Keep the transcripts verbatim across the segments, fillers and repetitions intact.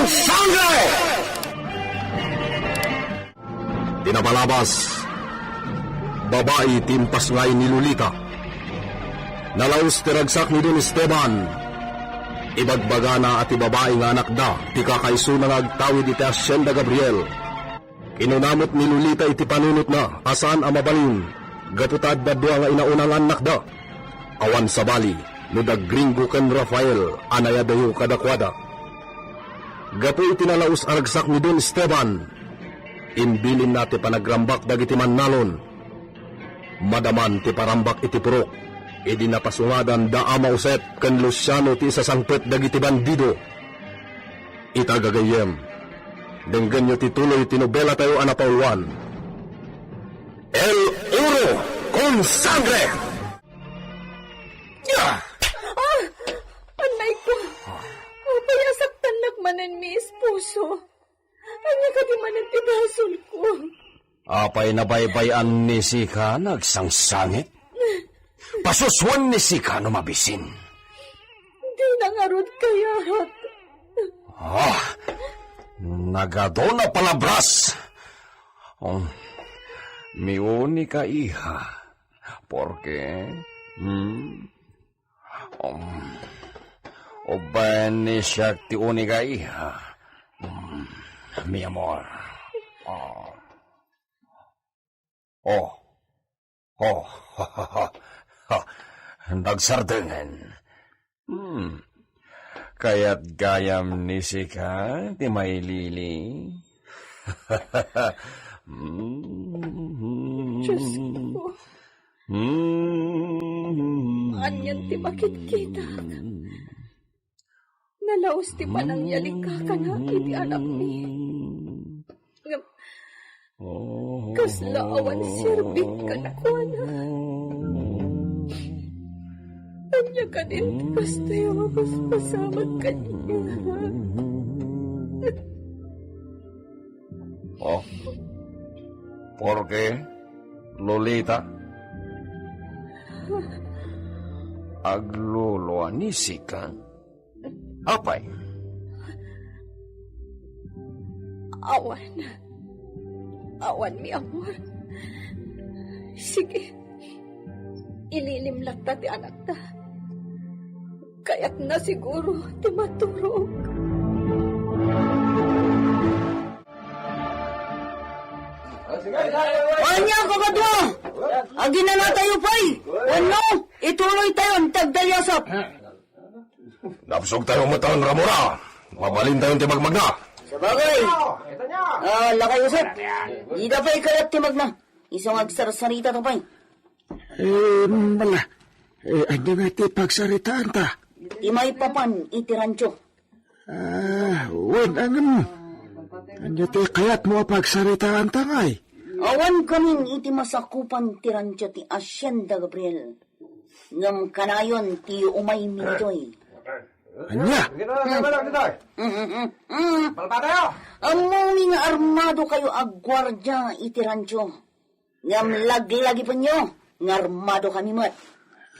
Sangre! Ti napalabas, babai ti impasngay ni Lolita. Nalaus ti ragsak ni Don Esteban. Ibagbagana a ti babai nga anakda ti kakaisuna nga agtawid iti Hacienda Gabriel. Kinuna met ni Lolita iti panunotna a saan a mabalin gapu ta adda dua nga inauna nga annakda. Awan sabali no da Gringo ken Rafael a nayadayo kadakuada. Gapu iti nalaus a ragsak ni Don Esteban, imbilinna ti panagrambak dagiti mannalon. Madaman ti parambak iti purok idi napasungadan da Ama Josep ken Luciano ti isasangpet dagiti bandido. Ita gagayyem, denggenyo ti tuloy ti nobelatayo a napauluan, El Oro con Sangre! Ah! Anay ko! Apay a saktannak manen mi esposo? Ania kadi manen ti basolko? Apay nabaybay-an ni sika nga agsangsangit? Pasusuen ni sika no mabisin. Dina ngarud kayat. Ah, nagadu a palabras. Um, mi unika, iha. Porke, hmm? Um, ubbaen ni siak ti unika, iha. Um, mi amor. Oh. Oh. Oh. Nagsardengen. Hmm. Kayat gayam ni sika ti mailili? Hmm. Diyos ko. Hmm. Anian ti makitkitak? Nalaus ti panangyalikakana iti anakmi. Ngem kasla awan serbik kadakuada. Ania kadin ti kastoy a mapaspasamak kaniak? Oh. Porke, Lolita? Agluluanisika? Apay? Awan. Awan, mi amor. Sige. Ililim latta ti anakta. Kayatna siguro ti maturog. Ania, kakadua? Aginanatayo pay? Wenno, ituloytayon ti agdayasap? Napsugtayo met a ramura. Mabalintayon ti magmagna. Sabagay. Ah, Lakay Josep, dida pay kayat ti magna. Isu nga agsarsarita ta pay. Eh, bala. Eh, ania nga ti pagsaritaanta? Ti maipapan iti rancho. Ah, wen, ngem ania ti kayatmo a pagsaritaanta ngay? Awan kamin iti masakupan ti rancho ti Hacienda Gabriel. Ngem kanayon ti umaymi ditoy. Ania? Mm, mm, mm, mm. Ammomi nga armadokayo a guardia iti rancho. Ngem laglagipenyo nga armadokami met.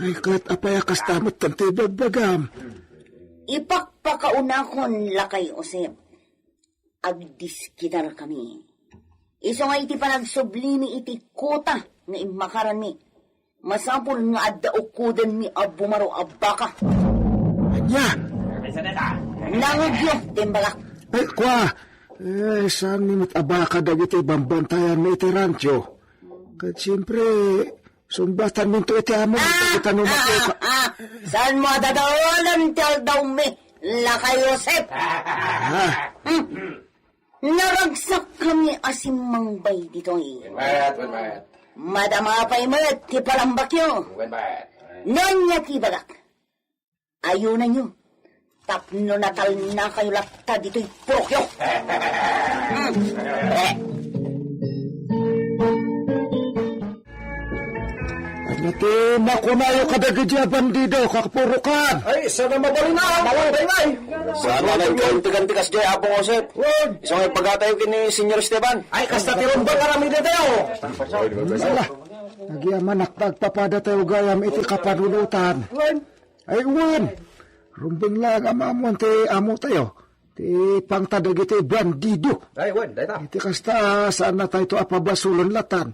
Ay, ket apay a kasta met ti ibagbagam? Ipakpakaunakon, Lakay Josep. Agdiskitarkami. Isu nga iti panagsublimi iti kuta nga immakaranmi, masapul nga adda ukudenmi a bumaro a baka. Ania? Nangugyo ti imbagak. Ay, kua, eh, saanmi met a baka dagiti bambantayanmi iti rancho? Ket siempre, sungbatanminto iti amo, ah, ket no ah, makuka. Ah, saanmo a dadaelen ti aldawmi, Lakay Josep? Ah. Hmm. Naragsakkami a simmangbay ditoy. Wenwet, wenwet. Madama pay met ti palambakyo. Wenwet. No ania ti ibagak? Ayunanyo tapno natalnakayo latta ditoy purokyo. Hmm. Eh. Ania ti makunayo kadagidi a bandido, kapurokan? Ay, saan a mabalin a, Apo Baylay? Saan a nagkaintegan ti kasdiay, Apo Josep? Wen. Isu nga ibagatayo ken ni Señor Esteban. Ay, kasta ti rumbeng a ramidentayo. Ala, agyamanak ta agpapadatayo gayam iti kapanunotan. Wen. Ay, wen. Rumbeng laeng a maammoan ti amotayo. ti pangta dagiti bandido. Ay, wen, dayta. Iti kasta, saan na tayo to a pabasulon latan.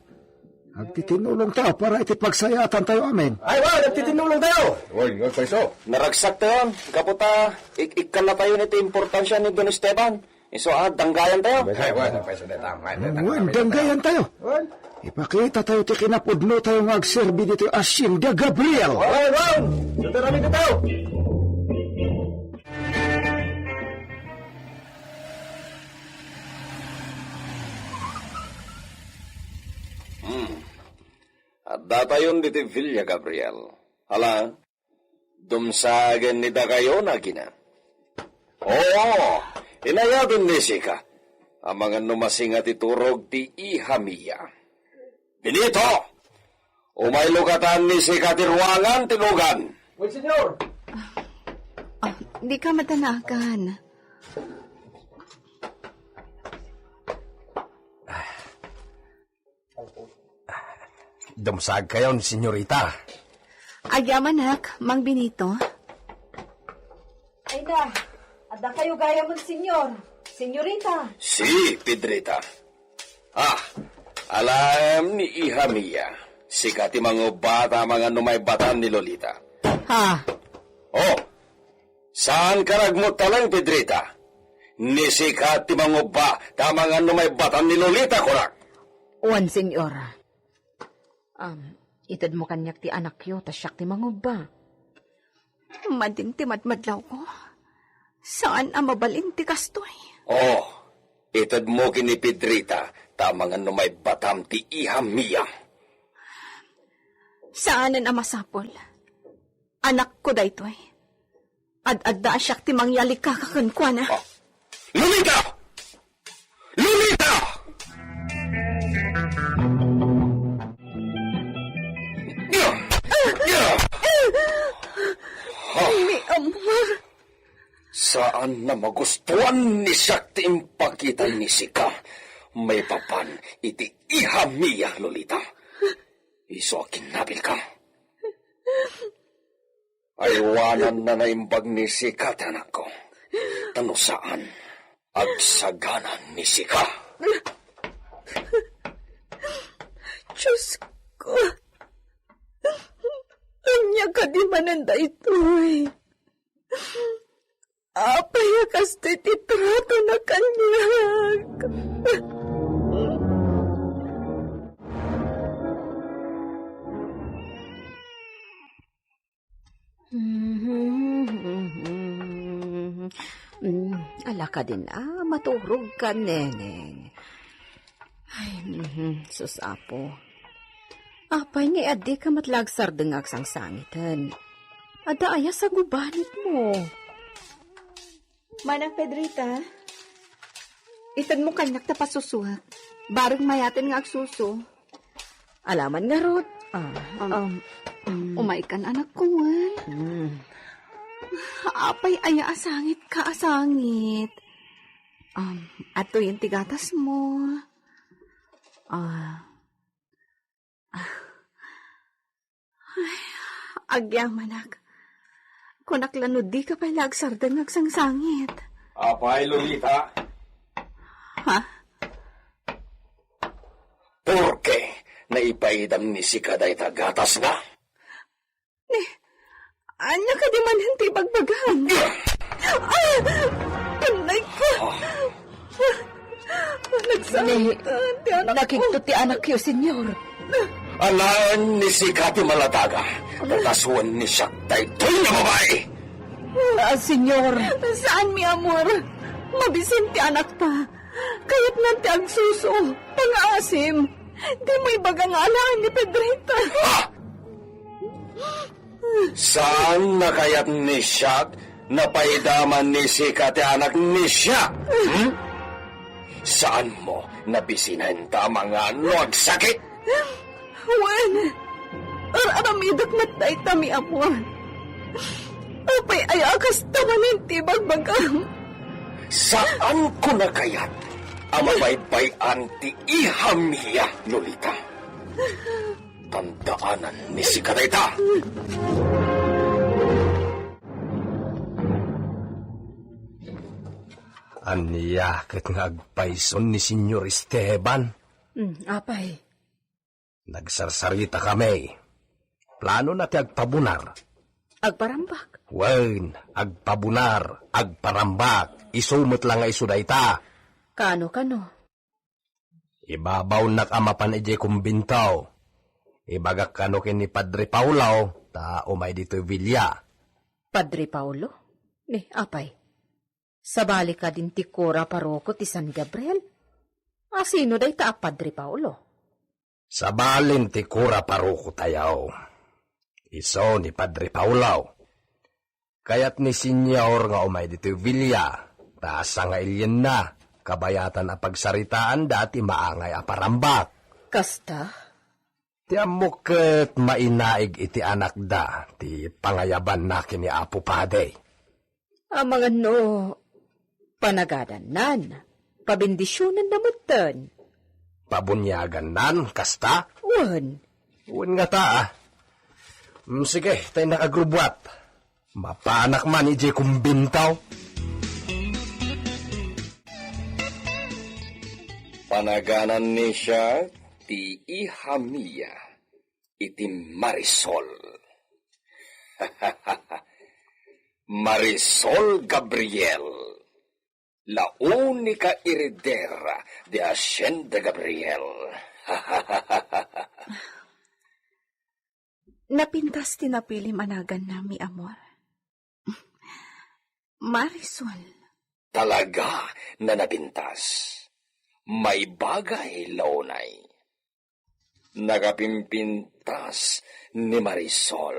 Agtitinulong tayo para iti pagsayaatan tayo amin. Ay, wen, agtitinulong tayo. Wen, nga paiso. Naragsak tayo, gapu ta, ik-, ikkan na tayo niti importansya ni Don Esteban. Isu a, danggayan tayo. Ay, wen, paiso dayta. Wen, danggayan tayo. Wen. Ipakita tayo ti kinapudno tayo nga agserbi ditoy Hacienda Gabriel. Wen, wen. Suda kami dito. Hmm. Addatayon diti Villa Gabriel. Hala, dumsagen ni dakayo, nagina. Oo, inayaten ni Sika. Amangan no masinga ti turog ti iha Mia. Benito! Umaylo katan ni Sika ti ruangan ti lugan. Wen, senyor. Ah, di ka madanagan. Dumsag kayon, senyorita. Agyamanak, Mang Benito. Ay na, adda kayo gayam, senyor. Senyorita. Si, Pedrita. Ah, alaem ni iha Mia. Sika ti mangubba ta amangan no maibatan ni Lolita. Ha? Oh, saan ka nagmuttalang, Pedrita? Ni sika ti mangubba ta amangan no maibatan ni Lolita, kunak. Wen, senyor. Am, itedmo kaniak ti anakyo, ta siak ti mangubba. Madin ti madmadlawko. Saan a mabalin ti kastoy. Oh, itedmo ken ni Pedrita, ta amangan no maibbatam ti iha Mia. Saanen a masapul. Anakko daytoy. Ad-adda a siak ti mangyalikaka kenkuana. Ah, Lolita! Lolita! Mi amor. Saan a magustuan ni siak ti impakita ni sika maipapan iti iha Mia, Lolita. Isu a kinnabilka. Aywananna naimbag ni sika ti anakko. Ta no saan, agsagana ni sika. Diosko, ania kadi manen daytoy? Apay a kastoy ti tratona kaniak? Mm, ala kadin a, maturog ka, Neneng. Ay, mhm, sus, Apo. Apay nga addika met la agsardeng nga agsangsangiten? Adda aya sangubanitmo? Manang Pedrita, itedmo kaniak ta pasusuak. Bareng mayaten nga agsuso. Alaman ngarud. Ah, Um, um, mm. Umaykan, anakko, wen. Mm. Apay aya a sangitka a sangit? Um, adtoyen ti gatasmo. Ah. Ay, agyamanak. Kunak la no dika pay la agsardeng nga agsangsangit. Apay, Lolita? Ha? Porke naipaidam ni sika dayta gatasna? Ni, ania kadi manen ti ibagbagam? Ah! Anay ko! Nagsakitan ti anakko. Nakigtot ti anakyo, Senyor. Alaen ni sika ti maladaga. Katasuen ni siak daytoy nga babai. Ah, Senyor. Saan, mi amor. Mabisin ti anakta. Kayatnan ti agsuso. Pangaasim. Dimo ibaga nga alaen ni Pedrita. Ah! Saan a kayat ni siak napaidaman ni sika ti anak ni siak? Hmm? Saanmo a bisinan ta amangan no agsakit? Wen, ar-aramidek met dayta, mi amor. Apay aya a kasta manen ti ibagbagam? Saanko a kayat a mabaybay-an ti iha Mia, Lolita. Tandaanan ni sika dayta. Ania ket nga agpayson ni Señor Esteban? Hmm, apay? Nagsarsaritaka. Planona ti agpabunar. Agparambak? Wen, agpabunar, agparambak. Isu met la nga isu dayta. Kano, kano? Ibabawnak a mapan idiay kumbento. Ibagak kano ken ni Padre Paulo, ta umay ditoy villa. Padre Paulo? Ni, apay? Sabali kadin ti kura paroko ti San Gabriel? A, sino dayta a Padre Paulo? Sabalin ti kura paroko tayo. Isu ni Padre Paulo. Kayat ni Señor nga umay ditoy villa, ta asa nga ilienna, kabayatan a pagsaritaanda ti maangay a parambak. Kasta? Ti ammok ket mainaig iti anakda ti pangayabanna ken ni Apo Padi. Amangan no panagadannan, pabendisionanna metten. Pabuniagannan, kasta? Wen. Wen ngata, a. Mm, sige, tay nakagrubwat. Mapanak man idiay kumbento. Panaganan ni siya ti iha mia iti Marisol. Marisol Gabriel, la unica heredera de Hacienda Gabriel. Napintas ti napilim a naganna, mi amor. Marisol. Talaga nga napintas. Maibagay la unay. Nakapimpintas ni Marisol.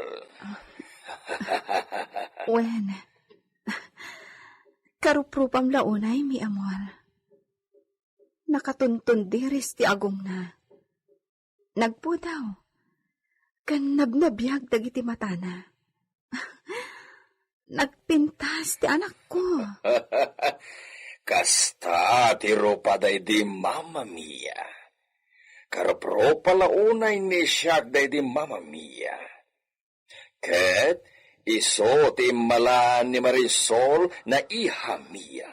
Wen, karuprupam la unay, mi amor. Nakatuntundiris ti agongna. Nagpudaw, ken nabnabiag dagiti matana. Nagpintas ti anakko. Kasta ti rupa daydi mama mia. Karupropa la unay ni siak daydi mama mia. Ket isu ti immalaan ni Marisol nga iha mia.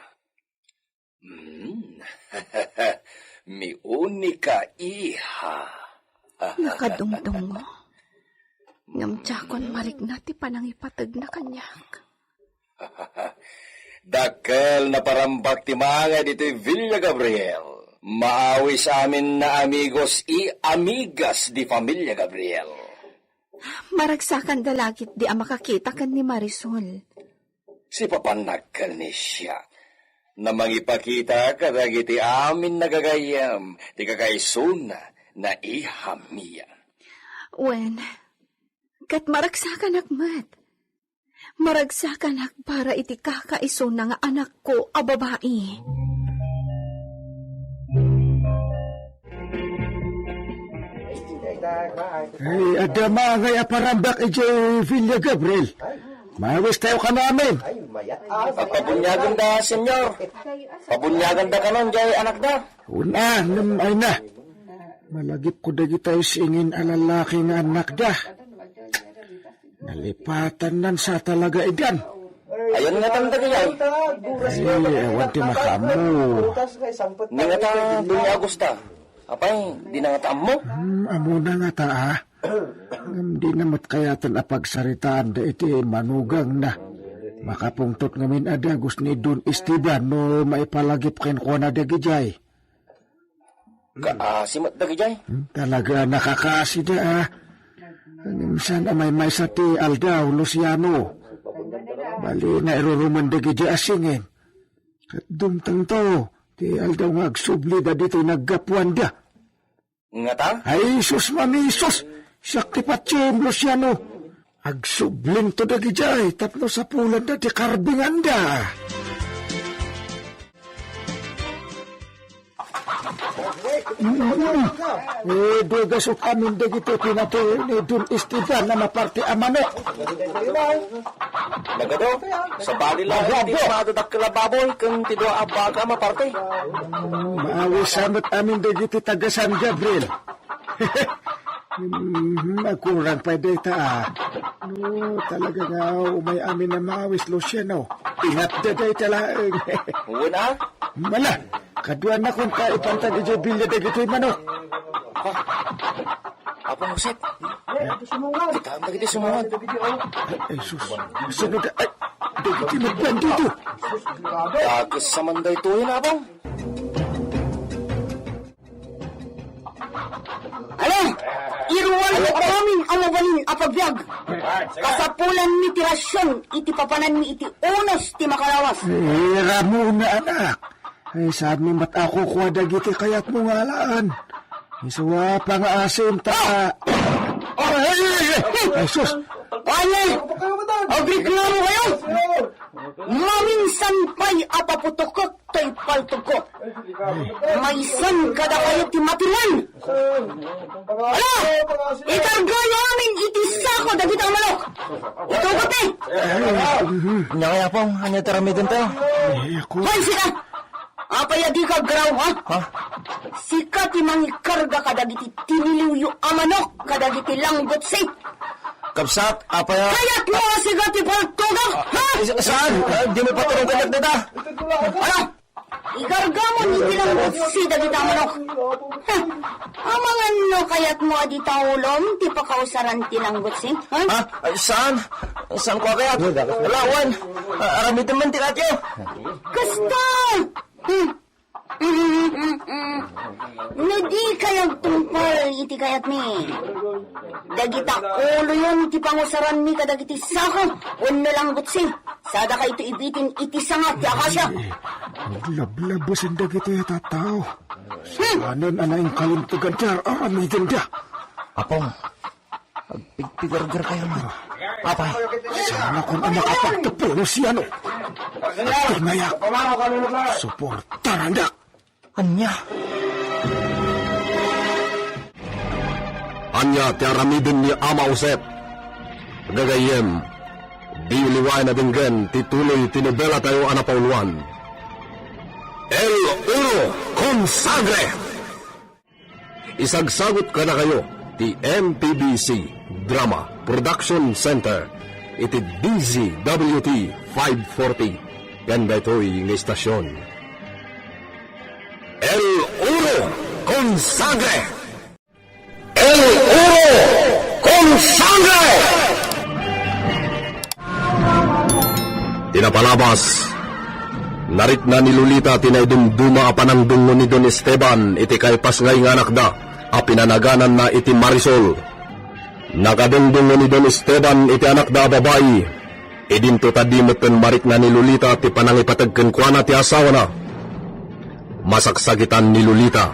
Mm. Mi unica iha. Nakadungdungngo. Ngem diakon marikna ti panangipategna kaniak. Dakkel a parambak ti maangay ditoy Villa Gabriel. Maawis amin nga amigos y amigas di familia Gabriel. Maragsakanda la ketdi a makakita ken ni Marisol. Sipapannak ken ni siak nga mangipakita kadagiti amin a gagayyem ti kakaisuna nga iha mia. Wen, ket maragsakanak met. Maragsakanak para iti kakaisuna nga anakko a babai. Ay, adda maangay a parambak idiay Villa Gabriel. Maawis tayo kanamin. Pagpabuniagen da, Senyor. Pabuniagen da kanon, jay anakda. Una, nem ay na. Malagipko dagitay singin a lalaki nga annakda. Nalipatannan sa talaga idan. Ayan nga tanda kayay. Ay, awan ti makaammo. Ni nga ta, Doña Augusta. Apay, di na nga ta ammo? Hmm, ammo na nga ta, ah. Ngem di na met kayatan a pagsaritaan da iti manugangna. Makapungtot ngamin a dagus ni Don Esteban no maipalagip kenkuana dagijay. Kaasi met dagijay? Hmm, talaga nakakaasi da, ah. Ngem saan a maymaysa ti aldaw, Luciano. Bali, nairurumen dagijay a singin. Ket dumtengto, ti aldaw nga agsubli da ditoy naggapuanda. Ngata? Ay, sus, mamisus! Siak ti patiem, Luciano. Agsublinto dagijay tapno sapulanda ti karbinganda. Mm. Eh, dugasot amin dagiti pinatay ni Don Esteban a maparti a manok. Nagado, sabali la iti madadakkel a baboy ken ti dua a baka a maparti. Mm, maawis sa met amin dagiti taga San Gabriel. Mm, agkurang pay dayta, ah. Oh, talaga nga, umay amin a maawis, Luciano. Inatda dayta laeng. Wen a? Mala, kaduanakon ta ipantag idiay bilya dagitoy manok. Ha? Apong Josep? Kita ang dagiti sumungod. Ay, sus. Sino da? Ay, dagiti nagbandido. Dagus sa man daytoy, Apong. Ala, iruanyo amin a mabalin a pagbiag. Kasapulanmi ti rasion iti papananmi iti unos ti makalawas. Eh, Ramona, anak. Ay, saanmi met a kukua dagiti kayatmo nga alaan. Isu a pangaasim ta. Ah! Ay, ay, ay, ay. Ay, sus. Ay, ay. Agreklamo kayo? Maminsan pay a paputokek toy paltogko. Maysan kadakayo ti matiruan. Ala, ikargayo amin iti sako dagita a manok. Itugotmi. Ania ngay, Apong? Ania ti aramidentayo? Ay, sika. Apay a dika aggaraw, ha? Ha? Sika ti mangikarga kadagiti tiniliwyo a manok kadagiti langgutsi. Kabsat, apay a... Kayatmo a sika ti paltogak, ha? Ay, sa-, saan? Ah, dimo paturong kaniak dita. Ala, ikargamon iti langgutsi dagita a manok. Ha? Amangan no kayatmo a dita ulom ti pakausaran ti langgutsi, ha? Ha? Ay, saan? Saan ko kayat? Ala, wen. Ah, aramidem man ti kayatyo. Kasta! Hmm. No dikay agtungpal iti kayatmi, dagita uloyon ti pangusaranmi kadagiti sako wenno langgutsi. Sadakayto ibitin iti sanga ti akasia. Aglablabesen dagitoy a tattao. Saanen a naingkalintegan ti ar-aramidenda. Apong, agpigpigargarkayo met. Apay. Saanakon a makapagtepel, Luciano. Agtinayak. Suportarandak. Ania? Ania ti aramiden ni Ama Josep? Gagayyem, diyo liwaen a denggen ti tuloy ti nobelatayo a napauluan, El Oro con Sangre. Isagsagut kadakayo ti M P B C Drama Production Center iti D Z W T five forty ken daytoy nga istasion. El Oro con Sangre! El Oro con Sangre! Ti napalabas, narikna ni Lolita ti naidumduma a panangdungngo ni Don Esteban iti kaipasngay nga anakda a pinanagananna iti Marisol. Nakadungdungngo ni Don Esteban iti anakda a babai. Idinto ta di metten marikna ni Lolita ti panangipateg kenkuana ti asawana. Masaksakitan ni Lolita.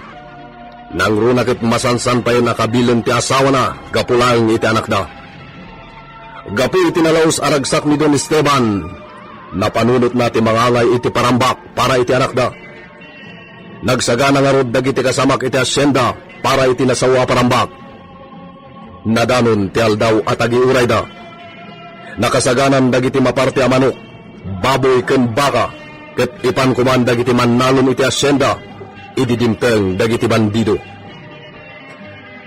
Nangruna ket masansan pay a kabilen ti asawana gapu laeng iti anakda. Gapu iti nalaus a ragsak ni Don Esteban, napanunotna ti mangangay iti parambak para iti anakda. Nagsagana ngarud dagiti kasamak iti hacienda para iti nasao a parambak. Nadanon ti aldaw a tagiurayda. Nakasaganan dagiti maparte a manok, baboy ken baka, ket ipan koman dagiti mannalon iti hacienda idi dimteng dagiti bandido.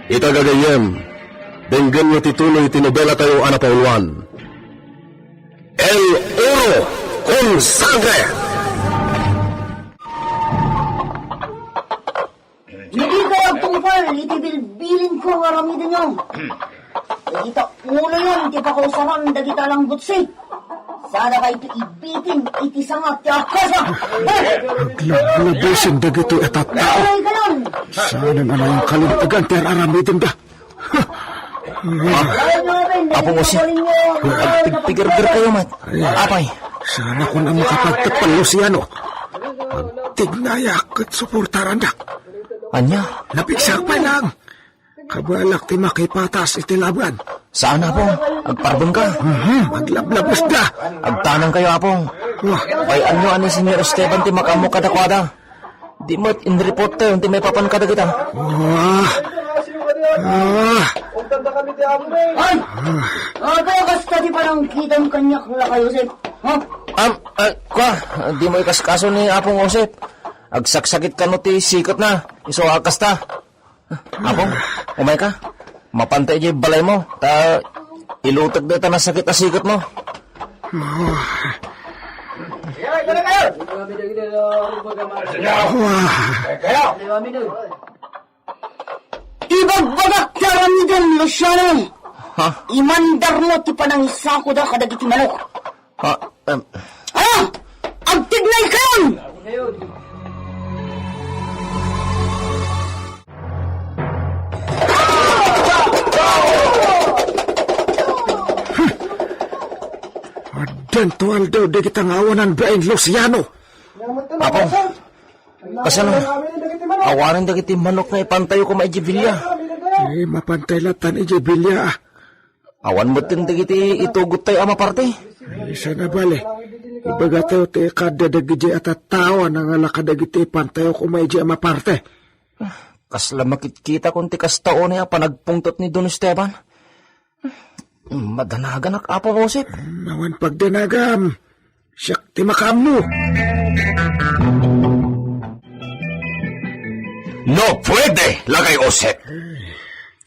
Ita gagayyem, denggenyo ti tuloy ti nobelatayo a napauluan, El Oro con Sangre. Idi kayo agtungpal iti bilbilinko nga aramidenyo, dagita uloyon ti pakausaran dagita langgutsi. Sadakayto ibitin iti sanga ti akasia. Aglablabesen dagitoy a tattao. Ay, kayon. Saanen a naingkalintegan ti ar-aramidenda. Ah, Apo Jose, agpigpigirgir kayo met. Apay? Saanakon a makapagtepel, Luciano. Agtignayak ket suportarandak. Ania? Napigsak pay lang. Kabalak ti makipatas iti laban. Saan, Apo? Agparbeng ka? Mhm, aglablabes da. Agtanang kayo, Apo. Wah. Pay-anyo a ni Señor Esteban ti makaammo kadakuada. Di met inreporter ti maipapan kadagita. Ah. Ah. Ay! Ah, kaya kasta ti panangkitam kaniak, Lakay Josep. Ha? Am, ah, kwa, di mo ikaskaso ni Apong Josep. Agsaksakit kano ti siketna. Isu a kasta. Apong, umay ka. Mapanta idiay balaymo. Ta, Ilutek dayta nasakit a siketmo. Wah. Ibagbagak ti aramidem, Luciano. Ha? Imandarmo ti panangisakoda kadagiti manok. Ha? Em. Ah! Agtignaykayon! Addanto aldaw dagita nga awanan bain, Luciano. Apo, kasano? Awanen dagiti manok nga ipantayo koma idiay bilia. Eh, mapantay latan idiay bilia, ah. Awan metten dagiti itugottayo a maparte. Ay, saan a bale. Ibagatayo ti ikadda dagidiay a tattao a nangala kadagiti ipantayo koma idiay a maparte. Kasla makitkitakon ti kasta unay a panagpungtot ni Don Esteban. Madanaganak, Apo Joseph. Awan pagdanagam. Siak ti makaammo. No pwede, Lakay Joseph.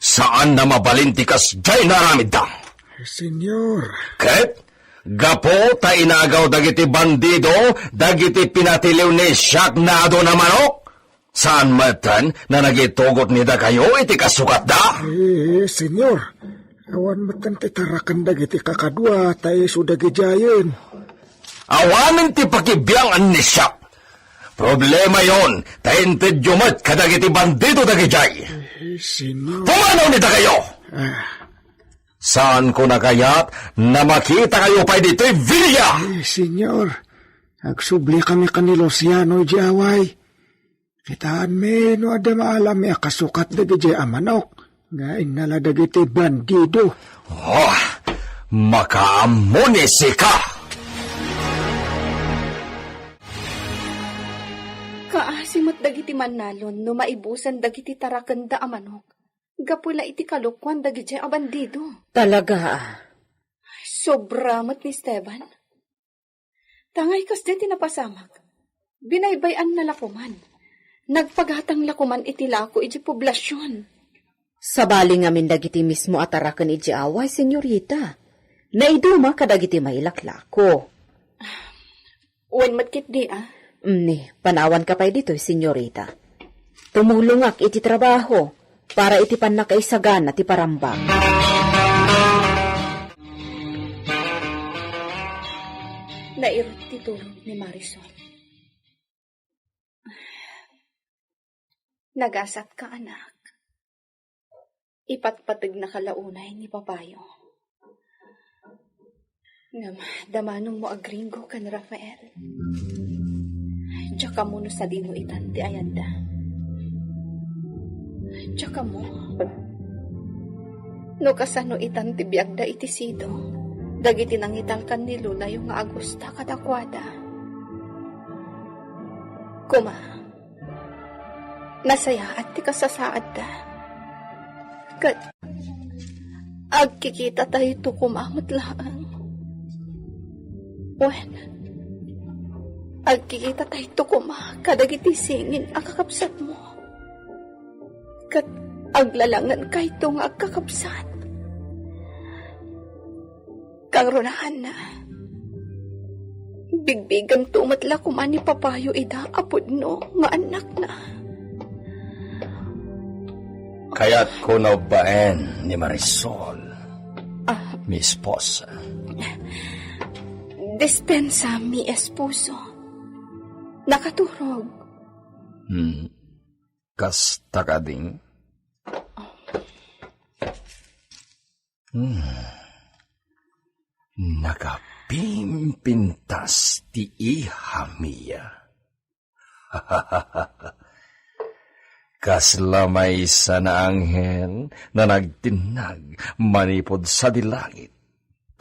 Saan a mabalin ti kasdiay nga aramidda. Senyor. Ket, gapu ta inagaw dagiti bandido, dagiti pinatiliw ni Siak nga adu a manok, saan metten a nagitugot ni dakayo iti kasukatda? Eh, senyor, awan metten ti taraken dagiti kakadua ta isu dagidiayen. Awanen ti pakibiangan ni Siak. Problemayon ta intedyo met kadagiti bandido dagidiay. Eh, senyor. Pumanaw ni dakayo! Ah. Saanko a kayat a makitakayo pay ditoy bilia! Eh, senyor, agsubliakami ken ni Luciano idiay away. Kitaenmi no adda maalammi a kasukat dagidiay a manok nga innala dagiti bandido. Oh, makaammo ni sika! Kaasi met dagiti mannalon no maibusan dagiti tarakenda a manok gapu la iti kalokuan dagidiay a bandido. Talaga, a. Sobra met ni Esteban. Tangay kasdi ti napasamak. Binaybay-anna la koman. Nagpagatang la koman iti lako iti poblasion. Sabali ngamin dagiti mismo a taraken iti away, senyorita. Naiduma kadagiti mailaklako. Wen met ketdi, a? Ni, panawanka pay ditoy, senyorita. Tumulongak iti trabaho para iti pannakaisagana ti parambag. Nairut ti tulog ni Marisol. Nagasatka, anak. Ipatpategnaka la unay ni Papayo. Ngem, damanonmo a gringo ken Rafael. Diak ammo no sadino itan ti ayadda. Diak ammo no kasano itan ti biagda iti Sido, dagiti nangitalkan ni Lolayo nga agusta kadakuada. Koma, nasayaat ti kasasaadda. Ket agkikitatayto koma met laeng. Wen, agkikitatayto koma kadagiti singin a kakabsatmo. Ket aglalaengenkayto nga agkakabsat. Kangrunaan, bigbigento met la koma ni Papayo ida a pudno nga annakna. Kayatko nga ubbaen ni Marisol, ah, mi esposa. Dispensa, mi esposo. Nakaturog. Hmm. Kasta kadi? Hmm. Nakapimpintas ti iha, Mia. Kasla maysa nga anghel nga nagtinnag manipud sadi langit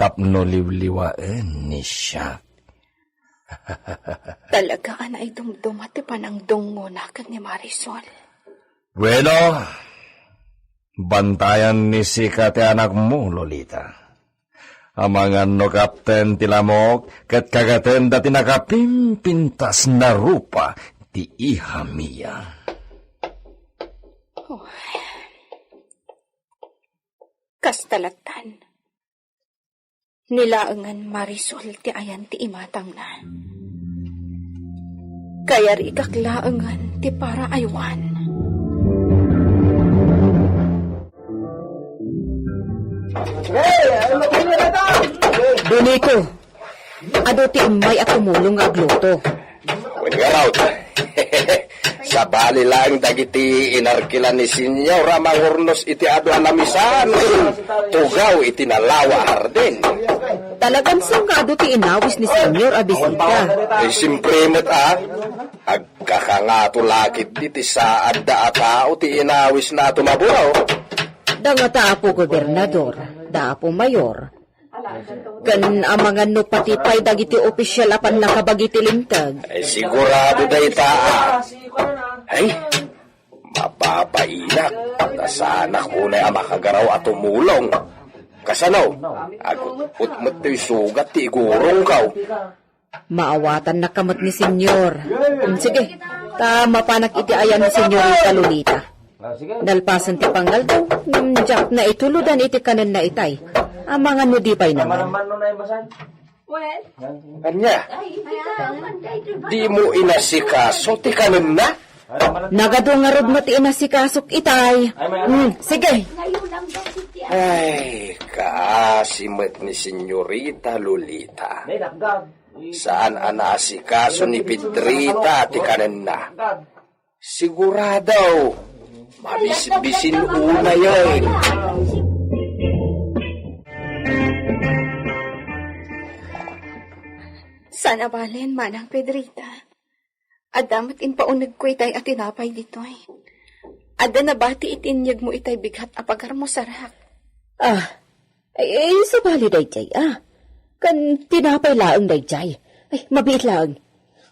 tapno liwliwaen ni Siak. Talaga a naidumduma ti panangdungngona ken ni Marisol. Bueno, bantayan ni sika ti anakmo, Lolita. Amangan no kapten ti lamok ket kagatenda ti nakapimpintas nga rupa ti iha, Mia. Oh. Kasta lattan. Ni laengen Marisol ti ayan ti imatangna. Kayarigak laengen ti paraaywan. Donito, adu ti immay a tumulong nga agluto. Wen ngarud, sabali laeng dagiti inarkilan ni Señor a mangurnos iti adu a lamisan ken tugaw iti nalawa a hardin. Talagan saan nga adu ti inawis ni Señor a bisita. Eh, simpre met a, agkakangato la ketdi ti saadda a tao ti inawisna a tumaburaw. Da ngata, Apo Gobernador, da Apo Mayor, ken amangan no pati pay dagiti opisial a pannakabagi ti linteg. Ay, sigurado dayta a. Ay, mababainak. Nasanak unay a makagaraw a tumulong. Kasano? Agut-ut met toy sugat ti igurongko. Maawatannaka met ni Señor. Mm, sige, ta mapanak iti ayan ni Señorita Lolita. Nalpasen ti pangaldaw, ngem diak naituludan iti kanenna itay. Amangan no di pay naman. Ania? Dimo inasikaso ti kanenna? Nagadu ngarud met ti inasikasok itay. Mm, sige. Ay, kaasi met ni Señorita Lolita. Saan a naasikaso ni Pedrita ti kanenna. Sigurado, mabisbisin unayen. Saan a balen, Manang Pedrita. Adda met impaunegko itay a tinapay ditoy. Adda nabati iti inyegmo itay bigat a pagarmusarak. Ah, ay, ay, sabali daydiay, ah. Kan tinapay laeng daydiay. Ay, mabiit laeng.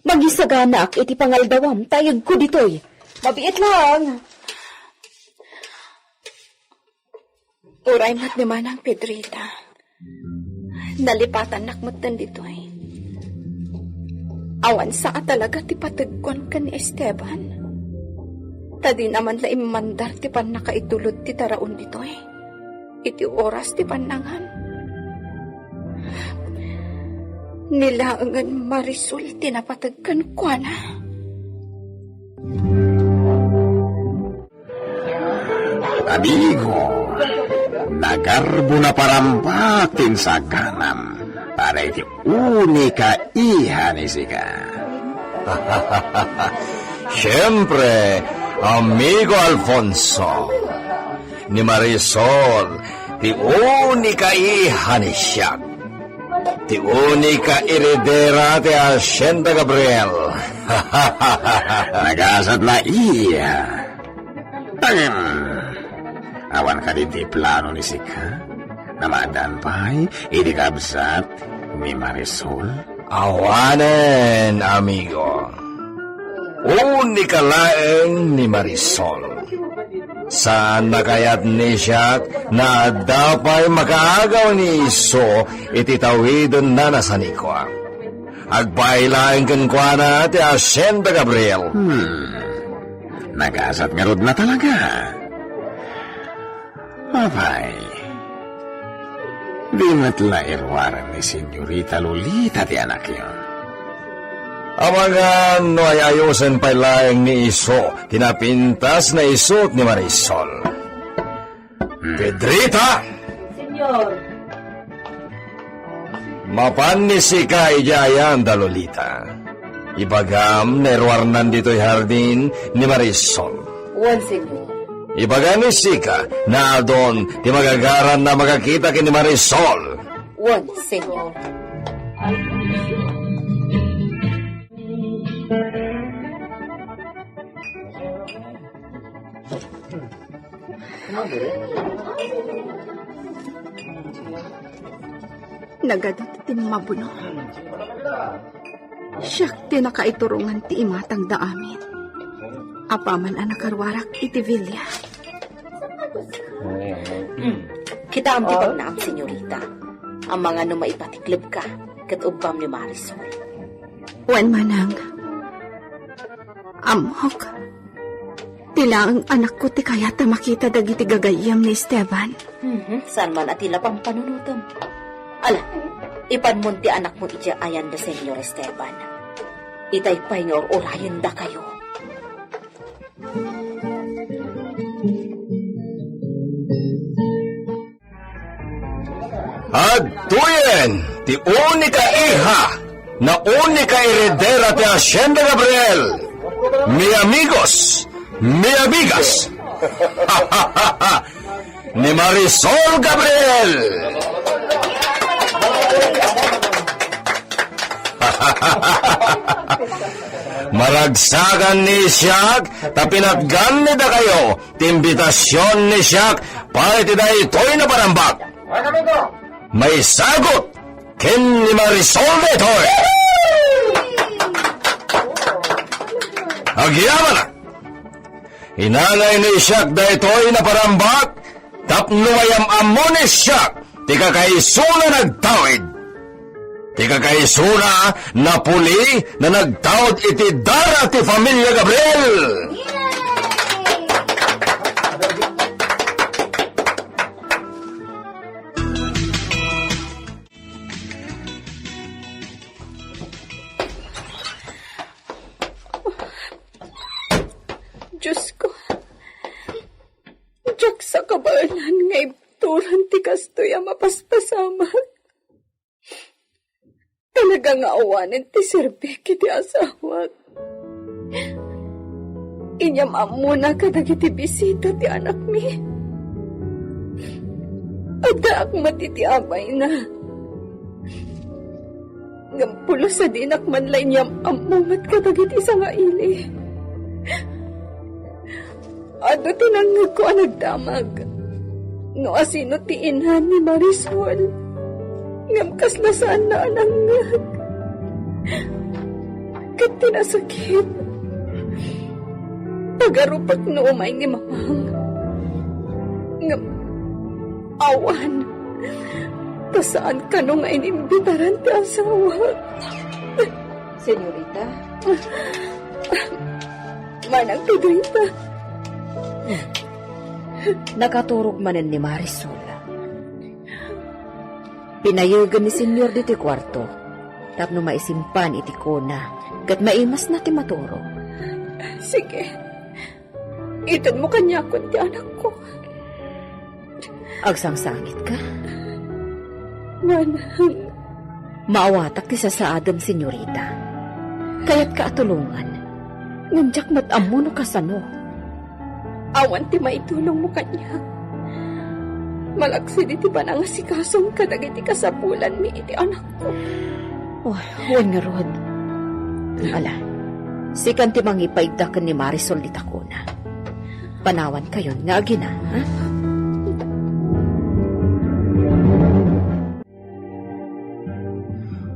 Mangisaganaak iti pangaldawam, ta ayegko ditoy. Mabiit laeng. Uray met ni Manang Pedrita. Nalipatannak metten ditoy. Awan sa a talaga ti pategkuan ken ni Esteban. Ta dina man la immandar ti pannakaitulod ti taraon ditoy iti oras ti pannangan. Ni laengen Marisol ti napateg kenkuana. Amigo, nagarbo na parambak ti insaganam para iti unika iha ni sika. Siempre, amigo Alfonso, ni Marisol ti unika iha ni siak. Ti unika heredera ti Hacienda Gabriel. Nagasat la iya. Ngem, awan kadi ti plano ni sika? Namaaddaan pay idi kabsat ni Marisol? Awanen, amigo. Unika laeng ni Marisol. Saan a kayat ni siak nga adda pay makaagaw ni isu iti tawidenna nasanikua. Agpaay laeng kenkuana ti Hacienda Gabriel. Hmm. Nagasat ngarud na talaga. Apay, di met la iruaren ni Señorita Lolita ti anakyo? Amangan no ay-ayosen pay laeng ni isu ti napintas nga isuot ni Marisol. Hmm. Pedrita! Señor. Mapan ni sika idiay ayan da Lolita. Ibagam, nairuarnan ditoy hardin ni Marisol. Wen, Señor. Ibaga ni sika nga adun ti magagaran a makakita ken ni Marisol. Wen, Señor. Nagadu ti timmabuno. Siak ti nakaiturongan ti imatangda amin. Apaman a nakaruarak iti villa. Kitaem ti pagnaam, Señorita. Amangan no maipatiklebka ket ubbam ni Marisol. Wen, Manang. Ammok, ti laeng anakko ti kayat a makita dagiti gagayyem ni Esteban. Mhm, saan man a ti la pampanunotem. Ala, ipanmon ti anakmo idiay ayan da Señor Esteban. Itay pay nga ur-urayendakayo. Adtoyen ti unika iha, na unika heredera ti Hacienda Gabriel. Mi amigos, mi amigas. Ni Marisol Gabriel. Maragsakan ni siak ta pinatgan ni dakayo ti imbitasion ni siak para iti daytoy nga parambag. Maisagut ken ni Marisol daytoy. Agyamanak. Inangay ni siak daytoy nga parambag tapno mayam-ammo ni siak ti kakaisuna nagtawid. Ti kakaisuna napuli nga nagtaud iti dara ti familia Gabriel. Diyos ko, diak sa kabaelan nga ibturan ti kastoy a mapaspasamak. Talaga nga awanen ti serbik iti asawak. Inyam-ammona kadagiti bisita ti anakmi. Addaak met iti abayna. Ngem pulos a dinak man la inyam-ammo met kadagiti sangaili. Adu ti nangngegko a nagdamag no asino ti ina ni Marisol. Ngem kasla saanna a nangngeg. Ket ti nasakit, pagarupek no umay ni Mamang. Ngem awan, ta saan kano nga inimbitaran ti asawa. Senyorita? Manang Pedrita. Nakaturog manen ni Marisol. Pinayegen ni Senyor ditoy kuarto tapno maisimpan iti kuna ket maimasna ti maturog. Sige. Itedmo kaniakon ti anakko. Agsangsangitka? Manang. Maawatak ti sasaadem, senyorita. Kayatka a tulongan, ngem diak met ammo no kasano. Awan ti maitulongmo kaniak. Malaksid iti panangasikasom kadagiti kasapulanmi iti anakko. Oh, wen ngarud. Ala, sikan ti mangipaidda ken ni Marisol dita kuna. Panawankayon nga agina, ha?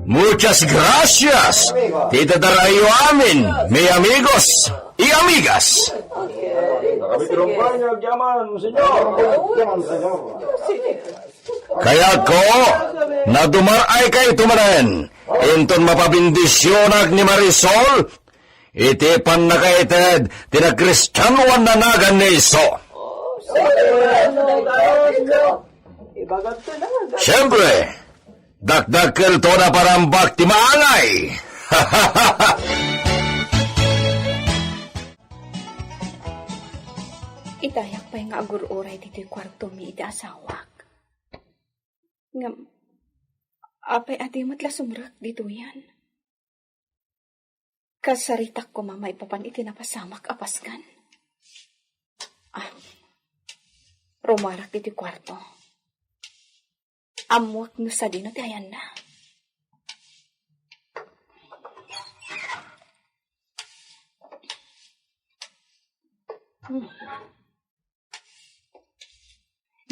Muchas gracias ti dadarayo amin, mi amigos y amigas. Kayatko, no dumar-ay kayto manen, inton mapabendisionak ni Marisol, iti pannakaited ti nakristianoan a nagan ni isu. Siempre, dakdakkelto a parambak ti maangay. Itayak pay nga agur-uray ditoy kuartomi iti asawak. Ngem, apay a di met la sumrek ditoyen? Kasaritak koma maipapan iti napasamak a paskan. Ah, rumuarak iti kuarto. Ammoak no sadino ti ayanna. Hmm.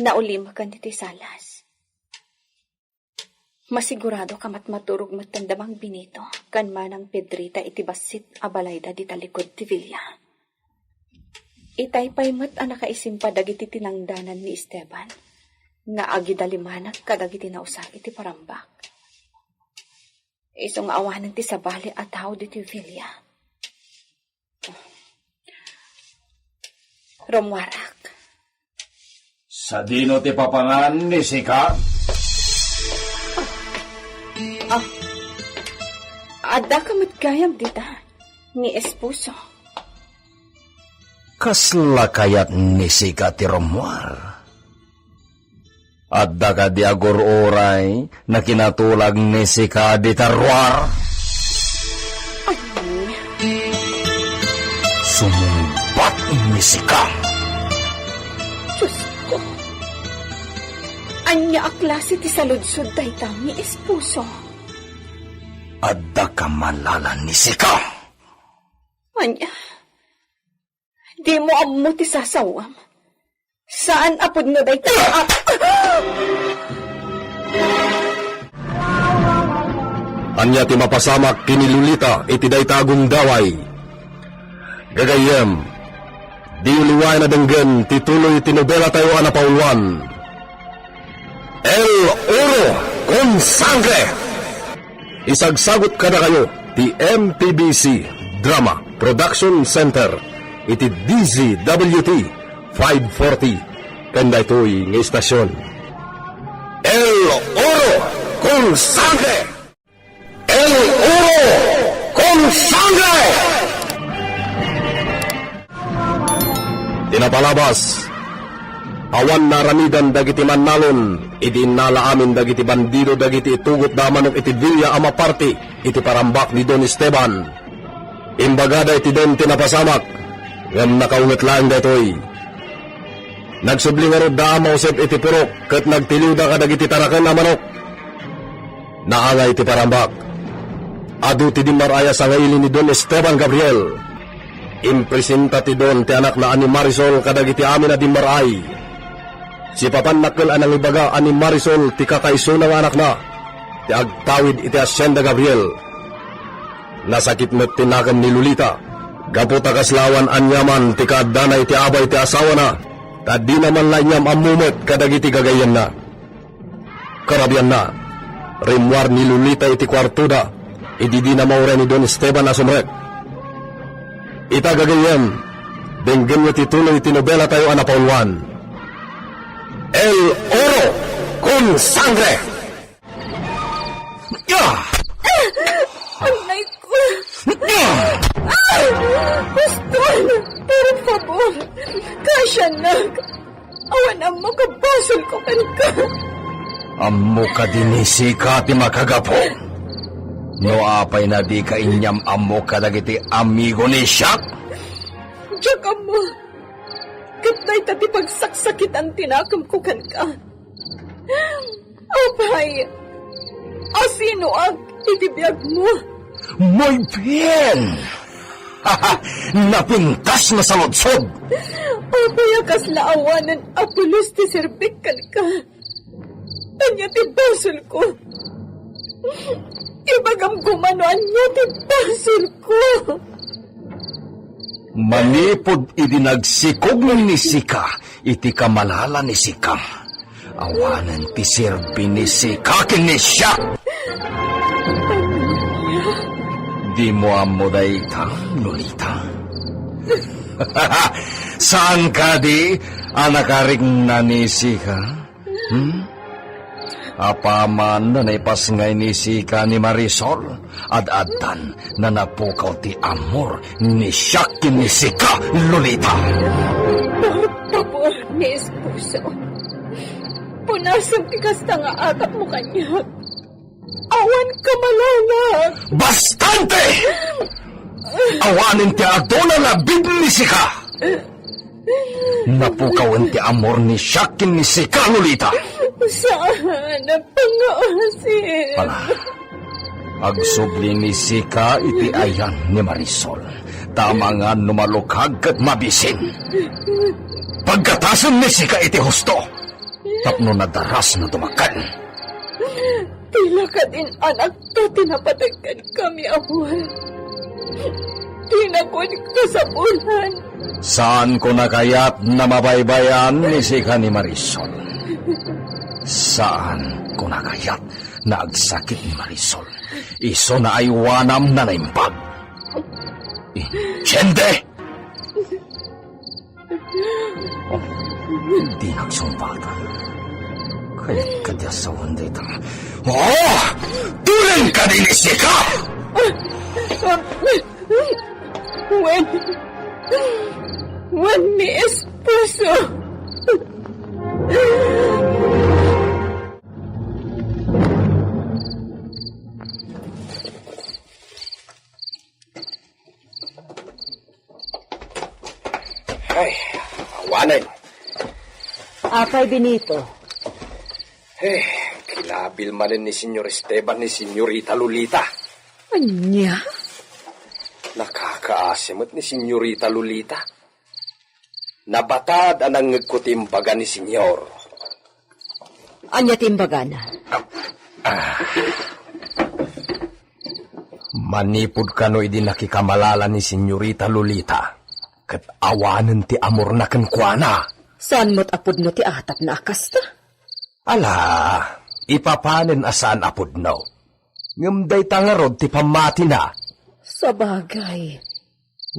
Naulimekan iti salas. Masigurado ka met maturog metten da Mang Benito ken Manang Pedrita iti bassit a balayda dita likud ti villa. Itay pay met a nakaisimpay dagiti tinangdanan ni Esteban nga agidalimanak kadagiti nausar iti parambak. Isu nga awanen ti sabali a tao ditoy villa. Rumuarak. Sadino ti papangan ni sika? Ah, adda ka met gayam dita, ni esposo. Kasla kayat ni sika ti rummuar? Adda kadi a gur-uray nakinatulag ni sika dita ruar? Ay. Sumungbat ni sika. Diyos ko. Ania a klase ti saludsod dayta, ni esposo? Adda kamalala ni sika. Ania? Dimo ammo ti sasawam. Saan a pudno dayta a... Ania ti mapasamak ken ni Lolita iti dayta a gundaway? Gagayyem, diyo liwayan a denggen ti tuloy ti nobelatayo a napauluan, El Oro con Sangre. Isagsagut kadakayo ti M P B C Drama Production Center iti D Z W T five forty ken daytoy nga istasion. El Oro con Sangre! El Oro con Sangre! Ti napalabas, awan naaramidan dagiti mannalon idi innala amin dagiti bandido dagiti itugotda a manok iti villa a maparti iti parambak ni Don Esteban. Imbagada iti Don ti napasamak, ngem nakaunget laeng daytoy. Nagsubli ngarud da a mausep iti purok ket nagtiliwda kadagiti taraken a manok. Naangay ti parambak. Adu ti dimmar-ay a sangaili ni Don Esteban Gabriel. Impresenta ti Don ti anakna a ni Marisol kadagiti amin a dimmar-ay. Sipapannakkel a nangibaga a ni Marisol ti kakaisuna nga anakna, ti agtawid iti Hacienda Gabriel. Nasakit met ti nakem ni Lolita, gapu ta kasla awan aniaman ti kaaddana iti abay ti asawana, ta dina man la aniam-ammo met kadagiti gagayyemna. Karabianna, rimmuar ni Lolita iti kuartoda idi dina mauray ni Don Esteban a sumrek. Ita gagayyem, denggenyo ti tuloy ti nobelatayo a napauluan, El Oro con Sangre! Ah! Anay ko! Ah! Poston! Por favor! Kasianak! Awan ammo a basolko kenka. Ammo kadi ni Sika ti makagapu? No apay a dika aniam-ammo kadagiti amigo ni Siak? Diak ammo. Ket dayta ti pagsaksakitan ti nakemko kenka. Apay, asinoak iti biagmo? My friend! Napintas nga saludsod! Apay a kasla awanen a pulos ti serbik kenka? Ania ti basolko? Ibagam koma no ania ti basolko. Manipud idi nagsikog ni Sika iti kamalala ni Sika, awanen ti serbi ni Sika ken ni Siak. Dimo ammo dayta, Lolita? Saan kadi a nakarikna ni Sika? Hmm? Apaman a naipasngay ni Sika ni Marisol, ad-addan a napukaw ti amor ni Siak ken ni Sika, Lolita. Por favor, mi esposo. Punasem ti kasta nga atapmo kaniak. Awan kamalala. Bastante! Awanen ti aduna labib ni Sika. Napukawen ti amor ni Siak ken ni Sika, Lolita. Saan a pangaasi? Ala, agsubli ni Sika iti ayan ni Marisol, ta amangan no malukag ket mabisin. Paggatasen ni Sika iti husto tapno nadarasna dumakkel. Ti lakad in anakta ti napateg kenka, mi amor. Dinakon kasapulan. Saanko a kayat a mabaybay-an ni Sika ni Marisol. Saanko a kayat a agsakit ni Marisol. Isu a aywanam a naimbag. Entiende? Oh, dinak sumbatan. Kadi asawan dayta. Oh! Tulen kadi ni sika! Wen, wen ni esposo. Ay, awanen. Apay, Benito? Eh, kinabil manen ni Senyor Esteban ni Senyorita Lolita. Ania? Nakakaasi met ni Senyorita Lolita. Nabatad a nangngegko ti imbaga ni Senyor. Ania ti imbagana? Ah. Manipud kano idi nakikamalala ni Senyorita Lolita, ket awanen ti amorna kenkuana. Saan met a pudno ti atapna a kasta? Ala, ipapanen a saan a pudno. Ngem dayta ngarud ti pammatina. Sabagay.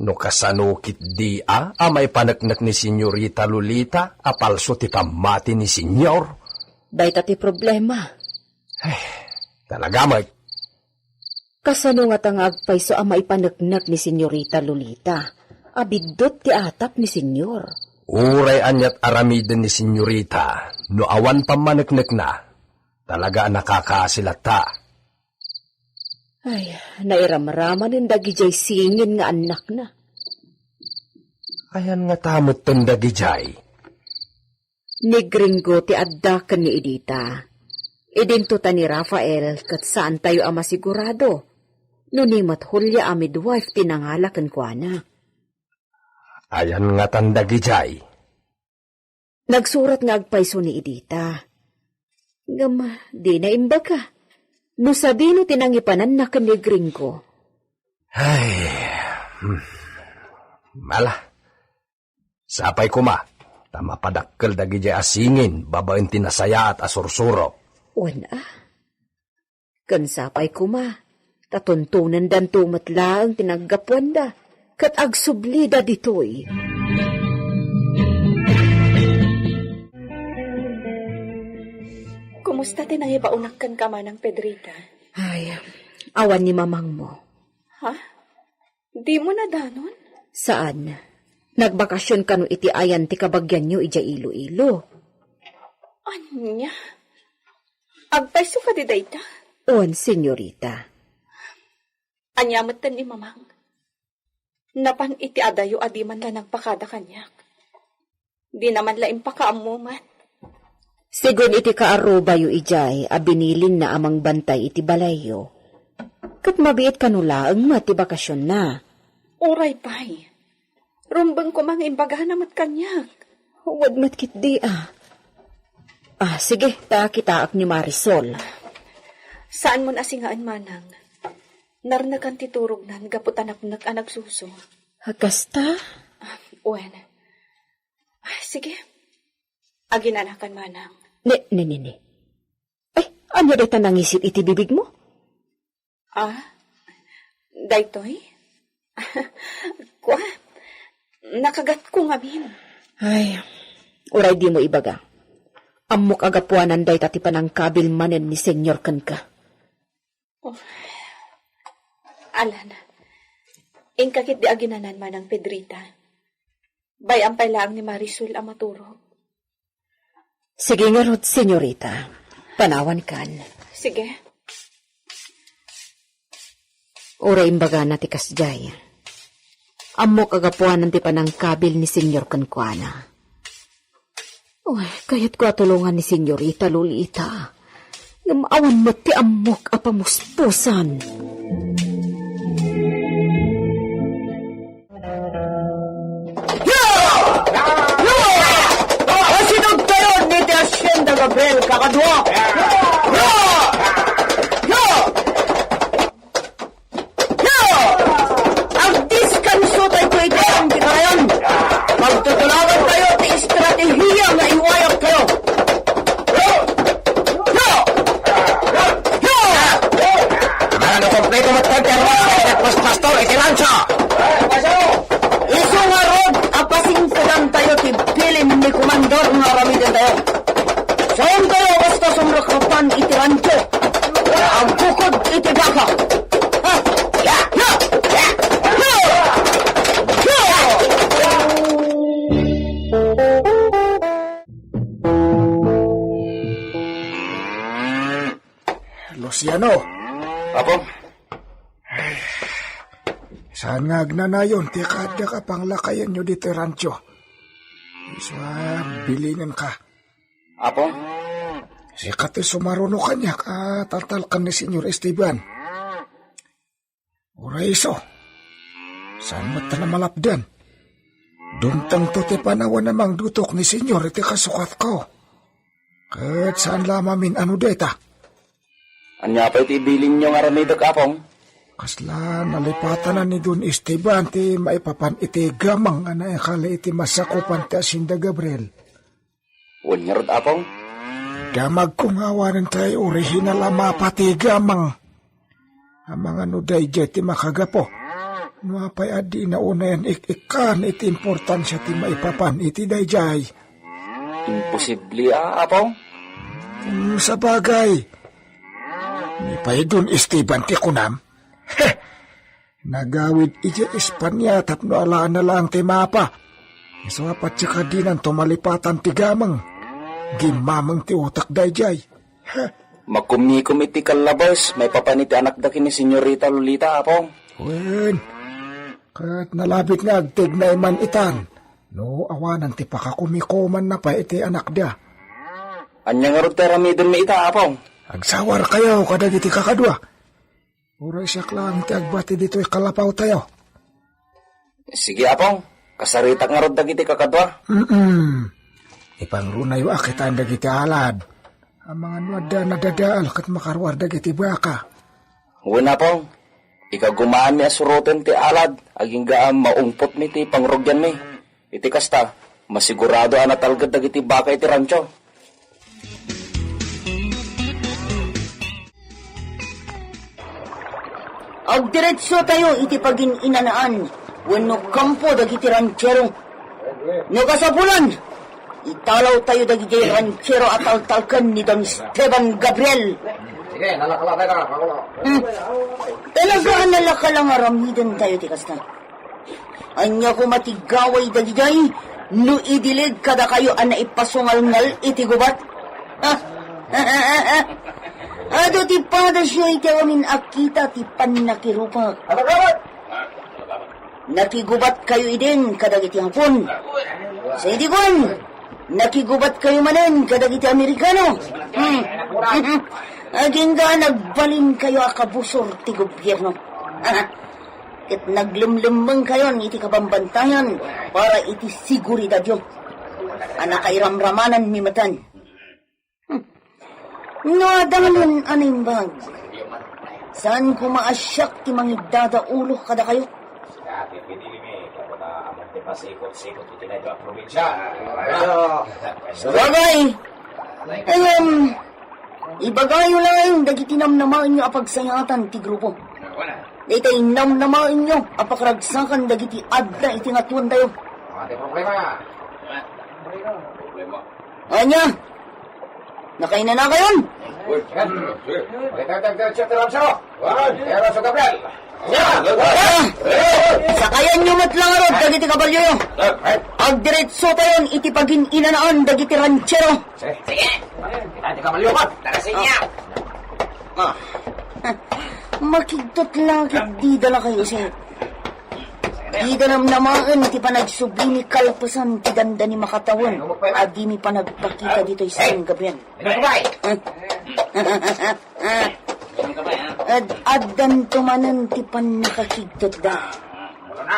No kasano ketdi a, a maipaneknek ni Senyorita Lolita a palso ti pammati ni Senyor? Dayta ti problema. Ay, talaga met. Kasano ngata nga agpayso a maipaneknek ni Senyorita Lolita a biddut ti atap ni Senyor? Uray aniat aramiden ni Senyorita, no awan pammaneknekna, talaga a nakakaasi latta. Ay, nairamramanen dagidiay singin nga annakna. Ayan ngata metten dagidiay? Ni Gringo ti adda ken ni Edita. Idinto ta ni Rafael ket saantayo a masigurado no ni met Julia a midwife ti nangala kenkuana. Ayan ngatan dagidiay? Nagsurat nga agpayso ni Edita. Ngem dina imbaga no sadino ti nangipananna ken ni Gringo. Ay, hmm. Ala, sapay koma, ta mapadakkel dagidiay a singin babaen ti nasayaat a sursurok. Wen a. Ken sapay koma, ta tuntonendanto met laeng ti naggapuanda, ket agsublida ditoy. Kumusta ti nangibaonak kenka, Manang Pedrita? Ay, awan ni mamangmo. Ha? Dimo nadanon? Saan. Nagbakasyon kano iti ayan ti kabagianyo idiay Iloilo. Ania? Agpayso kadi dayta? Wen, senyorita. Ania metten ni Mamang? Napan iti adayo a di man la nagpakada kaniak. Dina man la impakaammo met. Sigun iti kaarrubayo idiay a binilinna a mangbantay iti balayyo, ket mabiit kano laeng met ti bakasionna. Uray pay. Rumbeng koma nga imbagana met kaniak. Wen met ketdi a. Ah, sige, ta kitaak ni Marisol. Saanmon a singaen, Manang. Narnekan ti turognan gapu ta napnek a nagsuso. Kasta? Wen. Ah, sige. Aginanakan, Manang. Ne, ne, ne, ne. Ay, ania dayta nangisit iti bibigmo? Ah, daytoy? Kua, nakagatko ngamin. Ay, uray dimo ibaga. Ammok a gapuanan dayta ti panangkabil manen ni Senyor kenka. Oh. Alan, inka ketdi aginanan, Manang Pedrita. Bay-am pay laeng ni Marisol a maturog. Sige ngarud, senyorita. Panawankan. Sige. Uray imbagana ti kasdiay. Ammok a gapuanan ti panangkabil ni Senyor kenkuana. Uy, kayatko a tulongan ni Senyorita Lolita. Ngem awan met ti ammok a pamuspusan. Asidugtayon iti Hacienda Gabriel kakadua. Yo! Yo! Agdiskanso tayo iti ayan ti karayan. Pagtutulawan tayo ti estratehiya nga iwayak tayo. Yo! Yo! Yo! Mano kompleto met ti armas, pastor, iti lansa. Isu ngarud a pasingpetan tayo ti bilin ni Komandor nga aramiden tayo. Saan tayo, basta iti rancho. Agbukod iti baka. Luciano. Apo? Saan nga agnanayon ti kaaddak a panglakayenyo ditoy rancho? Isu a bilinenka. Apo? Sika ti sumaruno kaniak a taltalkan ni Señor Esteban. Uray isu, saan met ta namalapdan? Dumtengto ti panawen a mangdutok ni Señor iti kasukatko. Ket saan la a mamin-ano dayta. Ania pay ti ibilinyo nga aramidek, Apong? Kasla nalipatanan ni Don Esteban ti maipapan iti gameng a naikali iti masakupan ti Hacienda Gabriel. Wen ngarud, Apong? Damagko nga awanen ti ay orihinal a mapa ti gameng. Amangan no daydiay ti makagapu. No apay a dina unayen ik-ikkan iti importansia ti maipapan iti daydiay. Imposible a, Apong? Hmm, sabagay. Ni pay Don Esteban ti kunam? Heh! Nagawid idiay Espania tapno alaenna laeng ti mapa. Isu a patse kadinanto malipatan ti gameng. Gimmameng ti utak daydiay. Heh! Makumikom iti kallabes maipapan iti anakda ken ni Señorita Lolita, Apong. Wen, ket nalabit nga agtignay man itan no awanan ti pakakumikomanna pay iti anakda. Ania ngarud ti aramidenmi ita, Apong? Agsawarkayo kadagiti kakadua. Uray siak laeng ti agbati ditoy kalapawtayo. Sige, Apong. Kasaritak ngarud dagiti kakadua. Mm-mm. Ipangrunayo a kitan dagiti alad. Amangan no adda nadadael ket makaruar dagiti baka. Wen, Apong. Ikagumaanmi a suroten ti alad, agingga a maungpotmi ti pangrugianmi. Iti kasta, masigurado a natalged dagiti baka iti rancho. Agdiretso tayo iti pagin-inanaan wenno kampo dagiti ranchero. No kasapulan, italaw tayo dagiti ranchero a taltalken ni Don Esteban Gabriel. Sige, nalakala tayo, nalakala. Hmm. Talaga a nalakala nga aramiden tayo ti kasta. Ania koma ti gaway dagijay no idileg kadakayo a naipasungalngal iti gubat? Adu ti padasyo iti amin a kita ti pannakirupak. Nakigubat kayo idin kadagiti Hapon. Sa idi kuan, nakigubat kayo manen kadagiti Amerikano. Hmm. Agingga nagbalin kayo a kabusor ti gobierno. Ket naglemmengkayon iti kabambantayan para iti seguridadyo. A nakairamramananmi metten. No adalen a naimbag, saan koma a siak ti mangiddada ulo kadakayo. Sabagay, ngem, ibagayo laeng dagiti namnamaenyo a pagsayaatan ti grupo. Daytay namnamaenyo a pakaragsakan dagiti adda iti ngatoentayo. Ania? Nakainanakayon? Ah! Sakayanyo met la ngarud dagiti kabalioyo. Agdiretso tayon iti pagin-inanaan dagiti ranchero. Sige. Kita ti kabalio, Pat. Tara, sige. Ah. Makigtot la ket dida la kayo, sir. Dida namnamaen ti panagsubli ni kalpasan ti dandani makatawen a dimi panagpakita ditoy San Gabriel. Ad-, addanto manen ti pannakakigtotda.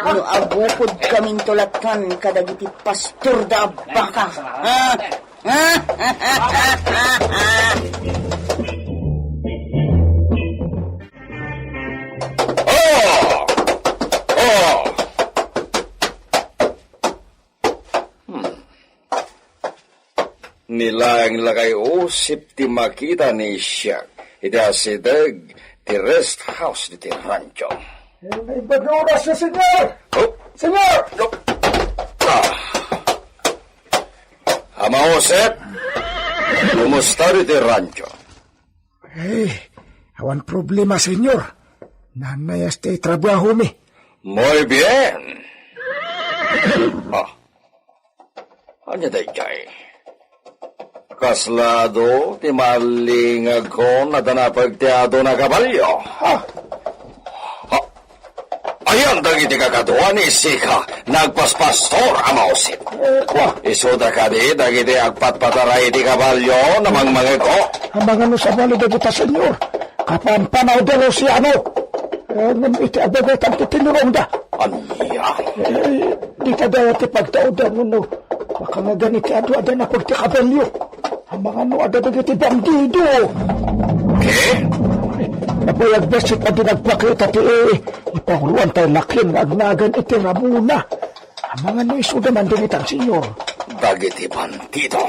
No abukodkaminto lattan kadagiti pastorda a baka. Ah! Oh! Oh! Hmm. Ni laeng la kay usip ti makita ni siak iti asideg ti rest house diti rancho. Naimbag nga orasyo, Señor! Oh! Señor! Oh! Ah. Ama Josep, kumusta diti rancho? Eh, awan problema, Senyor. Nanayas ti trabahomi. Muy bien. Ah, ania daytoy? Kasla adu ti mallingagko, adda napeg ti adu a kabalio. Ha? Ha? Ayan dagiti kakadua ni Sika, nagpaspastor a mausip. Eh, kwa? Isuda kadi dagiti agpatpataray iti kabalio a mangmangegko. Amangan no sabali dagita, Senyor. Kapanpanawda Luciano. Eh, ngem iti abagetan ti tinulongda. Ania? Eh, dita dayta ti pagtaudda wenno makangagan iti adu a napeg ti kabalio. Amangan no adda dagiti bandido. Eh? Nabayag bassit a di nagpakita ti, eh, ipauluan tayo lakin nga agnagan iti Ramona. Amangan no isuda man dagita, Senyor. Dagiti bandido.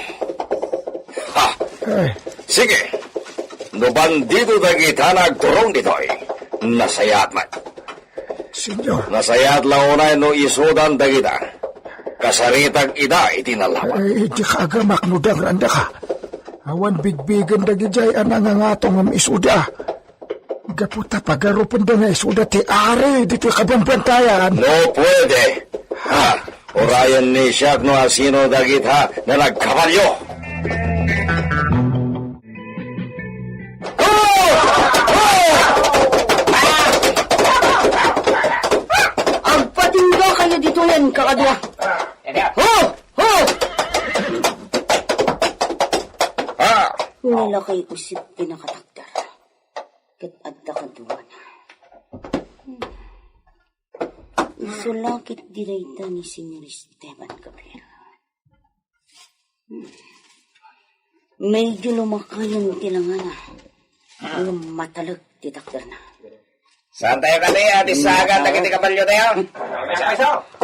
Ha! Eh. Sige. No bandido dagita nagturong ditoy, nasayaat met. Senyor. Nasayaat la unay no isudan dagita. Kasaritak ida iti nalawa. Eh, di ka agamak no dangrandaka. Awan bigbigen dagidiay a nangangato ngem isuda. Gapu ta pagarupenda nga isuda ti ari ditoy kabambantayan. No puede. Ha, urayen ni siak no asino dagita nga nagkabalio. Agpatingga kayo ditoyen, kakadua. Ho! Ho! Ah! Nilakay usip ti nakatakder. Ket adda kaduana. Isu la ket di dayta ni Senyor Esteban Gabriel. Medyo lumakayon ti langana. Ngem matalek ti takderna. Saan tayo kadi, Ate Saga, dagiti kabalyo tayo?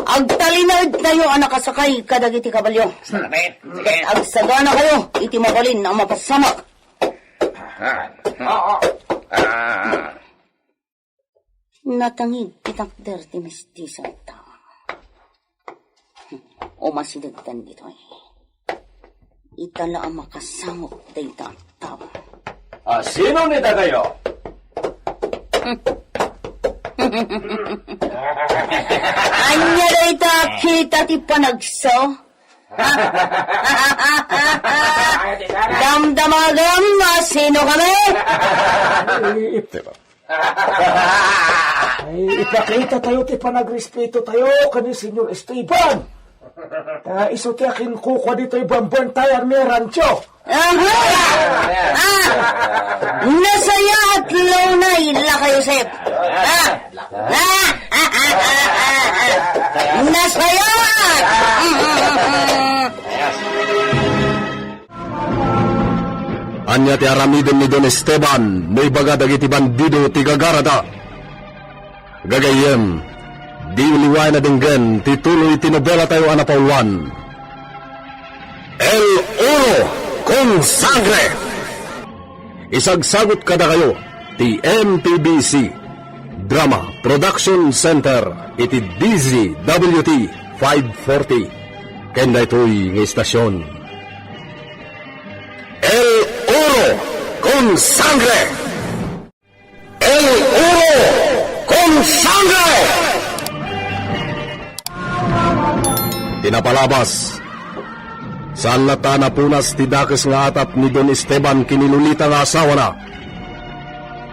Agtalinaed tayo a nakasakay kadagiti kabalyo. Salamat. Sige. Agsagana kayo iti mabalin a mapasamak. Ah. Ah. Natangid ti takder ti mestiso a tao. Umasidegtan ditoy. Ita la a makasangop dayta a tao. Ah, sino ni dagayo? Ania dayta a kita ti panagso? Damdamagam a sino kami? Ay, ipakita tayo ti panagrespeto tayo ken ni Senyor Esteban. Ta isu ti akinkukua ditoy bambantayan mi a rancho. Aha! Ah! Nasayaat la unay, Laka Josep. Ah! Ah! Nasayaat! Ania ti aramiden ni Don Esteban no ibaga dagiti bandido ti gagarada? Gagayyem, diyo liwaen a denggen ti tuloy ti nobela tayo a napauluan, El Oro con Sangre. Isagsagut kadakayo ti M P B C Drama Production Center iti D Z W T five forty. Ken daytoy nga istasyon, El Oro con Sangre. El Oro con Sangre! Ti napalabas, saan latta a napunas ti dakes nga atap ni Don Esteban ken ni Lolita nga asawana.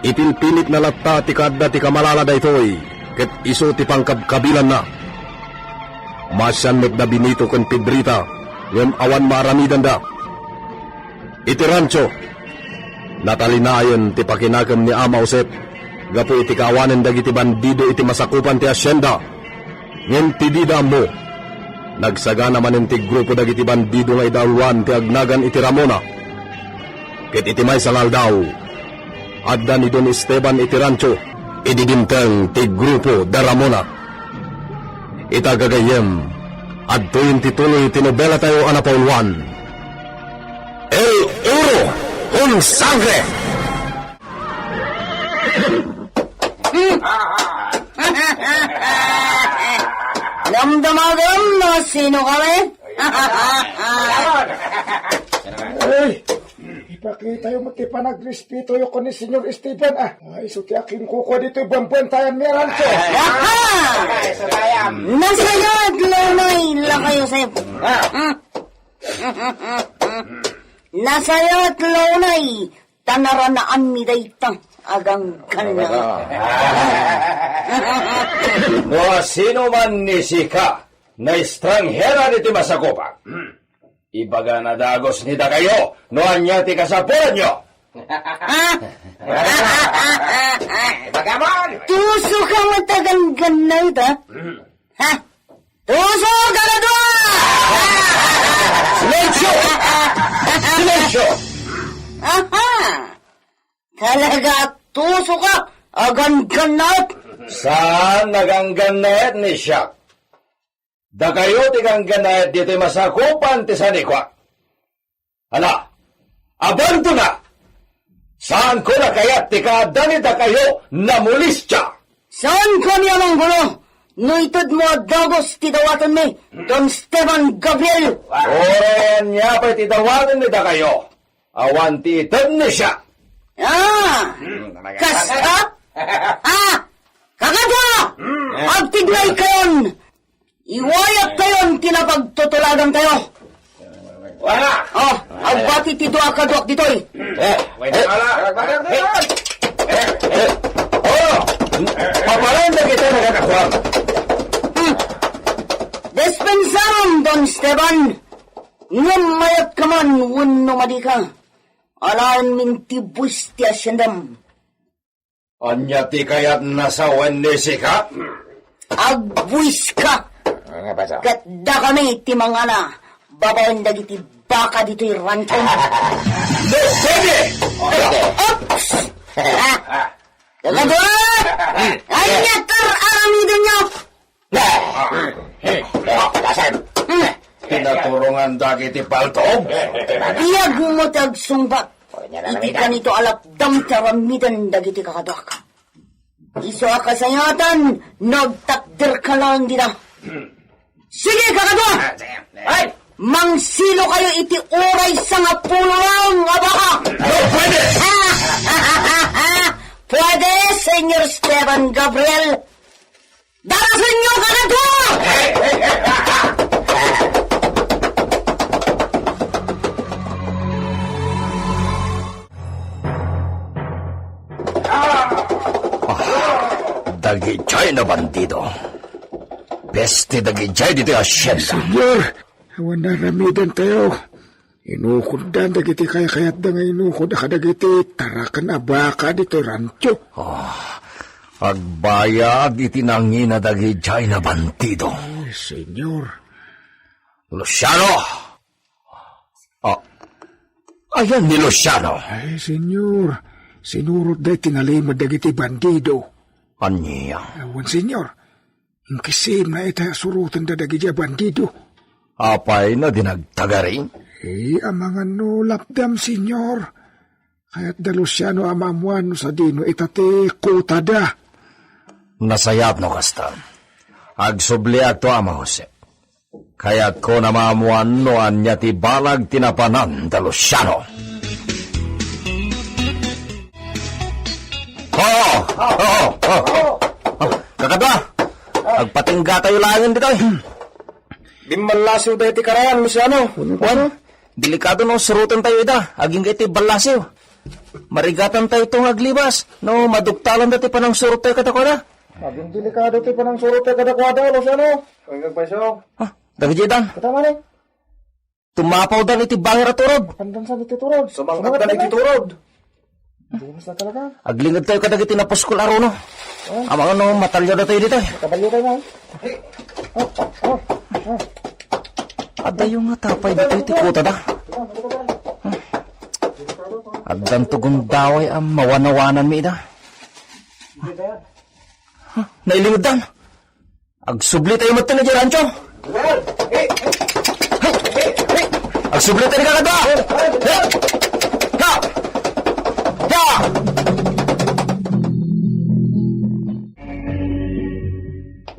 Ipilpilitna latta ti kaadda ti kamalala daytoy, ket isu ti pangkabkabilanna. Maasian met da Benito ken Pedrita, ngem awan maaramidanda. Iti rancho, natalinayen ti pakinakem ni Ama Josep gapu iti kaawanen dagiti bandido iti masakupan ti hacienda. Ngem ti dida ammo, nagsagana manen ti grupo dagiti bandido nga idauluan ti agnagan iti Ramona. Ket iti maysa nga aldaw, adda ni Don Esteban iti rancho. Idi dimteng ti grupo da Ramona. Ita gagayyem, adtoyen ti tuloy ti nobela tayo a napauluan, El Oro con Sangre! Damdamagam no sino kami? Ay, ipak Kitayo met ti panagrespeto yo ken ni Señor Esteban, ah. Ay, isu ti akinkukua ditoy buenbuentayan mi a rancho. Aha! Ay, sa gayam. Nasayat, launay, lakayo, Sep. Ah. Hmm. Nasayat, launay, ta naranaanmi dayta a gangganna. No sino man ni sika, naestranghera ditoy masakupan. Ibagana dagus ni dakayo no ania ti kasapulanyo. Ha? Ibagamon! Tuso ka met a gangganna ita? Ha? Tuso ka na dua! Silensyo! Silensyo! Aha! Talaga, tuso ka a ganggannaet? Saan a ganggannaet ni siak? Dakayo ti ganggannaet ditoy masakupan ti sanikua. Ala, abanto na! Saanko a kayat ti kaadda ni dakayo a molestia. Saanka a manggulo no itedmo a dagus ti dawatenmi, Don Esteban Gabriel. Uray ania pay ti dawatenmi dakayo, awan ti ited ni siak. Ah, kasta? Ah, kakadua! Hmm. Agtignaykayon! Iwayat tayon ti napagtutulagantayo. Wala! Oh, agbati ti dua kaduak ditoy. Eh, wala! Eh, eh, oh! Paparan dagiti nagkakakuan. Hmm. Dispensaron, Don Esteban. Ngem mayat ka man wenno madi ka, alaenmin ti buis ti asiendam. Ania ti kayatna sawen ni sika? Agbuiska! Ket dakami ti mangala babaen dagiti baka ditoy rancho. No, pwede! Oops! Kakadua! Ania ti ar-aramidenyo? Pinaturongan dagiti paltog. Biag mo ti agsungbat. Iti kanito a lapdam ti aramiden dagiti kakaduak. Isu a kasayatan, nagtakder ka lang dida. Sige, kakadua! Ay! Mangsilo kayo iti uray sangapulo lang a baka. No, pwede! Pwede, Senyor Esteban Gabriel. Darasenyo kakadua! Ah, dagidiay a bandido. Peste dagidiay ditoy asienda. Senyor, awan aramidentayo. Inukoddan dagiti kaykayatda nga inukod a kadagiti taraken a baka ditoy rancho. Ah, agbayag iti nangina dagidiay a bandido. Ay, Senyor. Luciano! Ah, ayan ni Luciano? Ay, Senyor. Sinurotda iti nalimed dagiti bandido. Ania? Awan, Senyor. Inkissim na ita a surotenda dagiti a bandido. Apay no di nagtagari? Eh, amangan no lapdam, Senyor. Kayatda Luciano a maammuan no sadino ita ti kutada. Nasayaat no kasta. Agsubliakto, Ama Jose. Kayatko a maammuan no ania ti balag ti napanan da Luciano. Oo! Oo! Oo! Ah, kakadua! Agpatinggatayo laengen ditoy. Bimmallasiw daytoy karayan, Luciano. Wen, delikado no surotentayo ida, agingga iti ballasiw. Marigatantayto nga aglibas, no maduktalanda ti panangsurottayo kadakuada. Aging delikado ti panangsurottayo kadakuada, Luciano. Aging agpayso. Ah, dagiti dan. Kata man eh. Tumapawdan iti bangir a turod. Pandansan iti turod. Sumangkatdan iti turod. Dumas na talaga. Aglingedtayo kadagiti napuskol a runo. Oh. Amangan no mataliawdatayo ditoy. Kabalyo tayo, man. Oh, oh, oh. Adayo nga tapay ditoy ti kutada. Addanto gundaway a mawanawananmi ida. Huh? Nailingeddan. Agsublitayo met idiay rancho. Agsublitayo kakadua. Ha! Da!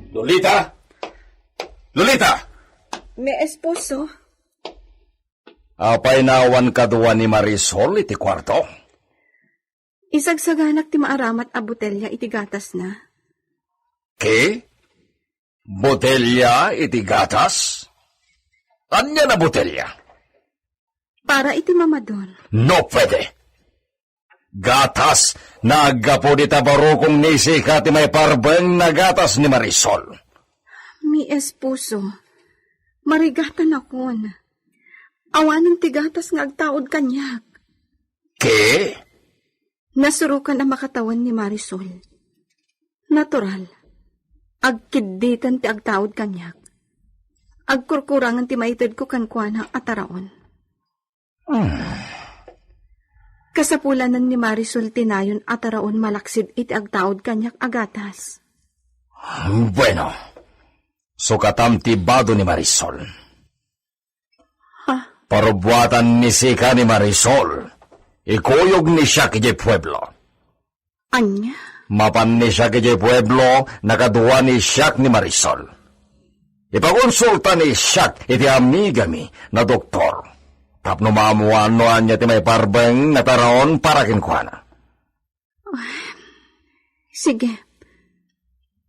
Lolita! Lolita! Mi esposo. Apay, awan kadua ni Marisol iti kuarto? Isagsaganak ti maaramat a botelia iti gatasna. Ki? Botelia iti gatas? Ania a botelia? Para iti mamadon. No puede. Gatas, naaggapu dita barukong ni Sika ti maiparbeng a gatas ni Marisol. Mi esposo, marigatanakon. Awanen ti gatas nga agtaud kaniak. Ki? Nasurokan a makatawen ni Marisol. Natural. Agkidditen ti agtaud kaniak. Agkurkurangan ti maitedko kenkuana a taraon. Hmm. Kasapulanan ni Marisol ti nayon a taraon malaksid iti agtaud kaniak a gatas. Bueno, sukatam ti bado ni Marisol. Ha? Parubbuatan ni Sika ni Marisol. Ikuyog ni siak idiay pueblo. Ania? Mapan ni siak idiay pueblo, nakadua ni siak ni Marisol. Ipakonsulta ni siak iti amigami a doktor. Tapno maammuan no ania ti maiparbeng a taraon para kenkuana. Sige.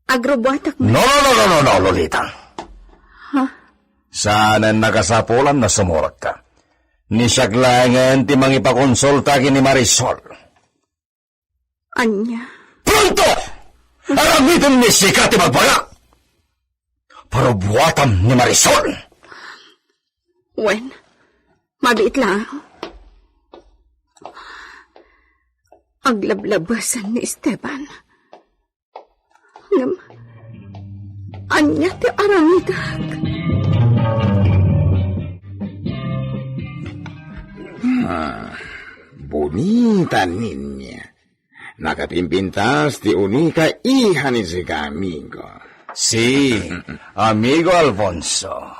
Agrubbuatak met. No, no, no, no, no, no, Lolita. Ha? Saanen a kasapulan a sumurot ka. Ni siak laengen ti mangipakonsulta ken ni Marisol. Ania? Pronto! Aramidem ni Sika ti magbagak! Parubbuatam ni Marisol! Wen, mabiit laeng. Aglablabesen ni Esteban. Ngem, ania ti aramidek? Ah, bonita, niña. Nakapimpintas ti unika iha ni Sika, amigo. Si, amigo Alfonso.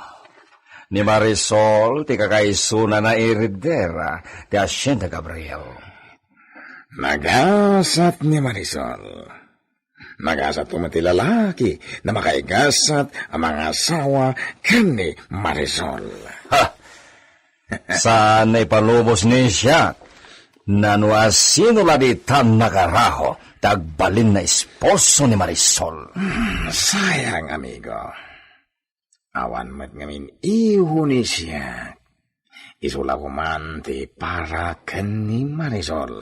Ni Marisol ti kakaisuna a heredera ti Hacienda Gabriel. Nagasat ni Marisol. Nagasat met ti lalaki a makaigasat a mangasawa ken ni Marisol. Ha! Saan a ipalubos ni siak. Nano a sino la ditan nakaraho ta agbalin a esposo ni Marisol? Hmm, sayang, amigo. Awan met ngamin iho ni siak. Isu la koman ti para ken ni Marisol.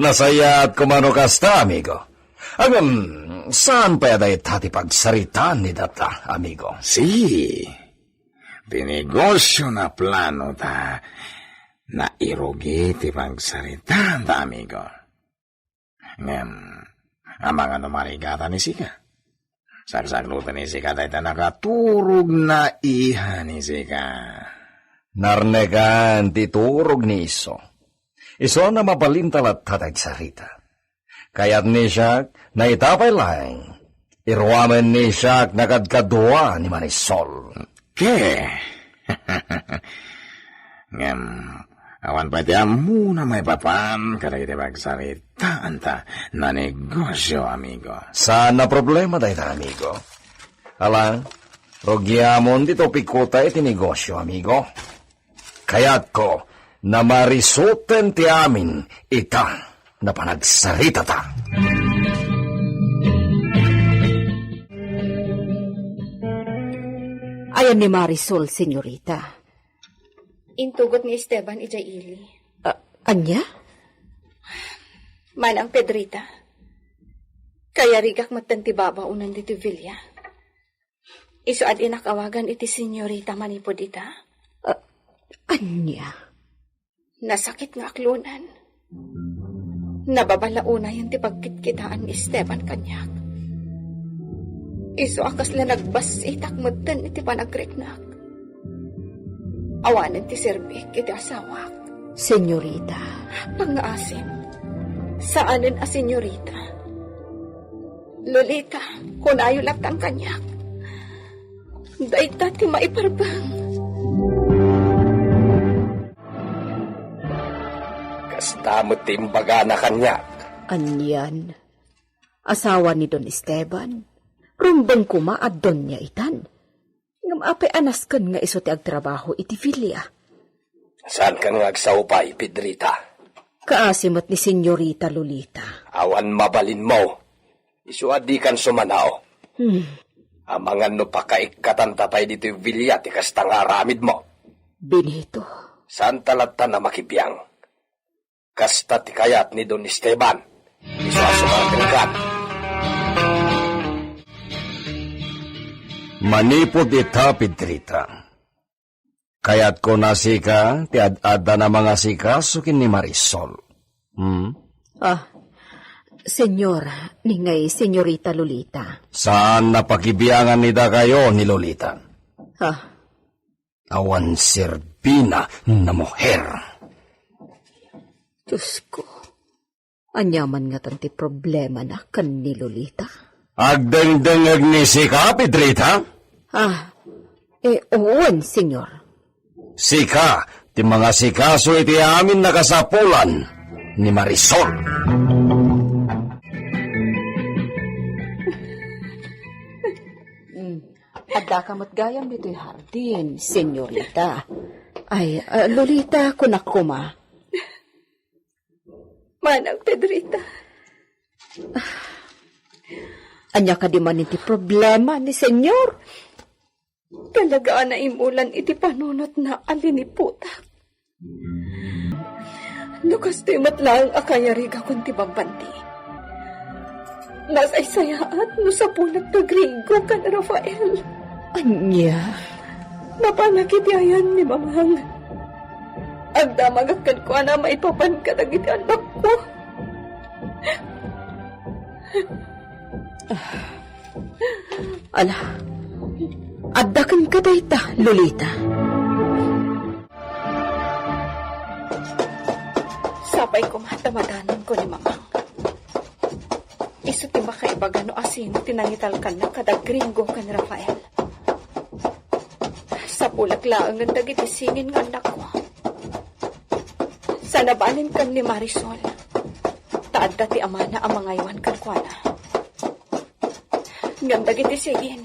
Nasayaat koman no kasta, amigo. Ngem, saan pay a dayta ti pagsaritaan ni data, amigo? Si, ti negosio a planota, nairugi ti pagsaritaanta, amigo. Ngem, amangan no marigatan ni Sika. Saksakloten ni Sika dayta nakaturog a iha ni Sika. Narnekan ti turog ni isu. Isu a mabalinta latta ti agsarita. Kayat ni siak, naita pay laeng. Iruamen ni siak nakadkadua ni Marisol. Ke. Ngem, awan pay ti ammona maipapan kadagiti pagsaritaanta a negosio, amigo. Saan a problema dayta, amigo. Ala, rugiamon ti topikko ta iti negosio, amigo. Kayatko a marisoten ti amin ita a panagsaritata. Ayan ni Marisol, senyorita. Intugot ni Esteban idiay ili. Ah, ania? Manang Pedrita, kayarigak metten ti babaonen ditoy villa. Isu a dinak awagan iti senyorita manipud ita. Ah, ania? Nasakit nga aklonan. Nababalaonayen ti pagkitkitaan ni Esteban kaniak. Isu a kasla nagbassitak metten iti panagriknak. Awanen ti serbik iti asawak. Senyorita. Pangngaasim. Saanen a senyorita. Lolita, kunayo lattang kaniak. Dayta ti maiparbeng. Kasta met ti imbagana kaniak. Anian? Asawa ni Don Esteban? Rumbeng koma a donia itan. Ngem apay a nasken nga isu ti agtrabaho iti villa? Saankan nga agsaupay, Pedrita? Kaasi met ni Senyorita Lolita. Awan mabalinmo. Isu a dikan sumanao. Hmm. Amangan no pakaikkatanta pay ditoy bilia ti kasta nga aramidmo. Benito. Saanta latta a makibiang. Kasta ti kayat ni Don Esteban. Isu a sumargregan. Manipud ita, Pedrita, kayatko a sika ti ad-addan a mangasikaso ken ni Marisol. Hmm? Ah, Senyor, ni ngay Senyorita Lolita. Saan a pakibiangan ni dakayo ni Lolita. Ah. Awan serbina a muher. Diosko, ania man ngatan ti problemana ken ni Lolita? Agdengdengngeg ni sika, Pedrita? Ah, eh, wen, Senyor. Sika ti mangasikaso iti amin a kasapulan ni Marisol. Mm. Addaka met gayam ditoy hardin, Senyorita. Ay, ah, Lolita, kunak koma. Manang Pedrita. Ania kadi manen ti problema ni Senyor? Talaga a naimulan iti panunotna a liniputak. No kastoy met laeng a kayarigakon ti bambanti, nasaysayaat no sapulek da Gringo ken Rafael. Ania? Napanak iti ayan ni Mamang. Agdamagak kenkuana maipapan kadagiti annakko. Ala, adda kenka dayta, Lolita. Sapay koma ta madanonko ni Mamang. Isu ti makaibaga no asino ti nangitalkanna kada Gringo ken Rafael. Sapulek laengen dagiti singin nga annakko. Saan a balin ken ni Marisol, ta adda ti amana a mangaywan kenkuana. Ngem dagiti singin,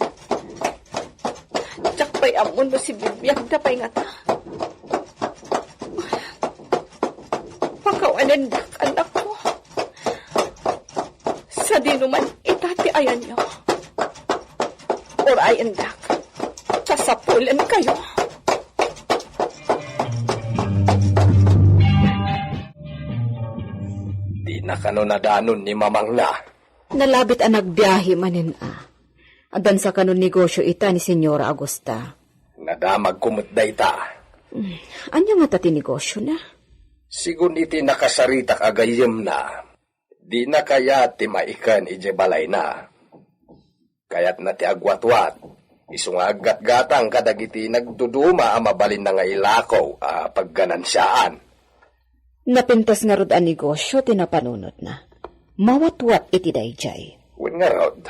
diak pay ammo no sibibiagda pay ngata. Pakawanendak, annakko. Sadino man ita ti ayanyo, urayendak, ta sapulenkayo. Dina kano nadanon ni mamangna. Nalabit a nagbiahe manen a. Addansa kano negosio ita ni Señora Augusta. Nadamagko met dayta. Hmm, ania ngata ti negosiona? Sigun iti nakasaritak a gayyemna, dina kayat ti maiken idiay balayna. Kayatna ti agwatwat, isu nga aggatgatang kadagiti nagduduma a mabalinna nga ilako a pagganansiaan. Napintas ngarud a negosio ti napanunotna. Mawatwat iti daydiay. Wen ngarud.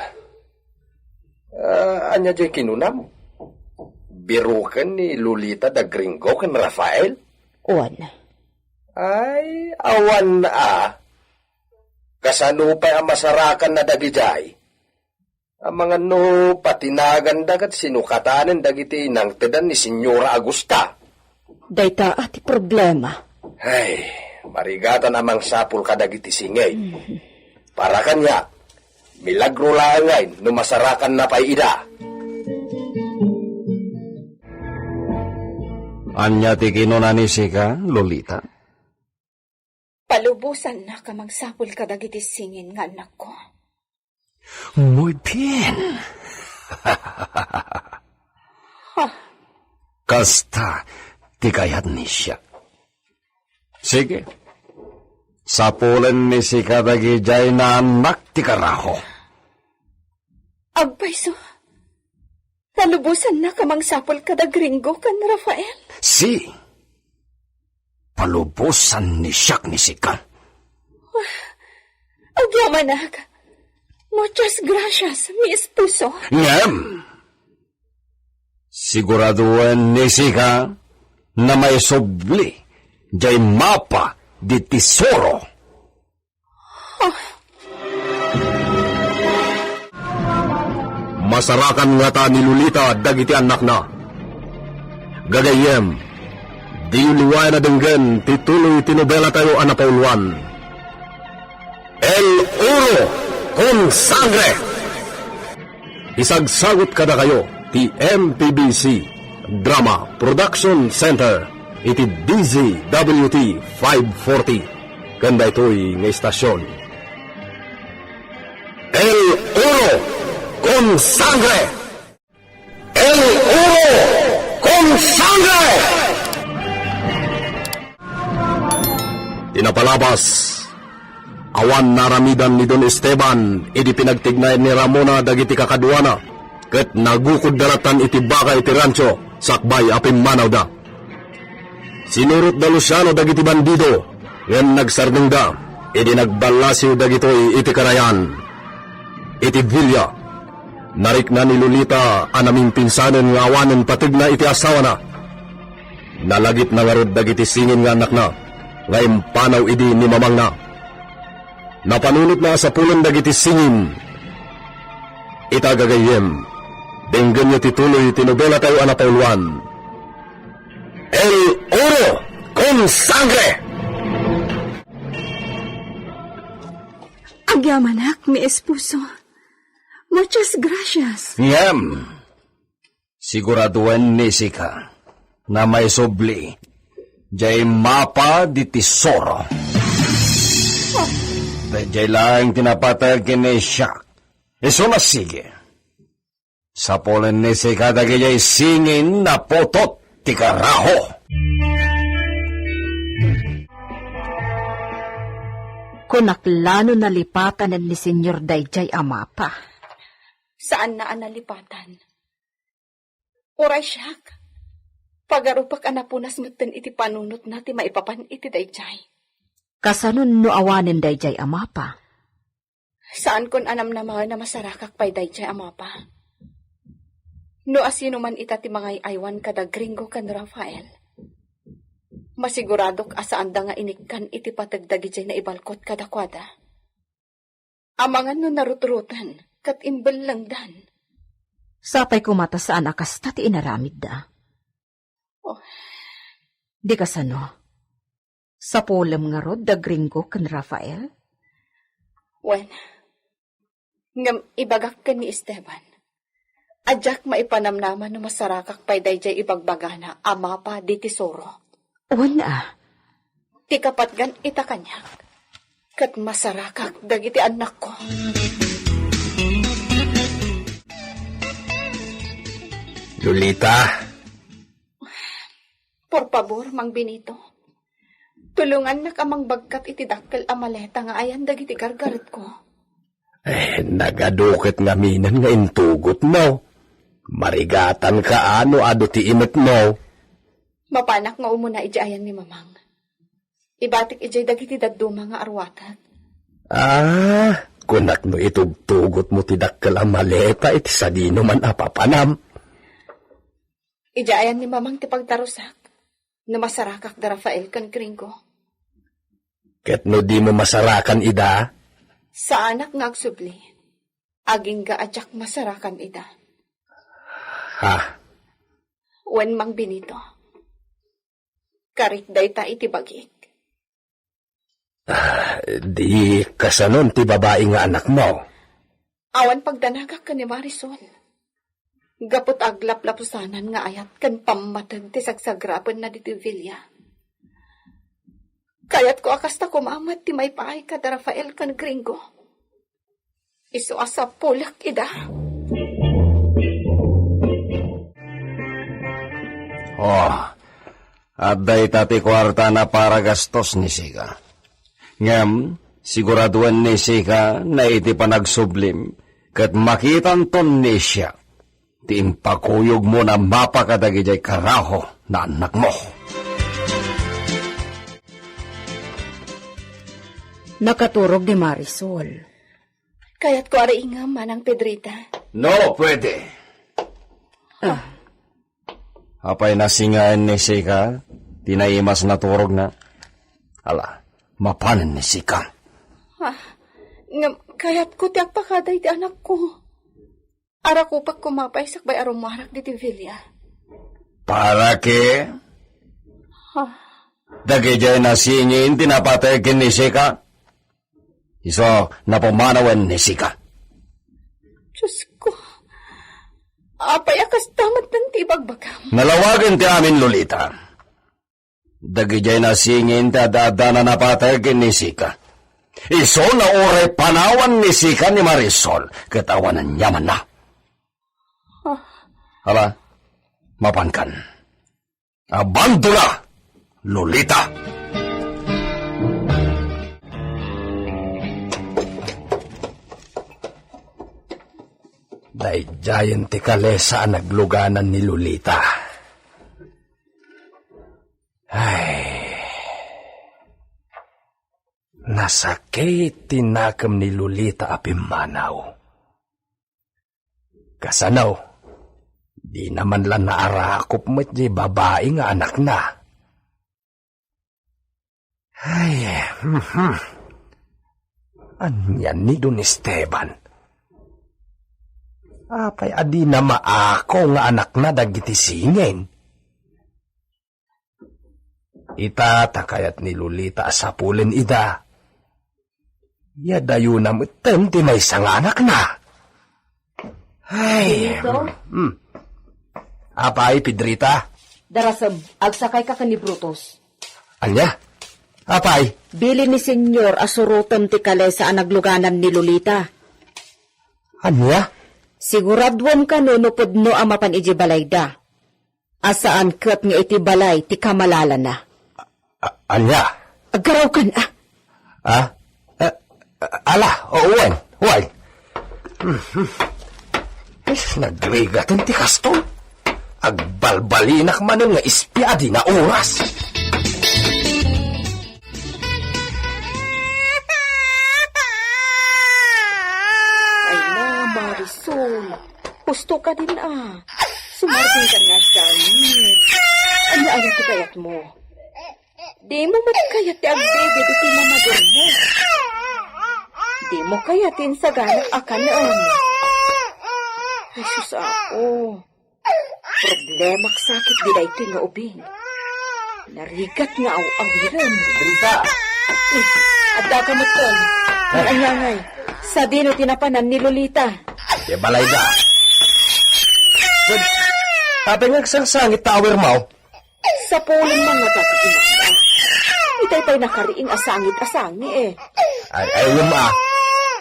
Ah, ania diay kinunam? Biroken ni Lolita da Gringo ken Rafael? Wen. Ay, awan a. Kasano pay a masarakanna dagidiay? Amangan no patinaganda ket sinukatanen dagiti nangtedan ni Señora Augusta. Dayta a ti problema. Ay, marigatan a mangsapul kadagiti singin. Mhm. Para kaniak, milagro laeng ngay no masarakanna pay ida. Ania ti kinuna ni sika, Lolita? Palubosannaka mangsapul kadagiti singin nga annakko. Muy bien. Ha? Kasta ti kayat ni siak. Sige. Sapulen ni sika dagidiay naannak ti karaho. Agpayso. Nalubosannaka mangsapul kada Gringo ken Rafael? Si. Palubosan ni siak ni sika. Agyamanak. Muchas gracias, mi esposo. Ngem, siguraduen ni sika a maisubli diay mapa di tesoro. Masarakan ngata ni Lolita dagiti annakna. Gagayyem, Diyo liwayan a denggen ti tuloy ti nobelatayo a napauluan, El Oro con Sangre. Isagsagut kadakayo ti M P B C Drama Production Center iti D Z W T five forty ken daytoy nga istasyon. El Oro con Sangre. El Oro con Sangre! Ti napalabas, awan naaramidan ni Don Esteban idi pinagtignayan ni Ramona dagiti kakaduana, ket nagukodda lattan iti baka iti rancho sakbay a pimmanawda. Sinurotda Luciano dagiti bandido, ngem nagsardengda idi nagballasiw dagitoy iti karayan. Iti Villa, narikna ni Lolita a namimpinsanen nga awanen pategna iti asawana. Nalagipna ngarud dagiti singin nga annakna nga impanaw idi ni mamangna. Napanunotna a sapulen dagiti singin. Ita, gagayyem, denggenyo ti tuloy ti nobelatayo a napauluan. El Oro con Sangre! Agyamanak, mi esposo. Muchas gracias. Ngem, siguradoen ni sika nga maisubli jay mapa di tesoro. Dayjay laeng ti napateg ken ni Siak. Isu a sige. Sapulen ni sika dagijay singin a putot ti karaho. Kunak la no nalipatanen ni Señor dayjay a mapa. Saanna a nalipatan. Uray siak, pagarupak a napunas metten iti panunotna ti maipapan iti dayjay. Kasano no awanen dayjay a mapa? Saankon a namnamaen a masarakak pay dayjay a mapa. No asino man ita ti mangay-aywan kada Gringo ken Rafael, masiguradok a saanda nga inikkan iti pateg dagijay naibalkot kadakuada. Amangan no narutroten ket imbellengdan. Sapay koma ta saan a kasta ti inaramidda. Oh. Di kasano? Sapulem ngarud da Gringo ken Rafael? Wen, ngem ibagak ken ni Esteban a diak maipanamnama no masarakak pay dayjay ibagbagana a mapa di tesoro. Wen a. Ti kapatgan ita kaniak, ket masarakak dagiti annakko. Lolita. Por pabor, Mang Benito. Tulongannak a mangbagkat iti dakkel a maleta nga ayan dagiti gargaretko. Eh, nagadu ket ngaminen nga intugotmo. Marigatanka a no adu ti imetmo. Mapanak nga umuna idiay ayan ni Mamang. Ibatik idiay dagiti dadduma nga aruatek. Ah, kunak no itugtugotmo ti dakkel a maleta iti sadinoman a papanam. Idiay ayan ni Mamang ti pagtarusak no masarakak da Rafael ken Gringo. Ket no dimo masarakan ida? Saanak nga agsubli. Agingga a diak masarakan ida. Ha? Wen, Mang Benito. Karik dayta iti bagik. Ah, di kasanon ti babai nga anakmo? Awan pagdanagak ken ni Marisol. Gapu ta aglaplapusanan nga ayat ken pammateg ti sagsagrapenna ditoy villa. Kayatko a kasta koma met ti maipaay kada Rafael ken Gringo. Isu a sapulek ida. Oh, adda ita ti kuartana para gastos ni Sika. Ngem, siguradoen ni Sika na iti panagsublim, ket makitanton ni Siak ti impakuyogmo a mapa kadagidiay karaho nga annakmo. Nakaturog ni Marisol. Kayatko a riingem, Manang Pedrita. No, pwede. Ah. Apay nasingaen ni Sika, ti naimas naturogna? Ala, mapanen ni Sika. Ah, ngem kayatko ti agpakada iti anakko. Arakupak koma pay sakbay a rummuarak ditoy villa. Para ke? Ah. Dagidiay nasingin ti napateg ken ni Sika. Isu, napumanawen ni Sika. Diosko, apay a kasta met ti ibagbagam? Nalawagen ti amin, Lolita. Dagidiay nasingin ti adda-addana napateg ken ni Sika. Isu, uray panawan ni Sika ni Marisol ket awan aniamanna. Ah. Ala, mapankan. Abandona, Lolita! Daydiayen ti kalesa a nagluganan ni Lolita. Ay, nasakit ti nakem ni Lolita a pimmanaw. Kasano? Dina man la naarakop met diay babai nga anakna. Ay, mhm. Ania ni Don Esteban? Apay a dina maako nga anakna dagiti singin? Ita ta kayat ni Lolita a sapulen ida. Ya dayona metten ti maysa nga anakna. Ay, Benito? Hmm. Apay, Pedrita? Darasem, agsakayka ken ni Brutus. Ania? Apay? Bilin ni Senyor a surotem ti kalesa a nagluganan ni Lolita. Ania? Siguraduem kano no pudno a mapan idiay balayda. A saan ket nga iti balay ti kamalalana. A-, ania? Aggarawkan, ah. Ah? Eh, ala, o, wen, wen. Mhm. Is, nagrigaten ti kasto. Agbalbalinak manen nga ispia a dina oras. Ay na, Marisol. Husto ka din, ah. Sumardengka nga agdangit. Ania aya ti kayatmo? Dimo met kayat ti agdede ditoy mamadurmo. Dimo kayat ti insaganak a kanem. Jesus, Apo. Problemak sakit di daytoy nga ubing. Narigat nga aw-awiren. Rita! Eh, adda ka met, Tol. Ay, ania ngay? Sadino ti napanan ni Lolita? Diay balayda. Apay nga agsangsangit ta awirmo? Sapulen man nga dagiti mata. Itay pay nakariing a sangit a sangi, eh. Ay, ay, wen, ah.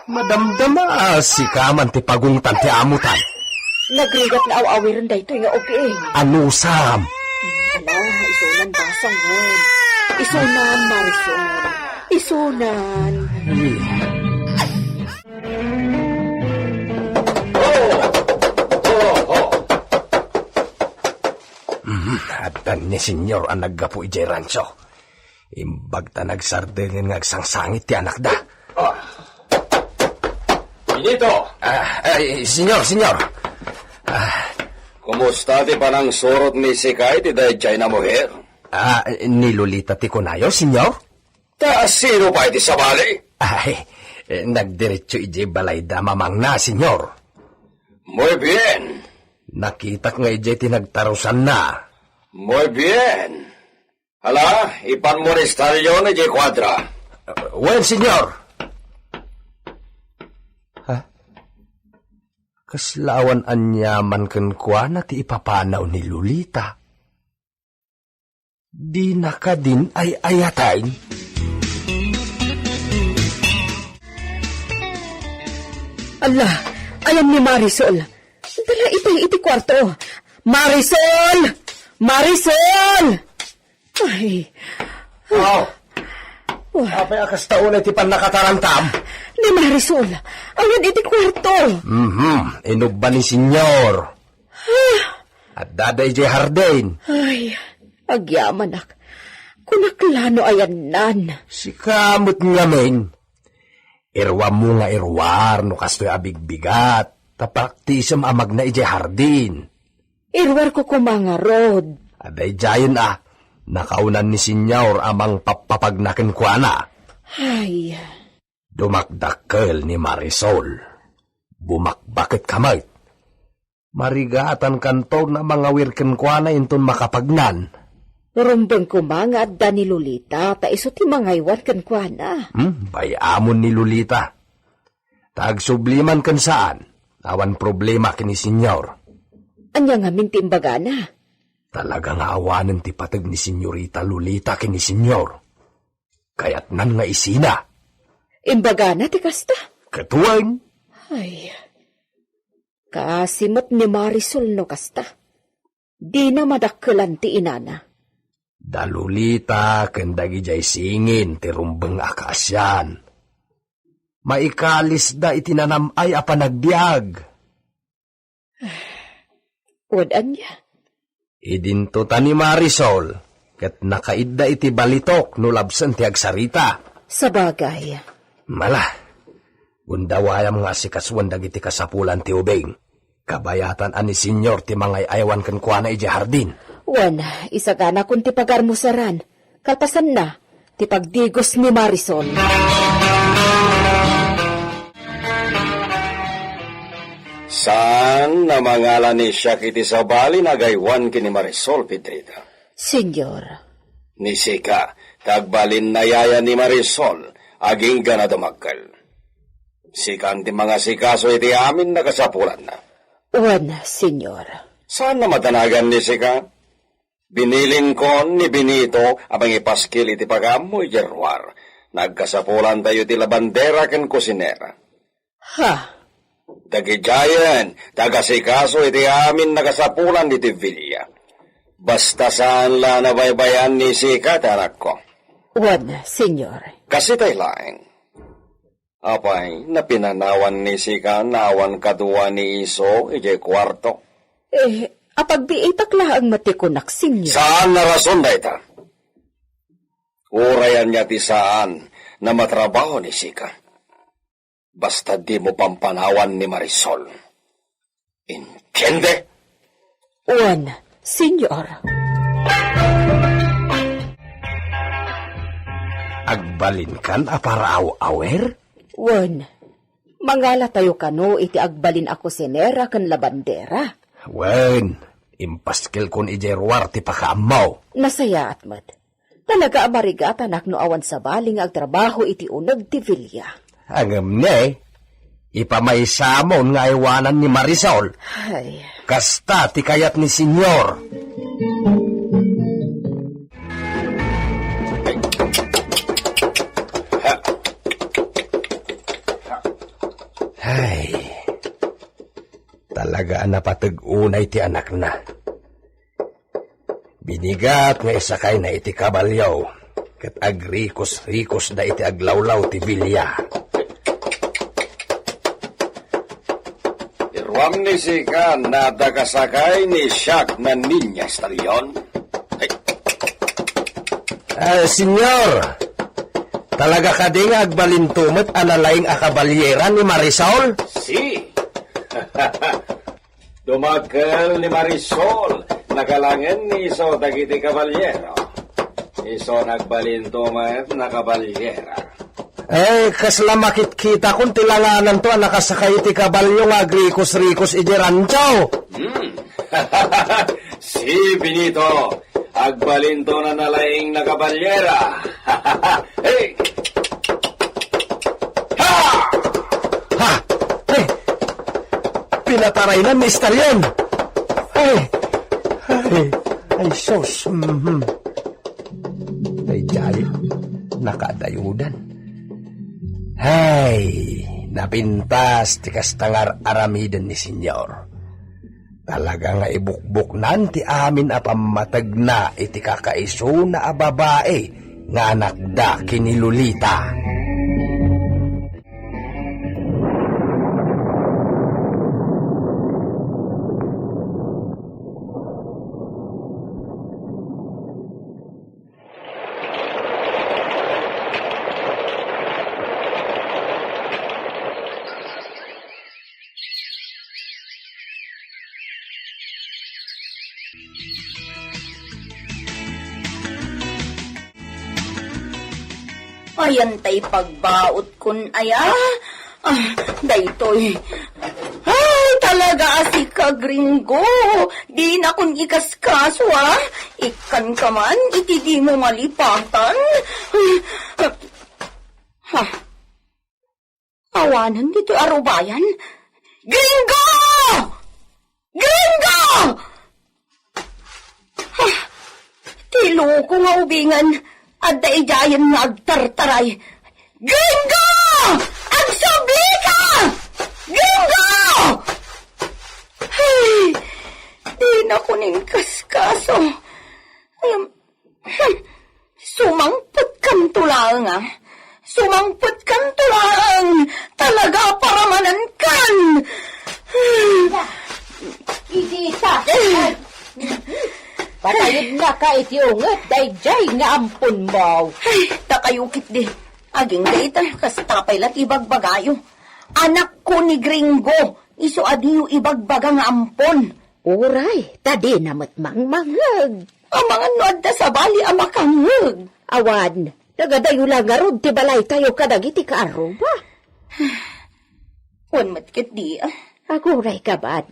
Madamdama, ah, sika man ti pagungtan ti amotan. Nagrigat nga aw-awiren daytoy nga ubing. Anusam? Ala, isunan basang, wen. Isunan, Marisol. Isunan. Ay. Mhm, adda ni Senyor a naggapu idiay rancho. Imbag ta nagsardengen nga agsangsangit ti anakda. Ah. Benito! Ah, ay, Senyor, Senyor. Ah. Kumusta ti panangsurot ni Sikay ti daydiay a muher? Ah, ni Lolita ti kunayo, Senyor? Ta sino pay ti sabali? Ay, eh, nagdiretso idiay balayda a mamangna, Senyor. Muy bien. Nakitak nga idiay ti nagtarusanna. Muy bien. Hala, ipanmo ni Stallion idiay kuadra. Wen, Senyor. Ha? Kasla awan aniaman kenkuana ti ipapanaw ni Lolita. Dina kadin ay-ayaten? Ala, ayan ni Marisol. Dala itay iti kuarto. Marisol! Marisol! Ay. Oh. Wah. Apay a kasta unay ti pannakatarantam? Ni Marisol, awan iti kuarto. Mhm, inubba ni Senyor. Ah. Adda daydiay hardin. Ay, agyamanak. Kunak la no ayannan. Sika met ngamin. Iruammo nga iruar no kastoy a bigbigat. Ta praktisem a magna idiay hardin. Iruarko koma ngarud. Adda idiayen a. Nakaunan ni Senyor a mangpappapagna kenkuana. Ay. Dumakdakkel ni Marisol. Bumakbaket ka met. Marigatankanto nga mangawir kenkuana inton makapagnan. Rumbeng koma nga adda ni Lolita, ta isu ti mangaywan kenkuana. Hmm, bay-amon ni Lolita. Ta agsubli man ken saan, awan problema ken ni Senyor. Ania ngamin ti imbagana? Talaga nga awanen ti pateg ni Senyorita Lolita ken ni Senyor. Kayatnan nga isina. Imbagana ti kasta? Ket wen. Ay, kaasi met ni Marisol no kasta. Dina madakkelan ti inana. Da Lolita ken dagidiay singin ti rumbeng a kaasian. Maikalisda iti nanam-ay a panagbiag. Wen ania? Idinto ta ni Marisol, ket nakaidda iti balitok no labsen ti agsarita. Sabagay. Mala, gundawayam nga asikasoen dagiti kasapulan ti ubing. Kabayatan a ni Senyor ti mangay-aywan kenkuana idiay hardin. Wen, isaganakon ti pagarmusaran. Kalpasanna, ti pagdigos ni Marisol. Saan a mangala ni Siak iti sabali nga agaywan ken ni Marisol, Pedrita? Senyor. Ni sika, ta agbalin na yaya ni Marisol, agingga na dumakkel. Sikan ti mangasikaso iti amin a kasapulanna. Wen, Senyor. Saan a madanagan ni sika? Binilinkon ni Benito a mangipaskil iti pagaammo idiay ruar. Nagkasapulantayo ti labandera ken kusinera. Ha? Dagidiayen, tagasikaso iti amin a kasapulan iti villa. Basta saan la a nabaybayan ni sika ti anakko. Wen, Senyor. Kastoy laeng. Apay, napinanawan ni sika nga awan kadua ni isu idiay kuarto? Eh, apagbiitak laeng met ti kunak, Senyor. Saan a rason dayta. Uray ania ti saan a matrabaho ni sika. Basta dimo pampanawan ni Marisol. Entiende? Wen, Senyor. Agbalinkan a paraaw-awer? Wen, mangalatayo kano iti agbalin a kusinera ken labandera. Wen, impaskelkon idiay ruar ti pakaammo. Nasayaat met. Talaga a marigatanak no awan sabali nga agtrabaho iti uneg ti villa. Ngem ne, ipamaysamon nga aywanan ni Marisol. Ay. Kasta ti kayat ni Senyor. Ay, talaga a napateg unay ti anakna. Binigat nga isakayna iti kabalio, ket agrikos-rikosda iti aglawlaw ti villa. Iruam ni sika, nadakasakay ni Siak na Niña Estalyon. Ay. Ah, Senyor, talaga kadi nga agbalinto met a nalaing a kabalyera ni Marisol? Si. Dumakkel ni Marisol, nakalangen ni isu dagiti kabalyero. Isu nagbalinto met a kabalyera. Eh, kasla makitkitakon ti langananto a nakasakay iti kabalio nga agrikos-rikos iti rancho. Hmm. Si Benito, agbalinto na nalaing a kabalyera. Hey! Ha! Ha! Ay! Pinataraynan ni Estalyon! Ay! Ay! Ay, sus! Mhm. Ay, jay, nakadayodan. Ay, napintas ti kasta nga ar-aramiden ni Senyor. Talaga nga ibukbuknan ti amin a pammategna iti kakaisuna a babai nga anakda ken ni Lolita. Ayan tay pagbaotkon aya. Ah, daytoy. Ay, talaga. Gasika, Gringo! Dinakon ikaskaso, a! Ikkanka man iti dimo malipatan. Ha? Awanen ditoy a rubayan? Gringo! Gringo! Ah, ti loko nga ubingen, adda idiayen nga agtartaray. Gringo! Agsublika! Gringo! Ay, dinakon inkaskaso. Ngem, hmm, sumangpetkanto laeng, a. Sumangpetkanto laeng. Talaga, paramanankan. Idita! Patayonna ka iti unget daydiay nga amponmo. Ay, dakayo ketdi. Agingga ita, kasta pay la ti ibagbagayo. Anakko ni Gringo, isu a diyo ibagbaga nga ampon. Uray, ta dina met mangmangngeg. Amangan no adda sabali a makangngeg. Awan, nagadayo la ngarud ti balaytayo kadagiti kaarruba. Wen met ketdi, a. Aguray ka man.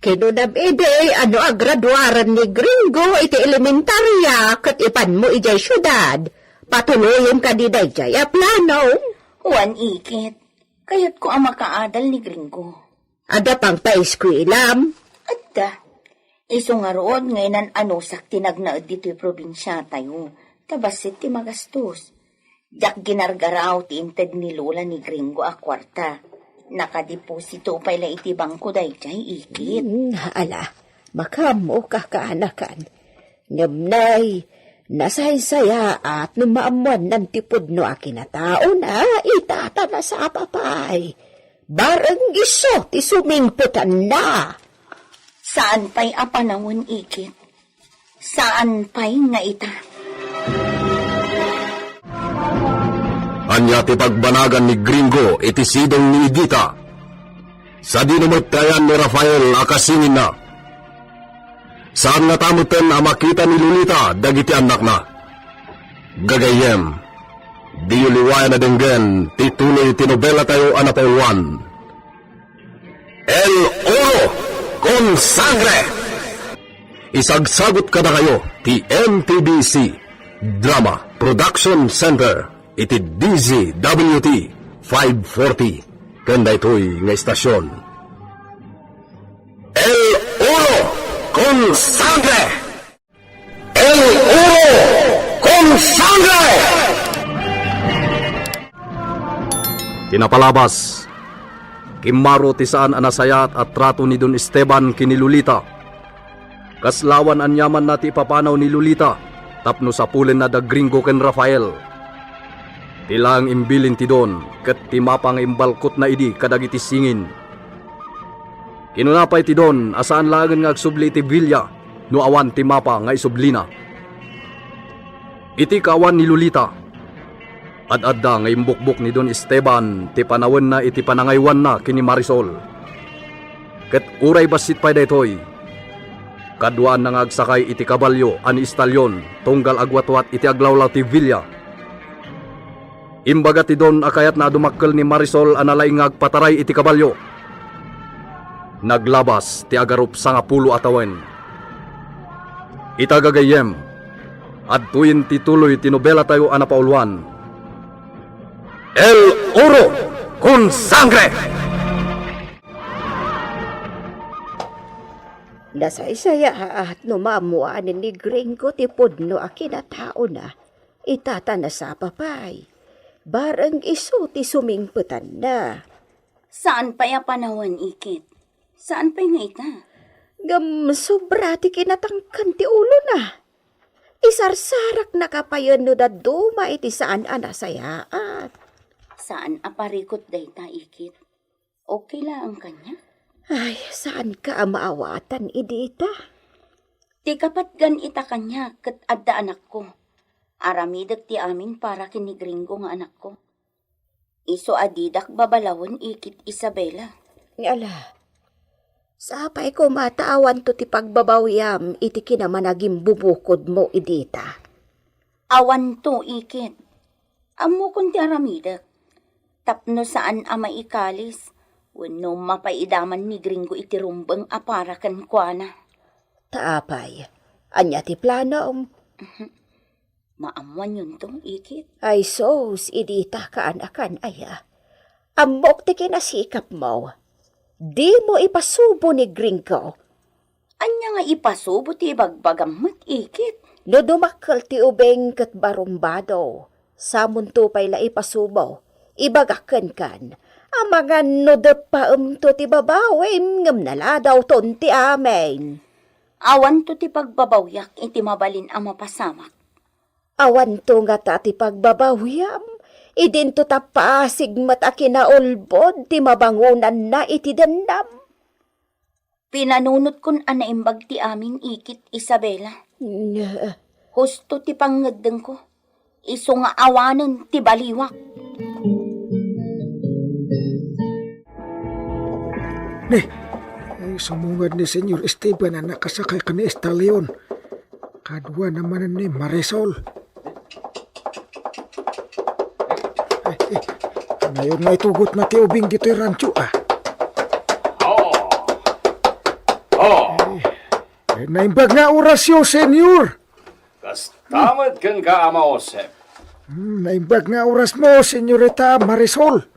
Kinunam idi a no agraduaren ni Gringo iti elementaria ket ipanmo idiay siudad, patuloyen kadi daydiay a plano. Wen, Ikit, kayatko a makaadal ni Gringo. Adda pay paeskuelam? Adda. Isu ngarud nga inan-anusak ti nagnaed ditoy probinsiatayo, ta bassit ti magastos. Diak ginargaraw ti inted ni Lola ni Gringo a kuarta. Nakadeposito pay la iti bangko daydiay, Ikit. Hmm, ala, makaammoka kaanakan. Ngem nay, nasaysayaat no maammoannan ti pudno a kinataona, ita ta nasapa pay. Bareng isu ti sumingpetanna. Saan pay a panawen, Ikit. Saan pay nga ita. Ania ti pagbanagan ni Gringo iti sidong ni Idita? Sadino met ti ayan ni Rafael a kasinginna? Saan ngata metten a makita ni Lolita dagiti annakna? Gagayyem, diyo liwayan a denggen ti tuloy ti nobelatayo a napauluan. El Oro con Sangre! Isagsagut kadakayo ti M T B C Drama Production Center iti D Z W T five forty ken daytoy nga istasyon. El Oro con Sangre! El Oro con Sangre! Ti napalabas, kimmaro ti saan a nasayaat a trato ni Don Esteban ken ni Lolita. Kasla awan aniamanna ti ipapanaw ni Lolita tapno sapulenna da Gringo ken Rafael. Ti laeng imbilin ti Don ket ti mapa nga imbalkotna idi kadagiti singin. Kinuna pay ti Don a saan laengen nga agsubli iti villa no awan ti mapa nga isublina. Iti kaawan ni Lolita, ad-adda nga imbukbok ni Don Esteban ti panawenna iti panangaywanna ken ni Marisol. Ket uray bassit pay daytoy, kaduaanna nga agsakay iti kabalio a ni Estalion tunggal agwatwat iti aglawlaw ti villa. Imbaga ti Don a kayatna a dumakkel ni Marisol a nalaing nga agpataray iti kabalio. Naglabas ti agarup sangapulo a tawen. Ita gagayyem, adtoyen ti tuloy ti nobelatayo a napauluan, El Oro con Sangre! Nasaysayaat no maammoanen ni Gringo ti pudno a kinataona. Ita ta nasapa pay. Bareng isu ti sumingpetanna. Saan pay a panawen, Ikit. Saan pay nga ita. Ngem sobra ti kinatangken ti ulona. Isarsaraknaka payen no dadduma iti saan a nasayaat. Saan a parikut dayta, Ikit. Okay laeng kaniak? Ay, saanka a maawatan idi ita? Ti kapatgan ita kaniak ket adda anakko. Aramidek ti amin para ken ni Gringo nga anakko. Isu a didak babalawen, Ikit Isabela. Ala, sapay koma ta awanto ti pagbabawiam iti kinamanagimbubukod mo idi ita. Awanto, Ikit. Ammokon ti aramidek. Tapno saan a maikalis, Wenno mapaidaman ni Gringo iti rumbeng a para kenkuana. Ta apay, ania ti planom? Maammuanyonto, ikit. Ay sus, idi ta kaanakan aya. Ammok ti kinasikapmo. Dimo ipasubo ni Gringo. Ania nga ipasubo ti ibagbagam met, ikit? No dumakkel ti ubing ket barumbado, samonto pay la ipasubo. Ibagak kenkan, amangan no deppaemto ti babawim ngem naladawton ti amin. Awanto ti pagbabawyak iti mabalin a mapasamak. Awanto ngata ti pagbabawiam, idinto ta pasig met a kinaulbod ti mabangonanna iti dennam. Pinanunotkon a naimbag ti amin, ikit Isabela. Nga. Husto ti pangngeddengko, isu nga awanen ti baliwak. Ni, ay, sumungad ni Senyor Esteban a nakasakay ken ni Estalion. Kaduana manen ni Marisol. Ay, ay, nayon nga itugotna ti ubing ditoy rancho, ah. Oh. Oh. Ay, naimbag nga orasyo, Senyor. Kasta met kenka, Ama Josep. Hmm, naimbag nga orasmo, Senyorita Marisol.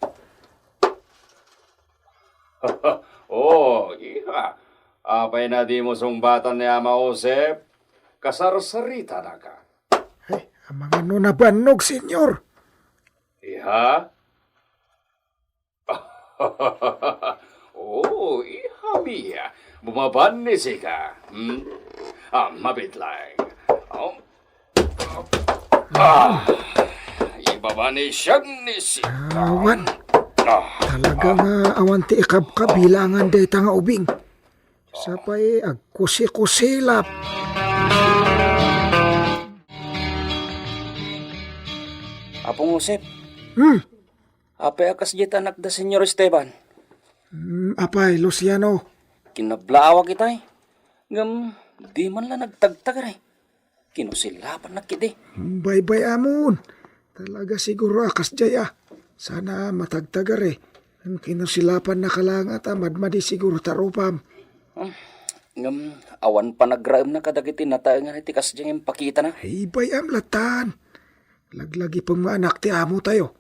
Oh, iha. Apay na dimo sungbatan ni Ama Josep? Kasarsaritanaka. Ay, amangan no nabannog, Senyor. Iha? Oh, iha mia. Bumabannisi ka. Hmm? Ah, mabitlang. Oh. Ah, ibabanisiag ni sika. Awan. Ah. Talaga nga awan ti ikabkabilangan dayta nga ubing. Sapay agkusikusilap. Apong Josep. Hmm. Apay a kasdiay ti anak da Senyor Esteban? Hmm, apay, Luciano. Kinablaawak itay. Ngem, di man la nagtagtagari. Kinusilapannak idi. Baybay-amon. Talaga siguro a kasdiay a. Saan a matagtagari. Ang kinusilapannak a langat a madmadi siguro ta rupam. Hmm. Ngem, awan panagraemna kadagiti nataengan iti kasdiay nga impakitana. Ay, bay-am latan. Laglagipem nga anak ti amo tayo.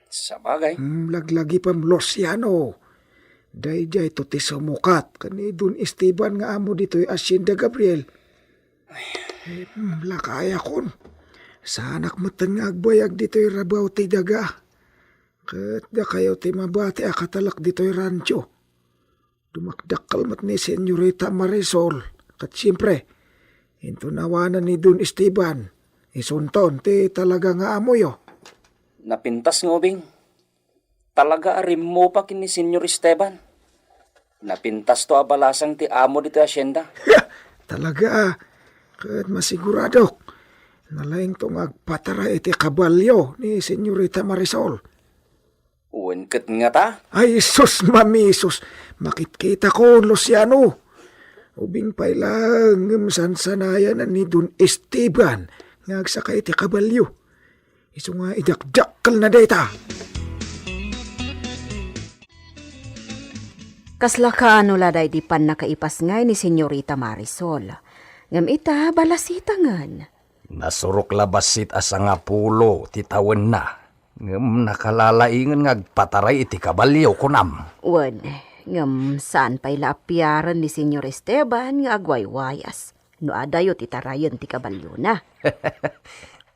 Sabagay. Hmm, laglagipem, Luciano. Daydiay to ti sumukat ken ni Don Esteban nga amo ditoy Hacienda Gabriel. Eh, hmm, lakayakon. Saanak metten nga agbayag ditoy rabaw ti daga. Ket dakayo ti mabati a katalek ditoy rancho. Dumakdakkel met ni Senyorita Marisol, ket siempre, inton awanen ni Don Esteban, isunton ti talaga nga amoyo. Napintas nga ubing. Talaga a rimmupa ken ni Senyor Esteban. Napintasto a balasang ti amo ditoy hacienda. Talaga a, ket masiguradok, nalaingto nga agpataray iti kabalio ni Senyorita Marisol. Wen ket ngata? Ay, sus, mamisus! Makitkitakon, Luciano! Ubing pay laeng ngem sansanayan ni Don Esteban nga agsaka iti kabalio. Isu nga idakdakkelna dayta. Kasla kaano la daydi pannakaipasngay ni Senyorita Marisol. Ngem ita, balasitangen. Nasurok la bassit a sangapulo ti tawenna, ngem nakalalaingen nga agpataray iti kabalio, kunam. Wen, ngem saan pay la a piaren ni Senyor Esteban nga agwaywayas no adayo ti tarayen ti kabaliona.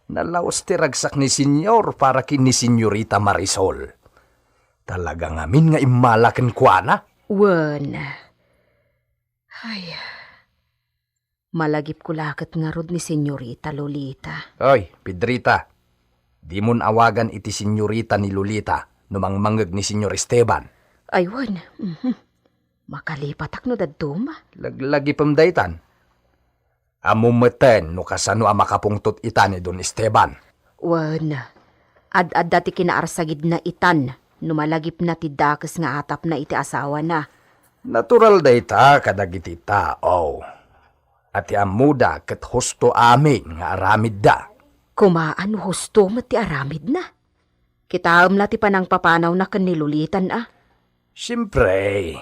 Nalaus ti ragsak ni Senyor para ken ni Senyorita Marisol. Talaga ngamin nga immala kenkuana. Wen. Ay. Malagipko la ket ngarud ni Senyorita Lolita. Oy, Pedrita, dimon awagan iti Senyorita ni Lolita no mangmangngeg ni Senyor Esteban. Ay, wen. Mhm. Makalipatak no dadduma. Laglagipem daytan. Ammom metten no kasano a makapungtot ita ni Don Esteban. Wen, ad-adda ti kinaarsagidna itan no malagipna ti dakes nga atapna iti asawana. Natural dayta kadagiti tao a ti ammoda ket husto amin nga aramidda. Kumaan no husto met ti aramidna. Kitaem la ti panangpapanawna ken ni Lolitan a. Siempre,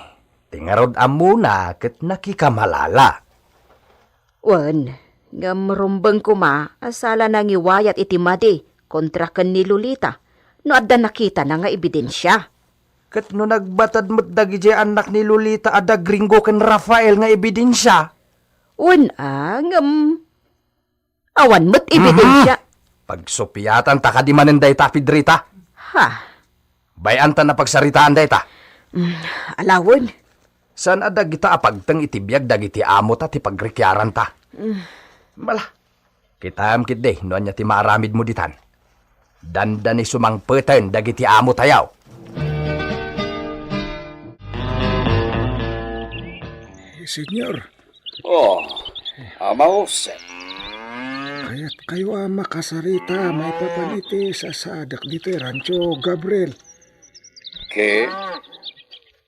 ti ngarud ammona ket nakikamalala. Wen, ngem rumbeng koma a sala nangiwayat iti madi kontra ken ni Lolita no adda nakitana nga ebidensia. Ket no nagbatad met dagidiay annak ni Lolita a da Gringo ken Rafael nga ebidensia? Wen a, ngem awan met ebidensia. Mhm. Pagsupiatan ta kadi manen dayta, Pedrita. Ha? Bay-an ta napagsaritaan dayta. Mm, alawen. Saan a dagita a pagteng iti biag dagiti amo ta ti pagrikiaran ta? Mm. Mala, kitaem ketdi no ania ti maaramid mo ditan. Dandani sumangpeten dagiti amo tayo. Eh, Senyor. Oh, Ama Jose. Kayatkayo a makasarita maipapan iti sasaadek ditoy rancho, Gabriel. Ke?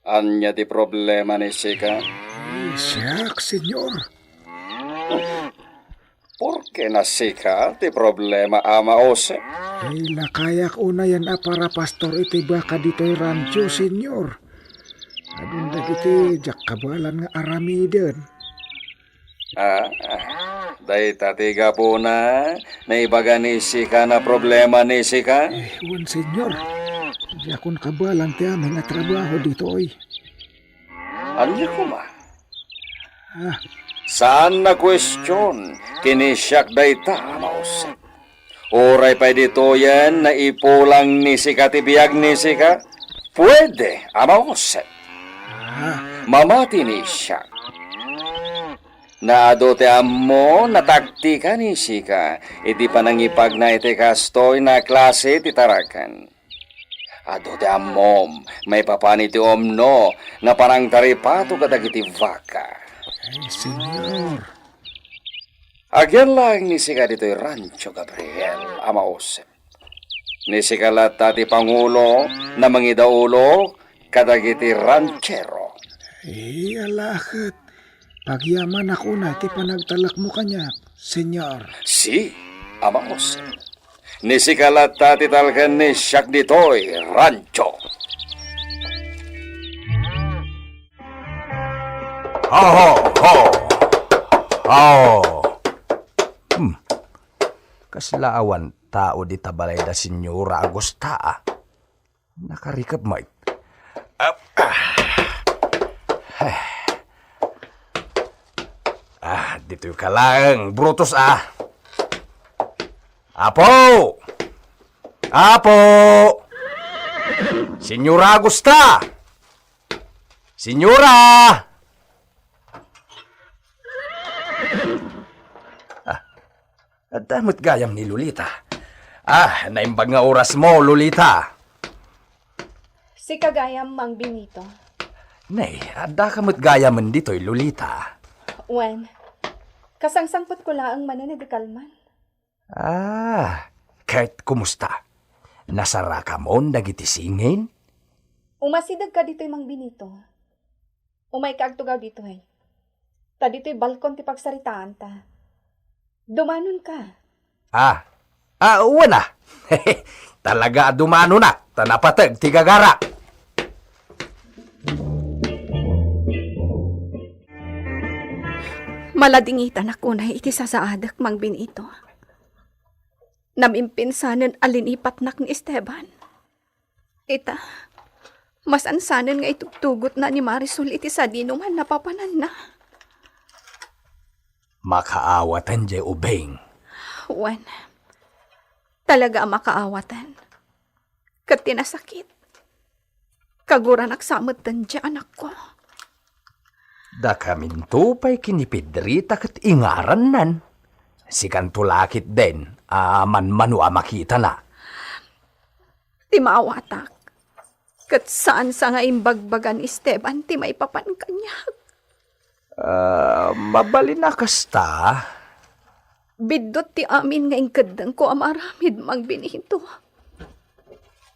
Ania ti problema ni sika? Eh, siak, Senyor. Porke na sika ti problema, Ama Jose? Ay, lakayak unayen a parapastor iti baka ditoy rancho, Senyor. Adun dagiti diak kabaelan nga aramiden. Ah, dayta ti gapuna, naibaga ni sika na problema ni sika? Eh, wen, Senyor. Diakon kabaelan ti amin a trabaho ditoy. Ania koma? Ah. Saan a kuestion ken ni siak dayta, Ama Jose. Uray pay ditoyen naipulang ni sika ti biag ni sika, puede, Ama Jose. Ah. Mamati ni siak. Naadu ti ammo, nataktika ni sika iti panangipagna iti kastoy a klase ti taraken. Adu ti ammom maipapan iti umno nga panangtaripato kadagiti baka. Ay, Senyor. Agyat laeng ni sika ditoy rancho, Gabriel, Ama Jose. Ni sika latta ti pangulo a mangidaulo kadagiti ranchero. Eh, ala ket, pagyamanak unay ti panagtalekmo kaniak, Senyor. Si, Ama Jose. Ni sika latta ti talgen ni siak ditoy rancho. Ho, ho, ho! Ho! Hmm. Kasla awan tao dita balay da Senyora Agusta, a. Nakarikep met. Ah, ah. Ah, ditoy ka laeng, Brutus, a. Apo! Apo! Senyora Agusta! Senyora! Ah, adda met gayam ni Lolita. Ah, naimbag nga orasmo, Lolita. Sika gayam, Mang Benito. Nay, adda ka met gayamen ditoy, Lolita. Wen, kasangsangpetko laeng manen idi kalman. Ah, ket kumusta? Nasarakam dagiti singin? Umasidegka ditoy, Mang Benito. Umayka agtugaw ditoy. Ta ditoy balkon ti pagsaritaanta. Dumanonka. Ah, ah, wen a. Talaga a dumanonak, ta napateg ti gagara. Maladingitanak unay iti sasaadek, Mang Benito. Namimpinsanen a linipatnak ni Esteban. Ita, masansanen nga itugtugotna ni Marisol iti sadinoman a napapananna. Makaawatan diay ubing. Wen, talaga a makaawatan. Ket ti nasakit, kaguranak sa metten diay anakko. Dakaminto pay ken ni Pedrita ket ingarannan. Sikanto la ketdin a manmano a makitana. Ti maawatak, ket saan sa nga imbagbaga ni Esteban ti maipapan kaniak. Ah, mabalin a kasta. Biddut ti amin nga inkeddengko a maaramid, Mang Benito.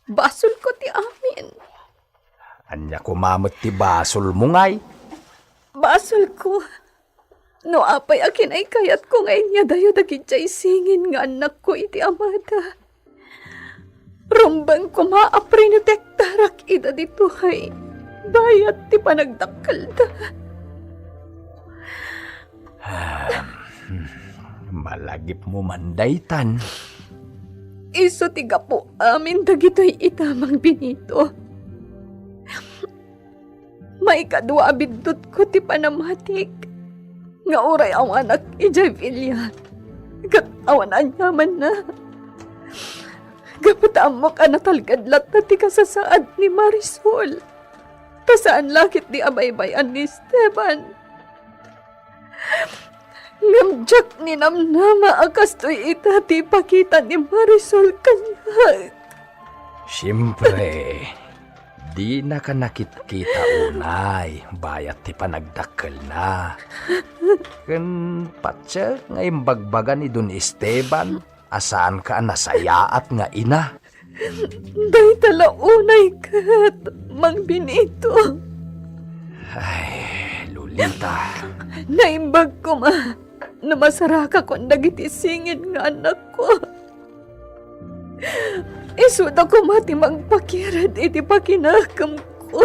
Basolko ti amin. Ania koma met ti basolmo, ngay? Basolko. No apay a kinaykayatko nga inyadayo dagidiay singin nga annakko iti amada. Rumbeng koma a prinotektarak ida ditoy. Bayat ti panagdakkelda. Ah, hmm, malagipmo man daytan. Isu ti gapu amin dagitoy ita, Mang Benito. Maikadua a biddutko ti panamatik nga uray awanak idiay villa, ket awan aniamanna. Gapu ta ammok a natalged latta ti kasasaad ni Marisol, ta saan la ketdi a baybay-an ni Esteban. Ngem diak ninamnama a kastoy ita ti ipakita ni Marisol kaniak. Siempre, dinaka nakitkita unay bayat ti panagdakkelna. Ken patiek nga imbagbaga ni Don Esteban a saanka a nasayaat nga ina. Dayta la unay ket, Mang Benito. Ay, Lolita. Naimbag koma no masarakakon dagiti singin nga anakko. Isuda koma ti mangpakired iti pakinakemko.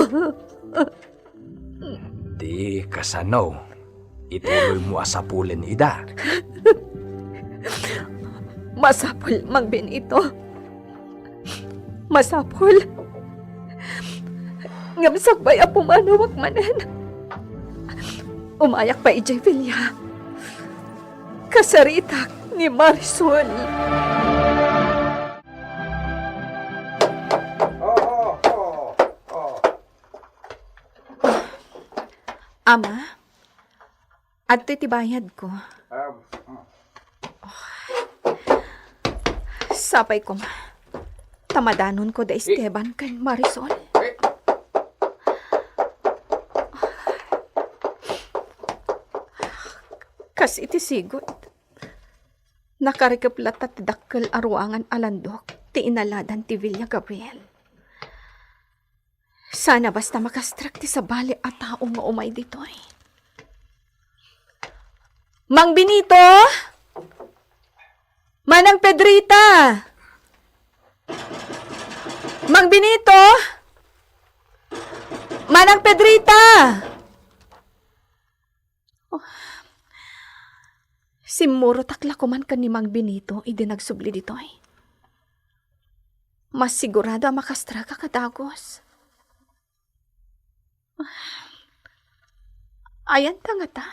Di kasano, ituloymo a sapulen ida. Masapul, Mang Benito. Masapul. Ngem sakbay a pumanawak manen, umayak pay idiay villa. Kasaritak ni Marisol. Ama, adtoy ti bayadko. Sapay koma. Ta madanonko da Esteban ken Marisol. Kas iti sigud, nakarikep latta ti dakkel a ruangan a landok ti inaladan ti Villa Gabriel. Sana basta makastrek ti sabali a tao nga umay ditoy. Mang Benito! Manang Pedrita! Mang Benito! Manang Pedrita! Oh. Simmurotak la koman ken ni Mang Benito idi nagsubli ditoy. Mas sigurado a makastrek a kadagus. Ayan ta ngata?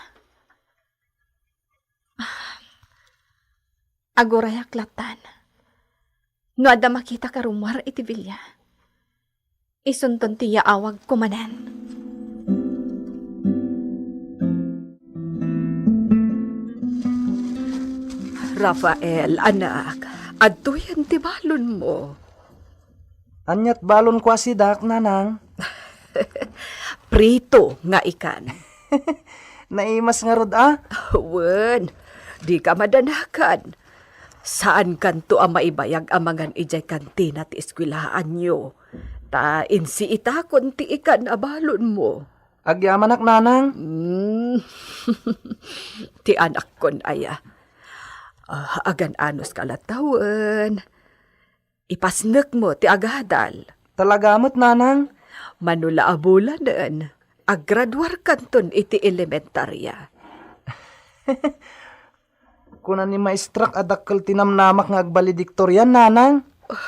Agurayak lattan. No adda makita a rummuar iti villa, isunton ti yaawagko manen. Rafael, anak, adtoyen ti balonmo. Ania't balonko a sidak, nanang? Prito nga ikan. Naimas ngarud a? Wen, dika madanakan. Saankanto a maibayag a mangan idiay kantina ti eskuelaanyo. Ta insiitakon ti ikan a balonmo. Agyamanak, nanang. Mm. Ti anakkon aya. Ah, agan-anos ka latta wen. Ipasnekmo ti agadal. Talaga met, nanang? Mano la a bulanen, aggraduarkanton iti elementarya. Kuna ni maestrak a dakkel ti namnamak nga agbalediktorian, nanang.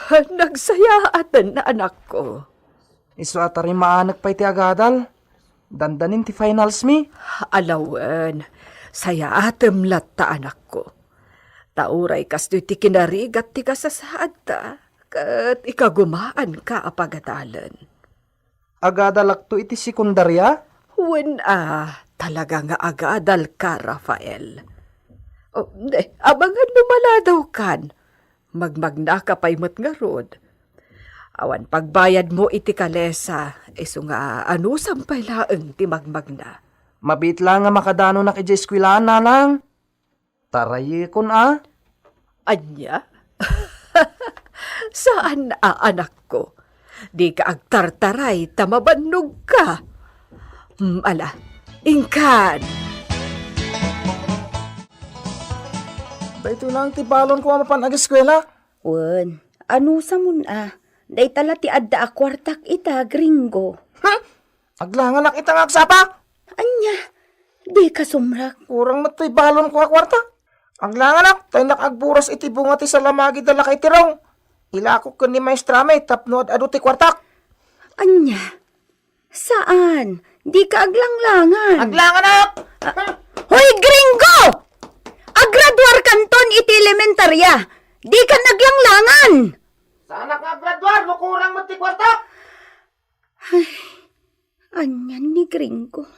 Nagsayaaten, anakko. Isu a ta rimaanek pay ti agadal. Dandanin ti finals mi. Alawen, sayaatem latta, anakko. Ta uray kastoy ti kinarigat ti kasasaadta, ket ikagumaanka a pagadalen. Agadalakto iti sekundarya? Wen a, talaga nga agadalka, Rafael. O, ne, abangan no maladawkan. Magmagnaka pay met ngarud. Awan pagbayadmo iti kalesa, isu nga anusam pay laeng ti magmagna. Mabiit la nga makadanonak idiay eskuelaan, nanang. Tarayekon a? Ania? Saan a, anakko. Dika agtartaray ta mabannogka. Hmm, ala, inkan. Daytoy lang ti balonko a mapan ageskuela. Wen, anusamon a? Dayta la ti adda a kuartak ita, gringo. Ha? Aglanganak ita nga agsapa. Ania? Dika sumrek. Kurang met toy balonko a kuarta. Aglanganak, ta innak agburas iti bunga ti salamagi da lakay ti rong. Ilakok ken ni maestrami tapno ad-adu ti kuartak. Ania? Saan? Dika aglanglangan. Aglanganak! Ah, hoy, gringo! Agraduarkanton iti elementarya. Dikan aglanglangan. Saanak nga agraduar no kurang met ti kuartak? Ay, anian ni gringo?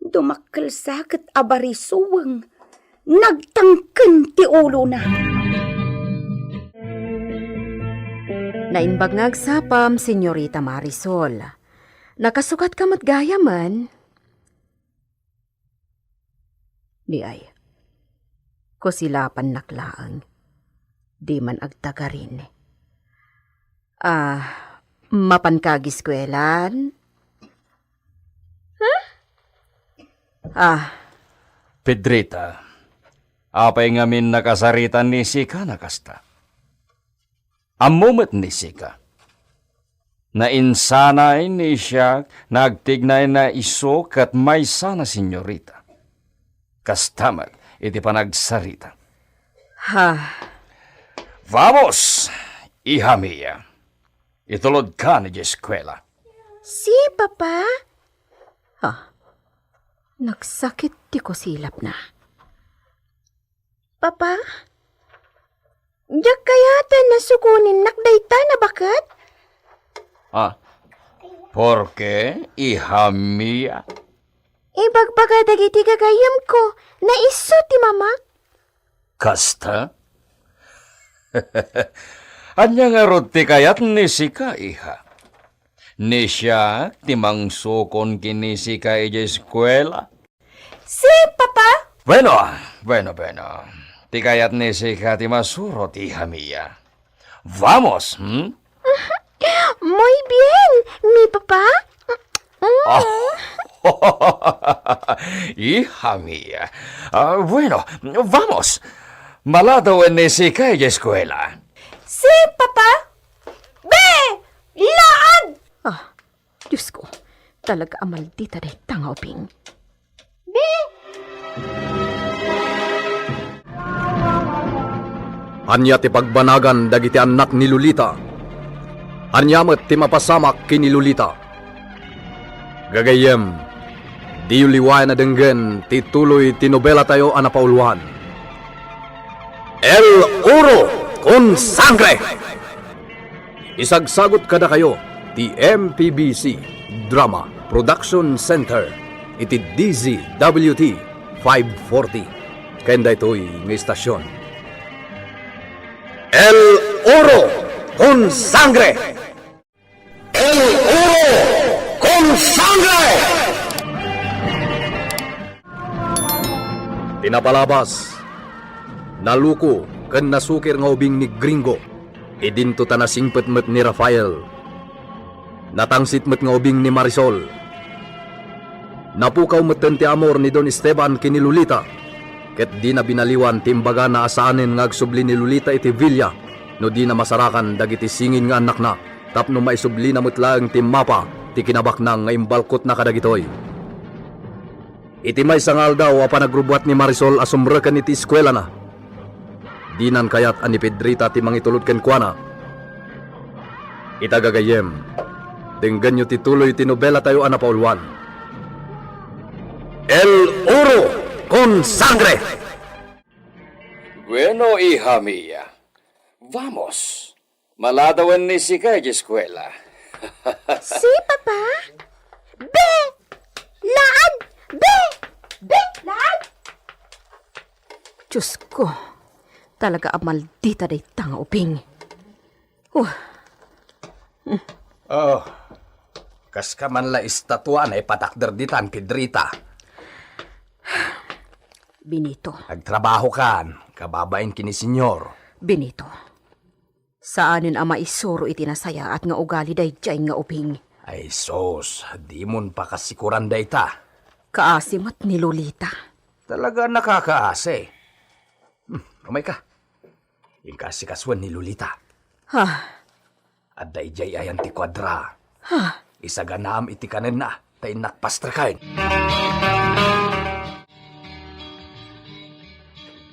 Dumakkelsa ket abarisueng. Nagtangken ti ulona. Naimbag nga agsapam, Senyorita Marisol. Nakasukatka met gayamen? Ni ay, kusilapannak laeng. Di man agtagarin. Ah, mapanka agiskuelan? Huh? Ah. Pedrita, apay ngamin nakasaritan ni sika na kasta? Ammo met ni sika. Nainsanay ni siak, nagtignay na isu ket maysa na senyorita. Kasta met iti panagsarita. Ha? Vamos, iha mia. Itulodkan idiay eskuela. Si, Papa? Ha? Nagsakit ti kusilapna. Papa? Diak kayat a nasukoninnak dayta a nabaket? Ah, porke, iha mia? Ibagbaga dagiti gagayyemko, naisu ti mamak. Kasta? Ania ngarud ti kayat ni sika, iha? Ni siak ti mangsukon ken ni sika idiay eskuela. Si, Papa? Bueno, bueno, bueno. Ti kayat ni sika ti masurot, iha mia. Vamos, hmm? Muy bien, mi papa. Mm. Oh. Iha mia. Ah, bueno, vamos. Maladawen ni sika idiay eskuela. Si, Papa? Be! Laad! Ah, Diyos ko, talaga a maldita dayta nga ubing. Be! Ania ti pagbanagan dagiti annak ni Lolita? Ania met ti mapasamak ken ni Lolita? Gagayyem, diyo liwayan a denggen ti tuloy ti nobelatayo a napauluan, El Oro con Sangre! Isagsagut kadakayo ti M P B C Drama Production Center iti D Z W T five forty ken daytoy nga istasion. El Oro con Sangre! El Oro con Sangre! Ti napalabas, naluko ken nasukir nga ubing ni Gringo. Idinto ta nasingpet met ni Rafael. Natangsit met nga ubing ni Marisol. Napukaw metten ti amor ni Don Esteban ken ni Lolita, ket dina binaliwan ti imbagana a saanen nga agsubli ni Lolita iti villa no dina masarakan dagiti singin nga annakna tapno maisublina met laeng ti mapa ti kinabaknang nga imbalkotna kadagitoy. Iti maysa nga aldaw a panagrubbuat ni Marisol a sumreken iti eskuelana, dinan kayat a ni Pedrita ti mangitulod kenkuana. Ita gagayyem, denggenyo ti tuloy ti nobelatayo a napauluan, El Oro con Sangre! Bueno, iha mia. Vamos. Maladawen ni sika idiay eskuela. Si, Papa? Be! Laad! Be! Be! Laad! Diyos ko, talaga a maldita dayta nga ubing. Oh. Oh, kaska man la estatua a naipatakder ditan, Pedrita. Benito. Agtrabahokan, kababain ken ni Senyor. Benito, saanen a maisuro iti nasayaat nga ugali daydiay nga ubing. Ay sus, dimon pakasikuran dayta. Kaasi met ni Lolita. Talaga nakakaasi. Hmm, umayka. Inkasikasuen ni Lolita. Ha? Adda idiay ayan ti kuadra. Ha? Isaganaam iti kanenna. ta innak pastreken.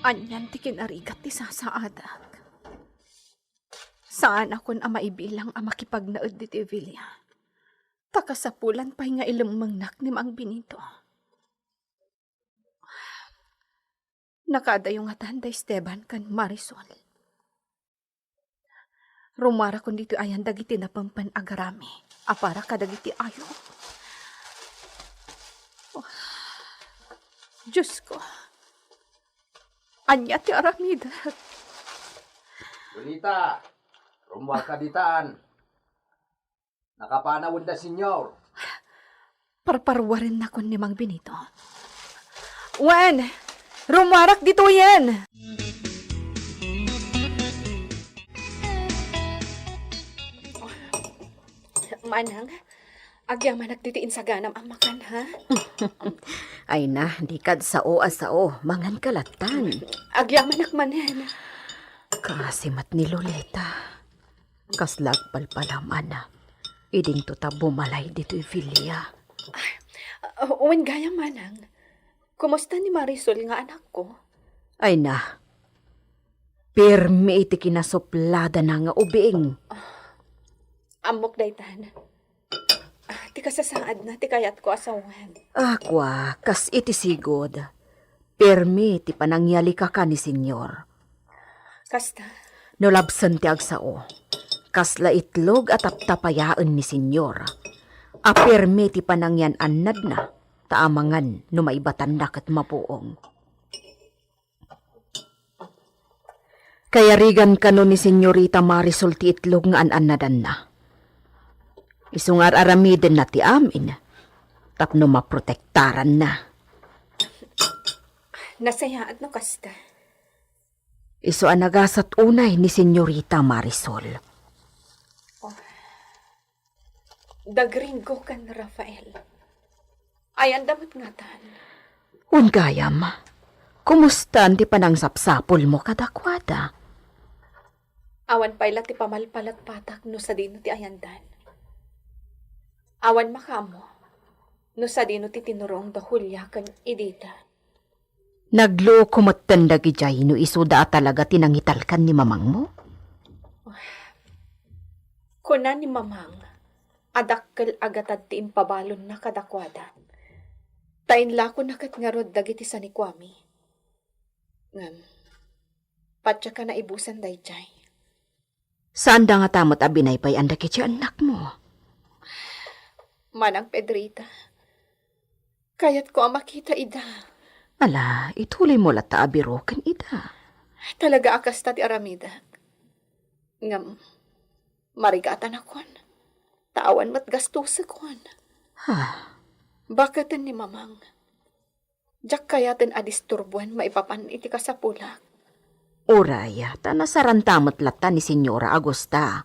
Anian ti kinarigat ti sasaadak. Saanakon a maibilang a makipagnaed ditoy Villa. Ta kasapulan pay nga ilemmengnak ni Mang Benito. Nakaadayo ngatan da Esteban ken Marisol. Rumuarakon ditoy ayan dagiti napempen a garami a para kadagiti ayo. Oh, Diosko, ania ti aramidek? Lolita, rumuarka ditan. Nakapanawen da, Senyor. Parparuarennakon ni Mang Benito. Wen, rumuarak ditoyen! Manang, agyamanak ditoy insaganam a makan, ha? Ay na, dika sao a sao, mangan ka lattan. Agyamanak manen. Kaasi met ni Lolita. Kasla agpalpalaman. Idinto ta bumalay ditoy Villa. Ah, wen gayam, Manang. Kumusta ni Marisol nga anakko? Ay na, pirmi iti kinasupladana nga ubing. Ammok daytan. Ah, ti kasasaadna ti kayatko a sawen. Ah, kua, kas iti sigud. Pirmi ti panangyalikakan ni Senyor. Kasta? No labsen ti agsao, kasla itlog a taptapayaen ni Senyor. A pirmi ti panangyan-annadna, ta amangan no maibatanna ket mapuong. Kayarigan kano ni Senyorita Marisol ti itlog nga an-annadanna. Isu nga ar-aramidenna ti amin, tapno maprotektaranna. Nasayaat no kasta. Isu a nagasat unay ni Senyorita Marisol. Oh. Da Gringo ken Rafael. Ayanda met ngatan. Wen gayam, kumustan ti panangsapsapulmo kadakuada? Awan pay la ti pamalpalatpatak no sadino ti ayandan. Awan makaammo no sadino ti tinurong da Julia ken Idita. Nagluoko metten dagidiay no isuda a talaga ti nangitalkan ni mamangmo? Kuna ni mamang a dakkel a gatad ti impabalonna kadakuada. Ta inlakona ket ngarud dagiti sanikuami. Ngem, patiek a naibusan daydiay. Saanda ngata met a binaybayan dagiti annakmo? Manang Pedrita, kayatko a makita ida. Ala, ituloymo latta a biroken ida. Talaga a kasta ti aramidek. Ngem, marigatanakon. Ta awan met gastusekon. Ha? Baketen ni mamang. Diak kayaten a disturboen maipapan iti kasapulak. Uray, ta nasaranta met latta ni Senyora Augusta.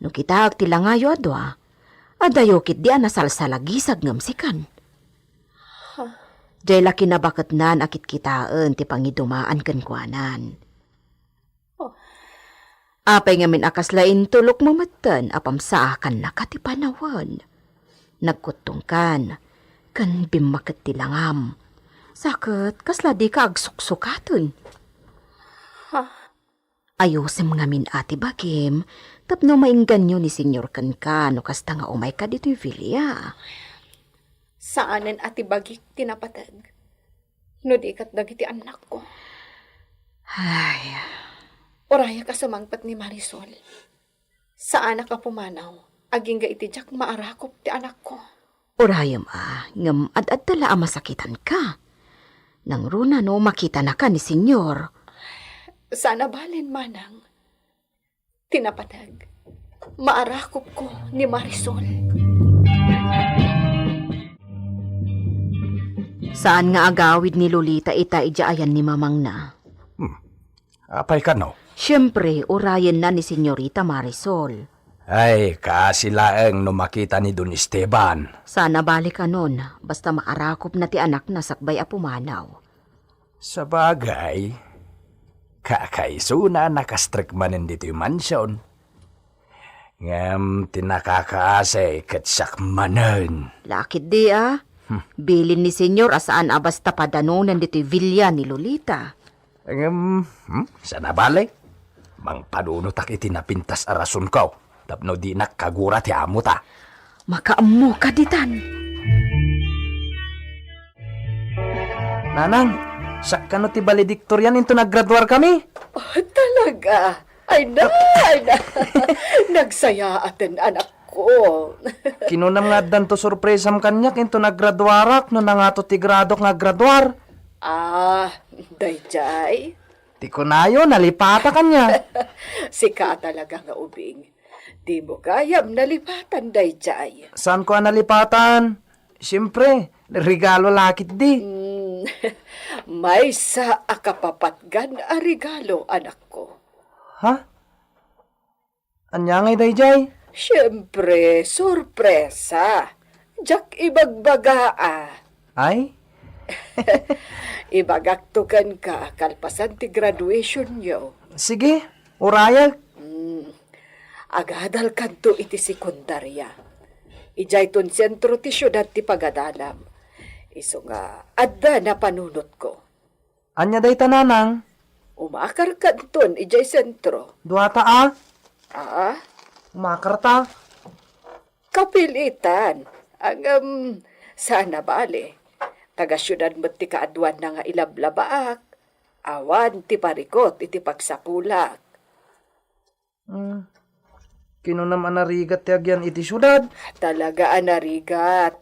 No kitaek ti langayo a dua, adayo ketdi a nasalsalagisag ngem sikan. Ha? Diay la kinabaketnan a kitkitaen ti pangidumaan kenkuanan. Oh. Apay ngamin a kasla intulokmo metten a pamsaakannaka ti panawen? Nagkuttongkan, ken bimmaket ti langam. Sa ket kasla dika agsuksukaten? Ha? Ayusem ngamin a ti bagim tapno maingganyo ni Senyor kenka no kasta nga umayka ditoy Villa. Saanen a ti bagik ti napateg. No di ket dagiti annakko. Ay. Urayak a sumangpet ni Marisol. Saanak a pumanaw, agingga iti diak maarakop ti anakko. Urayem a, ngem ad-adda la a masakitanka. Nangruna no makitanaka ni Senyor. Saan a balen, manang. Ti napateg, maarakopko ni Marisol. Saan nga agawid ni Lolita ita idiay ayan ni mamangna. Hmm. Apay kano? Siempre, urayenna ni Senyorita Marisol. Ay, kaasi laeng no makita ni Don Esteban. Saan a bale kanon, basta maarakopna ti anakna sakbay a pumanaw. Sabagay, kakaisuna a nakastrek manen ditoy mansion. Ngem ti nakakaasi ket siak manen. Lakit di, a? Hmm. Bilin ni Senyor a saan a basta padanonen ditoy villa ni Lolita. Ngem, hmm, saan a bale? Mangpanunotak iti napintas a rasonko tapno dinak kagura ti amota. Makaammoka ditan. Nanang, siak kano ti valedictorian inton aggraduarkami? Oh, talaga? Ay na, ay na. Nagsayaaten, anakko. Kinunam nga addanto sorpresam kaniak inton aggraduarak no nangato ti gradok nga aggraduar. Ah, dayjay? Ti kunayo, nalipata kaniak. Sika talaga nga ubing. Dimo gayam nalipatan, dayjay. Saanko a nalipatan? Siyempre, regalo lakit di. Mm, maysa a kapapatgan a regalo, anakko. Ha? Ania ngay dayjay? Siyempre, sorpresa. Diak ibagbaga a. Ay? Ibagakto kenka kalpasan ti graduationyo. Sige, urayag. Mm. Agadalkanto iti sekundaria. Idiayton sentro ti siudad ti pagadalam. Isu nga adda napanunotko. Ania dayta, nanang? Umakarkanton idiay sentro. Duata a? Aa? Umakarta? Kapilitan. Ngem, saan a bale. Taga-siudad met ti kaaduanna nga ilablabaak. Awan ti parikut iti pagsapulak. Hmm. Kinunam a narigat ti agyan iti siudad. Talaga a narigat.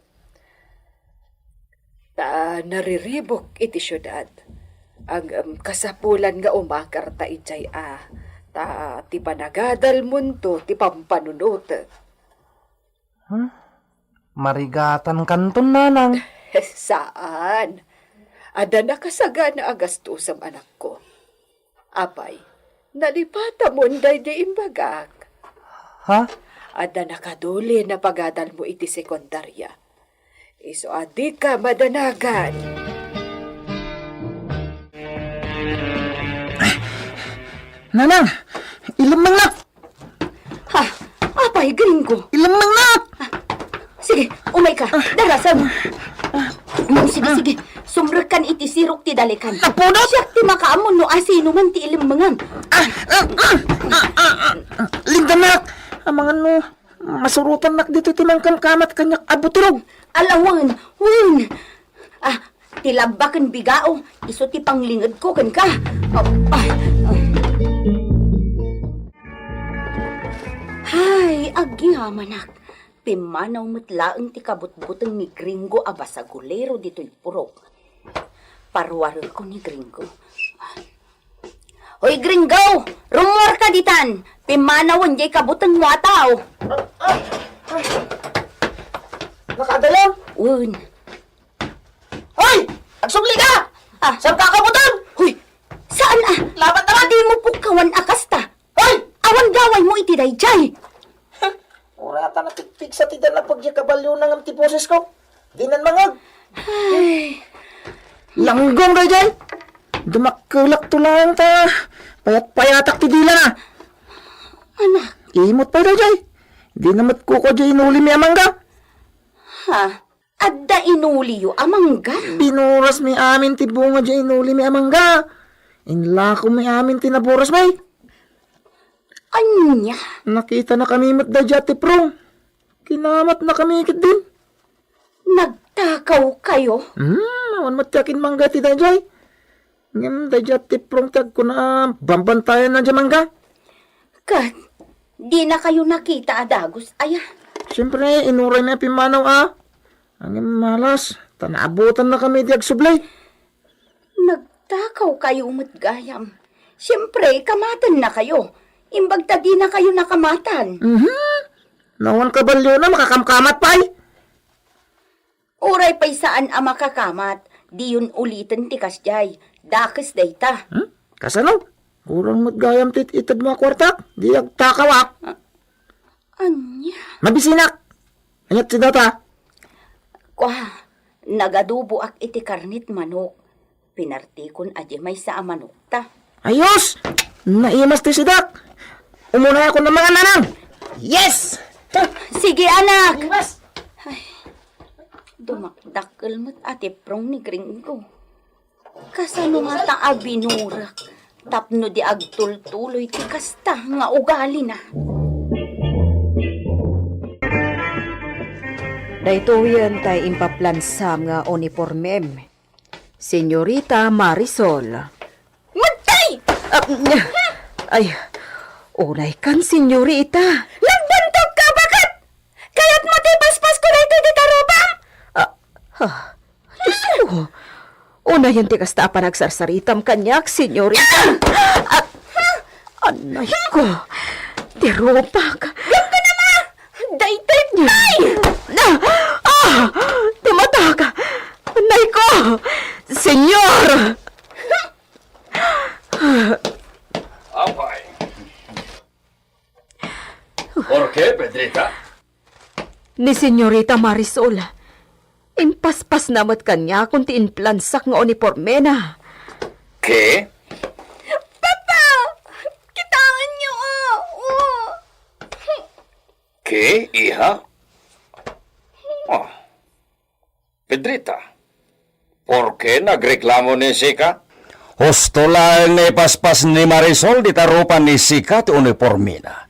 Ta nariribuk iti siudad. Ngem, kasapulan nga umakarta idiay a. Ta ti panagadalmonto ti pampanunotek. Hmm? Marigatan kanton, nanang. Saan. Adda nakasagana a gastusem, anakko. Apay, nalipatamon daydi imbagak? Ha? Adda nakadulin a pagadalmo iti sekundaria. Isu a dika madanagan. Nanang, ilemmengnak! Ha? Apay, Gringo? Ilemmengnak! Sige, umayka. Darasem. Mm, sige, sige. Sumrekkan iti sirok ti dalikan. Napudot! Siak ti makaammo no asino man ti ilemmengam. Ah, ah, ah, ah, ah, ah. Lindanak! Amangan no, masurotannak ditoy ti mangkamkamat kaniak a butirog. Ala, wen, wen. Ah, ti labba ken bigao, isu ti panglingedko kenka. Oh, ah, ah. Hay, agyamanak. Pimmanaw met laeng ti kabutbuteng ni Gringo a basagulero ditoy purok. Paruareko ni Gringo. Hoy, Gringo! Rummuarka ditan! Pimmanawen jay kabutengmo a tao! Nakadalan? Wen. Hoy! Agsubli ka! Ah. Saan ka kabutan? Hoy! Saan a? Labat naman! Dimo pukkawan a kasta! Hoy! Awan gawaymo iti dayjay! Uray ata napigpigsa ti dan a pagdi kabalyo na ngem ti bosesko. Dinan mangag. Ay. Langgam dayjay! Dumakkelakto laeng ta payat-payatak ti dila na. Anak. Imot pay dayjay. Dina met kukua jay inulimi a mangga. Ha? Adda inuliyo a mangga? Binuras mi amin ti bunga jay inulimi a mangga. Inlako mi amin ti naburas mi. Ania? Nakita na kami met dayjay a tiprong. Kinamat na kami ketdin. Nagtakaw kayo? Hmm, awan met ti akin mangga ti dayjay. Ngem dayjay a tiprong ti agkuna a bambantayan na jay mangga. Ket, di na kayo nakita a dagus, aya? Siyempre, inuray mi a pimmanaw a. Ngem malas, ta naabutan na kami di agsubli. Nagtakaw kayo met gayam. Siyempre, kamatan na kayo. Imbag ta di na kayo nakamatan. Mhm. Nawan kabalyo na, makakamkamat pay. Uray pay saan a makakamat, diyon uliten ti kasdiay. Dakes dayta. Hmm? Kasano? Kurang met gayam ti itedmo a kuartak. Di agtakawak. A-, ania? Mabisinak! Aniat ti data? Kua, nagaduboak iti karnit manok. Pinartikon a di maysa a manokta. Ayos! Naimas ti sidak! Umunayakon a mangan, nanang! Yes! Sige, anak! Iwas! Ay, dumakdakkel met a tiprong ni Gringo. Kasano ngata a binurek tapno di agtultuloy ti kasta nga ugalina? Daytoyen tay impaplansam nga unipormem, Senyorita Marisol. Matay! Ah, ay, unay kan, senyorita. Nagbantog ka, baket? Kayatmo ti paspas ko daytoy dita rupam? Ah, ah, Diyos ko. Unayen ti kasta a panagsarsaritam kaniak, senyorita. Ah! Anay ko. Ti rupak. Diak ka naman! Daytoy pay! Ah! Ah! Ti matak! Anay ko! Senyor! Apay. Por qué, Pedrita? Ni Senyorita Marisol. Impaspasna met kaniakon ti implansak nga unipormena. Ke? Papa! Kitaenyo, ah! Oh. Ke, iha? Ah. Pedrita, por qué nagreklamo ni Sika? Husto laeng nga ipaspas ni Marisol dita rupa ni Sika ti unipormena.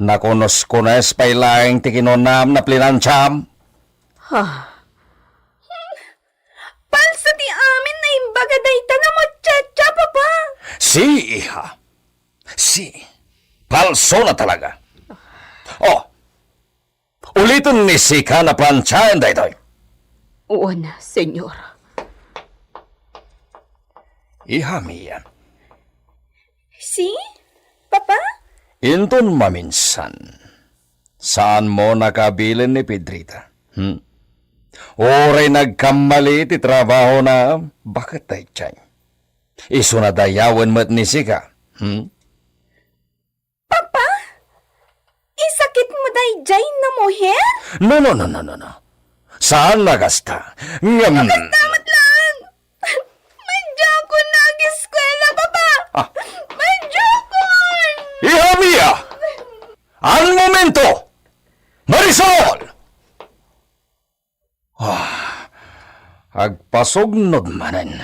Nakunuskones pay laeng ti kinunam a plinansiam. Ah. Palsa ti amin a imbaga dayta a muchacha, Papa. Si, iha. Si. Palsona talaga. Oh, uliten ni Sika a plansiaen daytoy. Wen, senyor. Iha mia. Si? Papa? Inton maminsan, saanmo nakabilin ni Pedrita. Hmm? Uray nagkammali ti trabahona, baket daydiay? Isuna dayawen met ni Sika. Hmm? Papa? Isakitmo daydiay a muher? No, no, no, no, no, no. Saan a kasta. Ngem... Kasta met laeng. Madiakon nga ageskuela, Papa. Ah. Madiakon. Iha mia! An momento! Marisol! Ah, agpasugnod manen.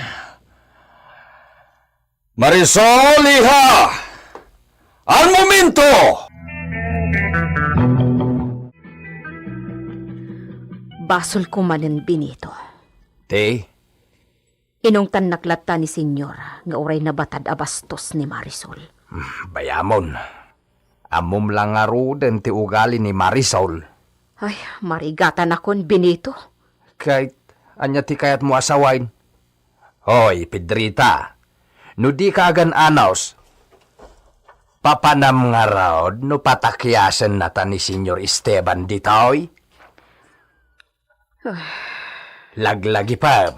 Marisol, iha! An momento! Basolko manen, Benito. Ti? Inungtannak latta ni Senyor nga uray nabatad a bastos ni Marisol. Hmm, bayamon. Ammom la ngaruden ti ugali ni Marisol. Ay, marigatanakon, Benito. Ket ania ti kayatmo a sawen? Hoy, Pedrita, no dika agan-anos, papanam ngarud no patakiasenna ta ni Senyor Esteban ditoy? Laglagipem.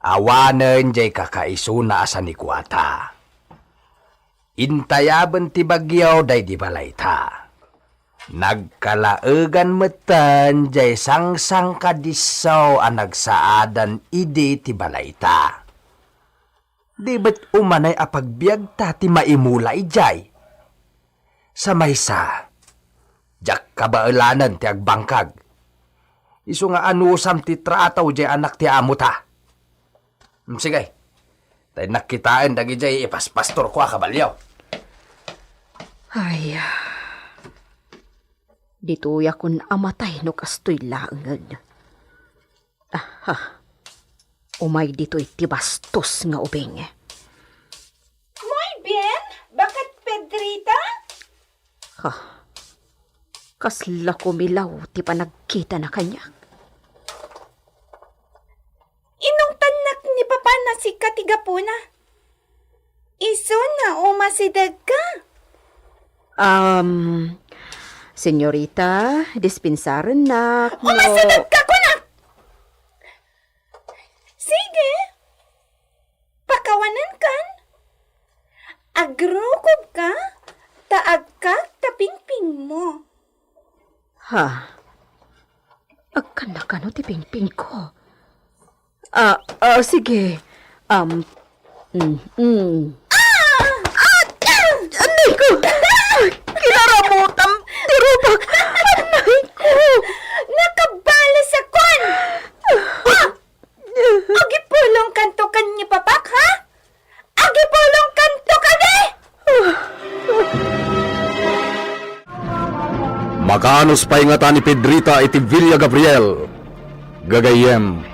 Awanen jay kakaisuna a sanikuata. Intayaben ti bagyo daydi balayta. Nagkalaegan metten jay sangsangkadisso a nagsaadan idi ti balayta. Di met umanay a pagbiagta ti maimula idiay. Sa maysa, diak kabaelanen ti agbangkag. Isu nga anusam ti trato jay anak ti amota. Mm, sige. Ta innak kitaen dagidiay ipaspastorko a kabalio. Ay, ditoyakon a matay no kastoy laengen. Aha. Umay ditoy ti bastos nga ubing. Muy bien, baket Pedrita? Ha. Kasla kumilaw ti panagkitana kaniak. Inungtannak ni Papa a sika ti gapuna. Isu nga umasidegka. Um, senyorita, dispensarennak no... Umasidegka, kunak! Sige. Pakawanenkan. Agrukobka, ta agkak ta pingpingmo. Ha? Agkan a kano ti pingpingko? Ah, ah, sige. Um, mm, mm. Ah! Ah! Anay ko! Kinaramutan Annay ko! Nakabalasakon! Ah! Agipulongkanto ken ni Papak, ha? Agipulongkanto kadi? Makaanus pay ngata ni Pedrita iti Villa Gabriel. Gagayyem,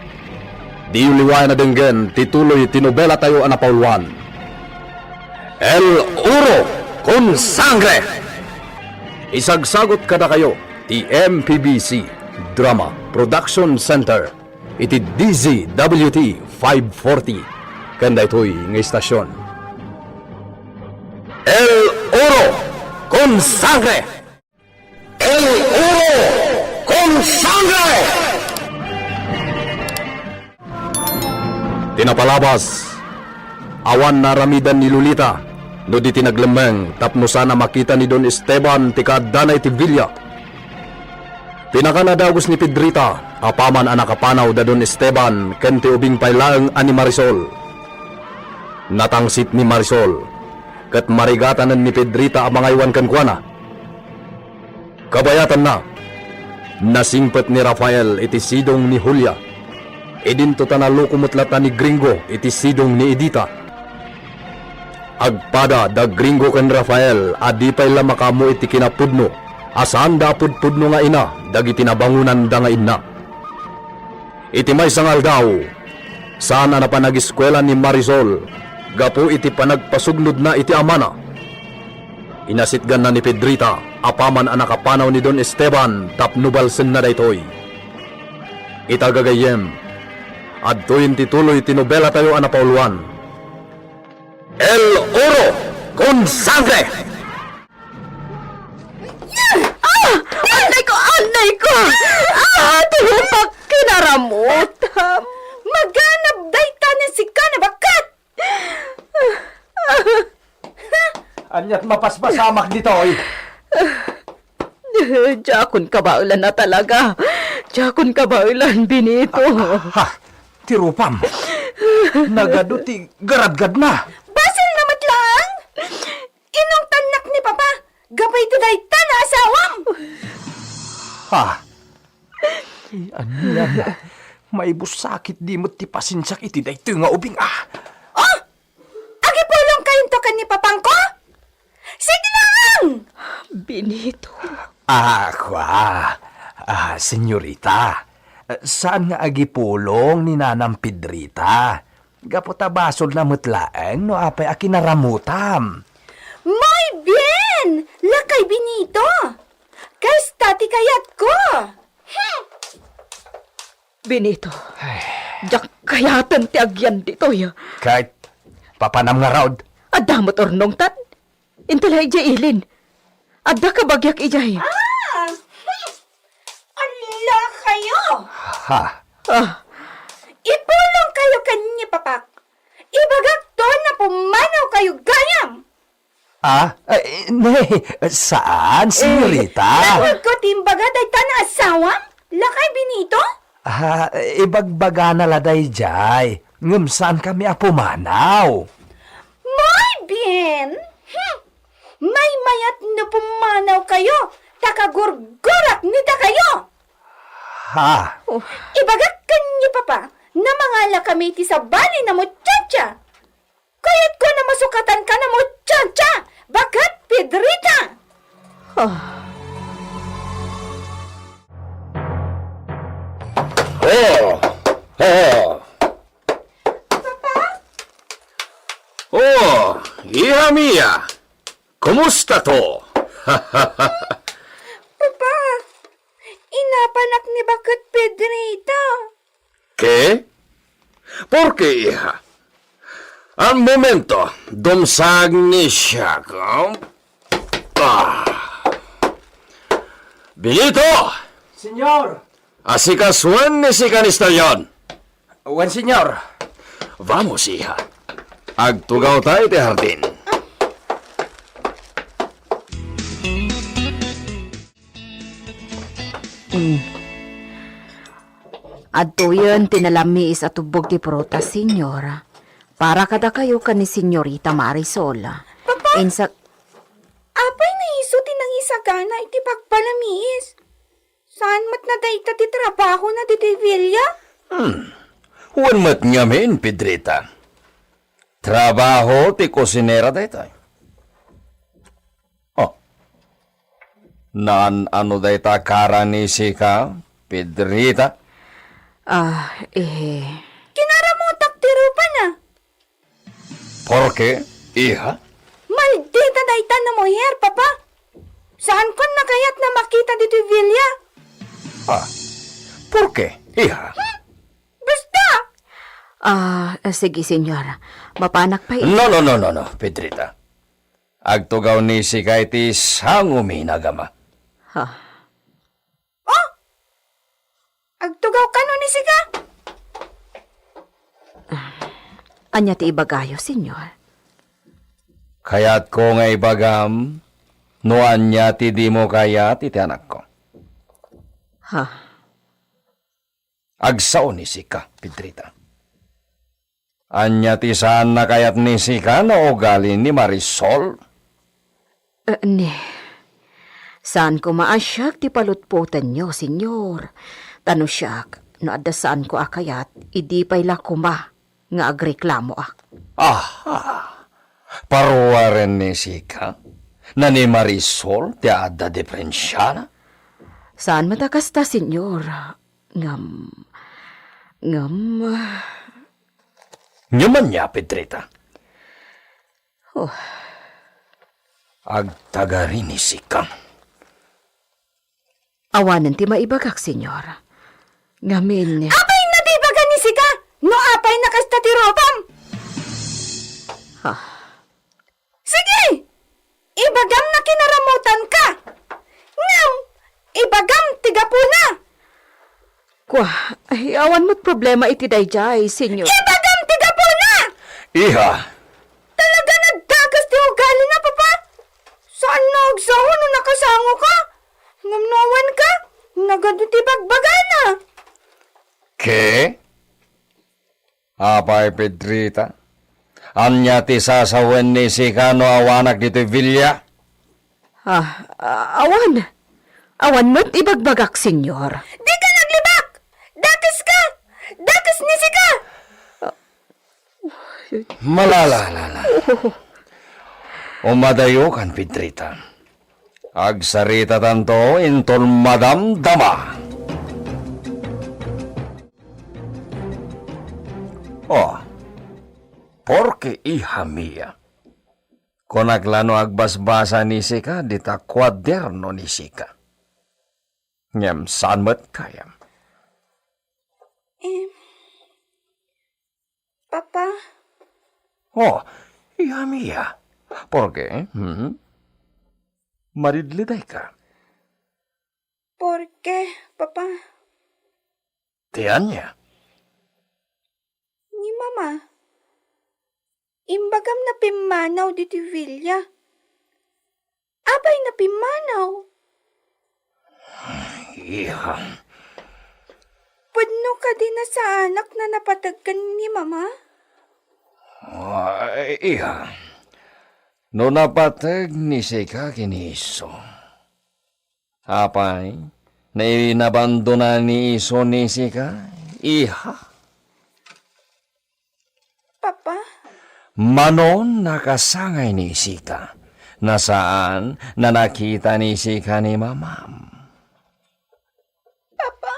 diyo liwayan a denggen ti tuloy ti nobelatayo a napauluan, El Oro con Sangre. Isagsagut kadakayo ti M P B C Drama Production Center iti D Z W T five forty ken daytoy nga istasion. El Oro con Sangre! El Oro con Sangre! Ti napalabas, awan naaramidan ni Lolita no di ti naglemmeng tapno saan a makita ni Don Esteban ti kaaddana iti villa. Pinakana dagus ni Pedrita apaman a nakapanaw da Don Esteban ken ti ubing pay laeng a ni Marisol. Natangsit ni Marisol, ket marigatanen ni Pedrita a mangaywan kenkuana. Kabayatanna, nasingpet ni Rafael iti sidong ni Julia. Idinto ta naloko met latta ni Gringo iti sidong ni Edita. Agpada da Gringo ken Rafael a di pay la makaammo iti kinapudno a saanda a pudpudno nga ina dagiti nabangonanda nga inna. Iti maysa nga aldaw, saan a napanagiskuela ni Marisol gapu iti panagpasugnodna iti amana. Inasitganna ni Pedrita apaman a nakapanaw ni Don Esteban tapno balsenna daytoy. Ita gagayyem, adtoyen ti tuloy ti nobelatayo a napauluan, El Oro con Sangre! Ah! Annay ko! Annay ko! Ah! Tulupak kinaramutam! Maganab dayta nga sika, nabaket! Aniat mapaspasamak ditoy? Diakon kabaelan a talaga. Diakon kabaelan, Benito. Ha? Ti rupam. Nagadu ti garadgadna. Basol na met laeng! Inungtannak ni Papa gapu iti dayta nga asawam. Ha? Ti anian? Maibussakit di met ti pasensiak iti daytoy nga ubing, ah. Oh! Agipulongkayonto ken ni Papangko? Sige laeng! Benito. Ah, kua. Ah, senyorita, saan nga agipulong ni Nanang Pedrita. Gapu ta basolna met laeng no apay a kinaramutam. Muy bien! Lakay Benito! Kasta ti kayatko! Hmm. Benito, diak kayaten ti agyan ditoy. Ket papanam ngarud? Adda met urnongtan. Inta la idiay ilin. Adda kabagiak idiay. Ah! Hmm. Ala kayo! Ha? Ah. Ipulong kayo ken ni Papak. Ibagakto no pumanaw kayo gayam. Ah? Eh, ne, saan, senyorita? Nagagko ti imbaga dayta nga asawam, lakay Benito? Ah, ibagbagana la daydiay, ngem saankami a pumanaw. Muy bien! Hmm. Maymayat no pumanaw kayo, ta kagurgurak ni dakayo! Ha? Oh. Ibagak ken ni Papa, na mangalakami iti sabali na muchacha. Kayatko a masukatanka na muchacha, baket Pedrita! Ah. Oh! Oh! Papa? Oh, iha mia! Kumusta to? Papa, inapanak ni baket Pedrita. Ke? Porke, iha? An momento, dumsag ni siak, oh? Ah. Benito! Senyor! Asikasuen ni sika ni Stallion. Wen, senyor. Vamos, iha. Agtugaw ta iti hardin. Mm. Adtoyen ti nalammiis a tubbog ti prutas, senyor. Para kadakayo ken ni Senyorita Marisol. Papa! Insak- Apay nga isu ti nangis Agtagana iti pagpalamiis. Saan met na dayta ti trabahona ditoy villa? Hmm. Wen met ngamin, Pedrita. Trabaho ti kusinera daytoy. Oh. Naan-ano dayta kara ni sika, Pedrita? Ah, eh. Kinaramutak ti rupana. Porke, iha? Maldita dayta a muher, Papa. Saankon a kayat a makita ditoy villa. Ah, porke, iha? Hmm? Basta! Ah, sige, Señor. Mapanak pay. No, no, no, no, no, Pedrita. Agtugaw ni sika iti sangomi a agama. Ha? Oh? Agtugaw kano ni sika? Ania ti ibagayo, Señor? Kayatko nga ibagam no ania ti dimo kayat iti anakko. Ha? Agsao ni sika, Pedrita. Ania ti saan a kayat ni sika no ugali ni Marisol? Eh, ni, saan koma a siak ti palutpotenyo, Señor. Ta no siak, no adda saanko a kayat, idi pay la koma nga agreklamoak. Aha! Paruaren ni sika? Na ni Marisol ti adda diferensiana? Saan met a kasta, Señor. Ngem, ngem, ah. Ngem ania, Pedrita? Oh. Agtagari ni sika. Awanen ti maibagak, Señor. Ngamin. Apay na ti ibaga ni sika? No apay na kasta ti rupam? Ah. Sige! Ibagam na kinaramutanka. Ngem, ibagam ti gapuna. Kua, ay, awan met problema iti daydiay, Señor. Ibagam ti gapuna! Iha! Talaga nagdagas ti ugalina, Papa. Saan nga agsao no nakasangoka. Ngem no awanka, nagadu ti bagbagana. Ke? Apay, Pedrita, ania ti sasawen ni sika no awanak ditoy villa? Ah, a-, awan. Awan met ibagbagak, Señor. Dika naglibak! Dakeska! Dakes ni sika! Malala, lala. Umadayokan, Pedrita. Agsaritatanto inton madamdama. Oh, porke, iha mia, kunak la no agbasbasa ni sika dita kuaderno ni sika. Ngem saan met kayam. Em, Papa? Oh, iha mia. Porke, hmm? Maridlidayka. Porke, Papa? Ti ania? Ni Mama, imbagam na pimmanaw ditoy villa. Apay na pimmanaw? Iha. Pudno kadi a saanak a napateg ken ni Mama? Ah, iha. No napateg ni sika ken ni isu. Apay, nainabandona ni isu ni sika, iha? Papa? Mano nakasangay ni sika, no saan a nakita ni sika ni Mamam. Papa?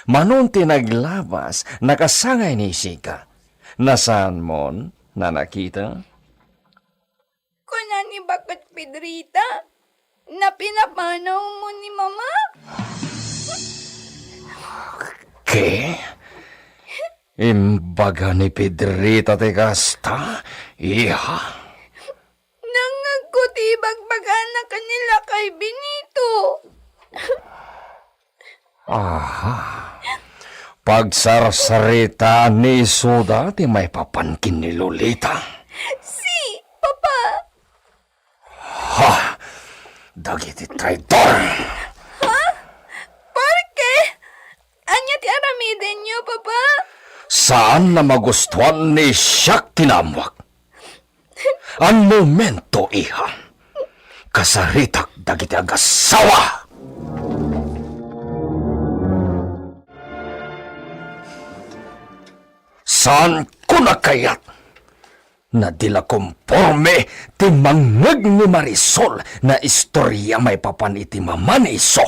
Mano ti naglabas, nakasangay ni sika, no saanmon a nakita? Kuna ni Baket Pedrita, napinapanawmo ni Mama? Ke? Imbaga ni Pedrita ti kasta, iha? Nangngegko ti ibagbagana ken ni Lakay Benito. Aha. Pagsarsaritaan ni isuda ti maipapan ken ni Lolita. Si, Papa. Ha! Dagiti traidor! Ha? Porke? Ania ti aramidenyo, Papa? Saan a magustuan ni siak ti naammoak. An momento, iha. Kasaritak dagiti agassawa! Saanko a kayat nga di la komporme ti mangngeg ni Marisol nga istoria maipapan iti mama ni Iso.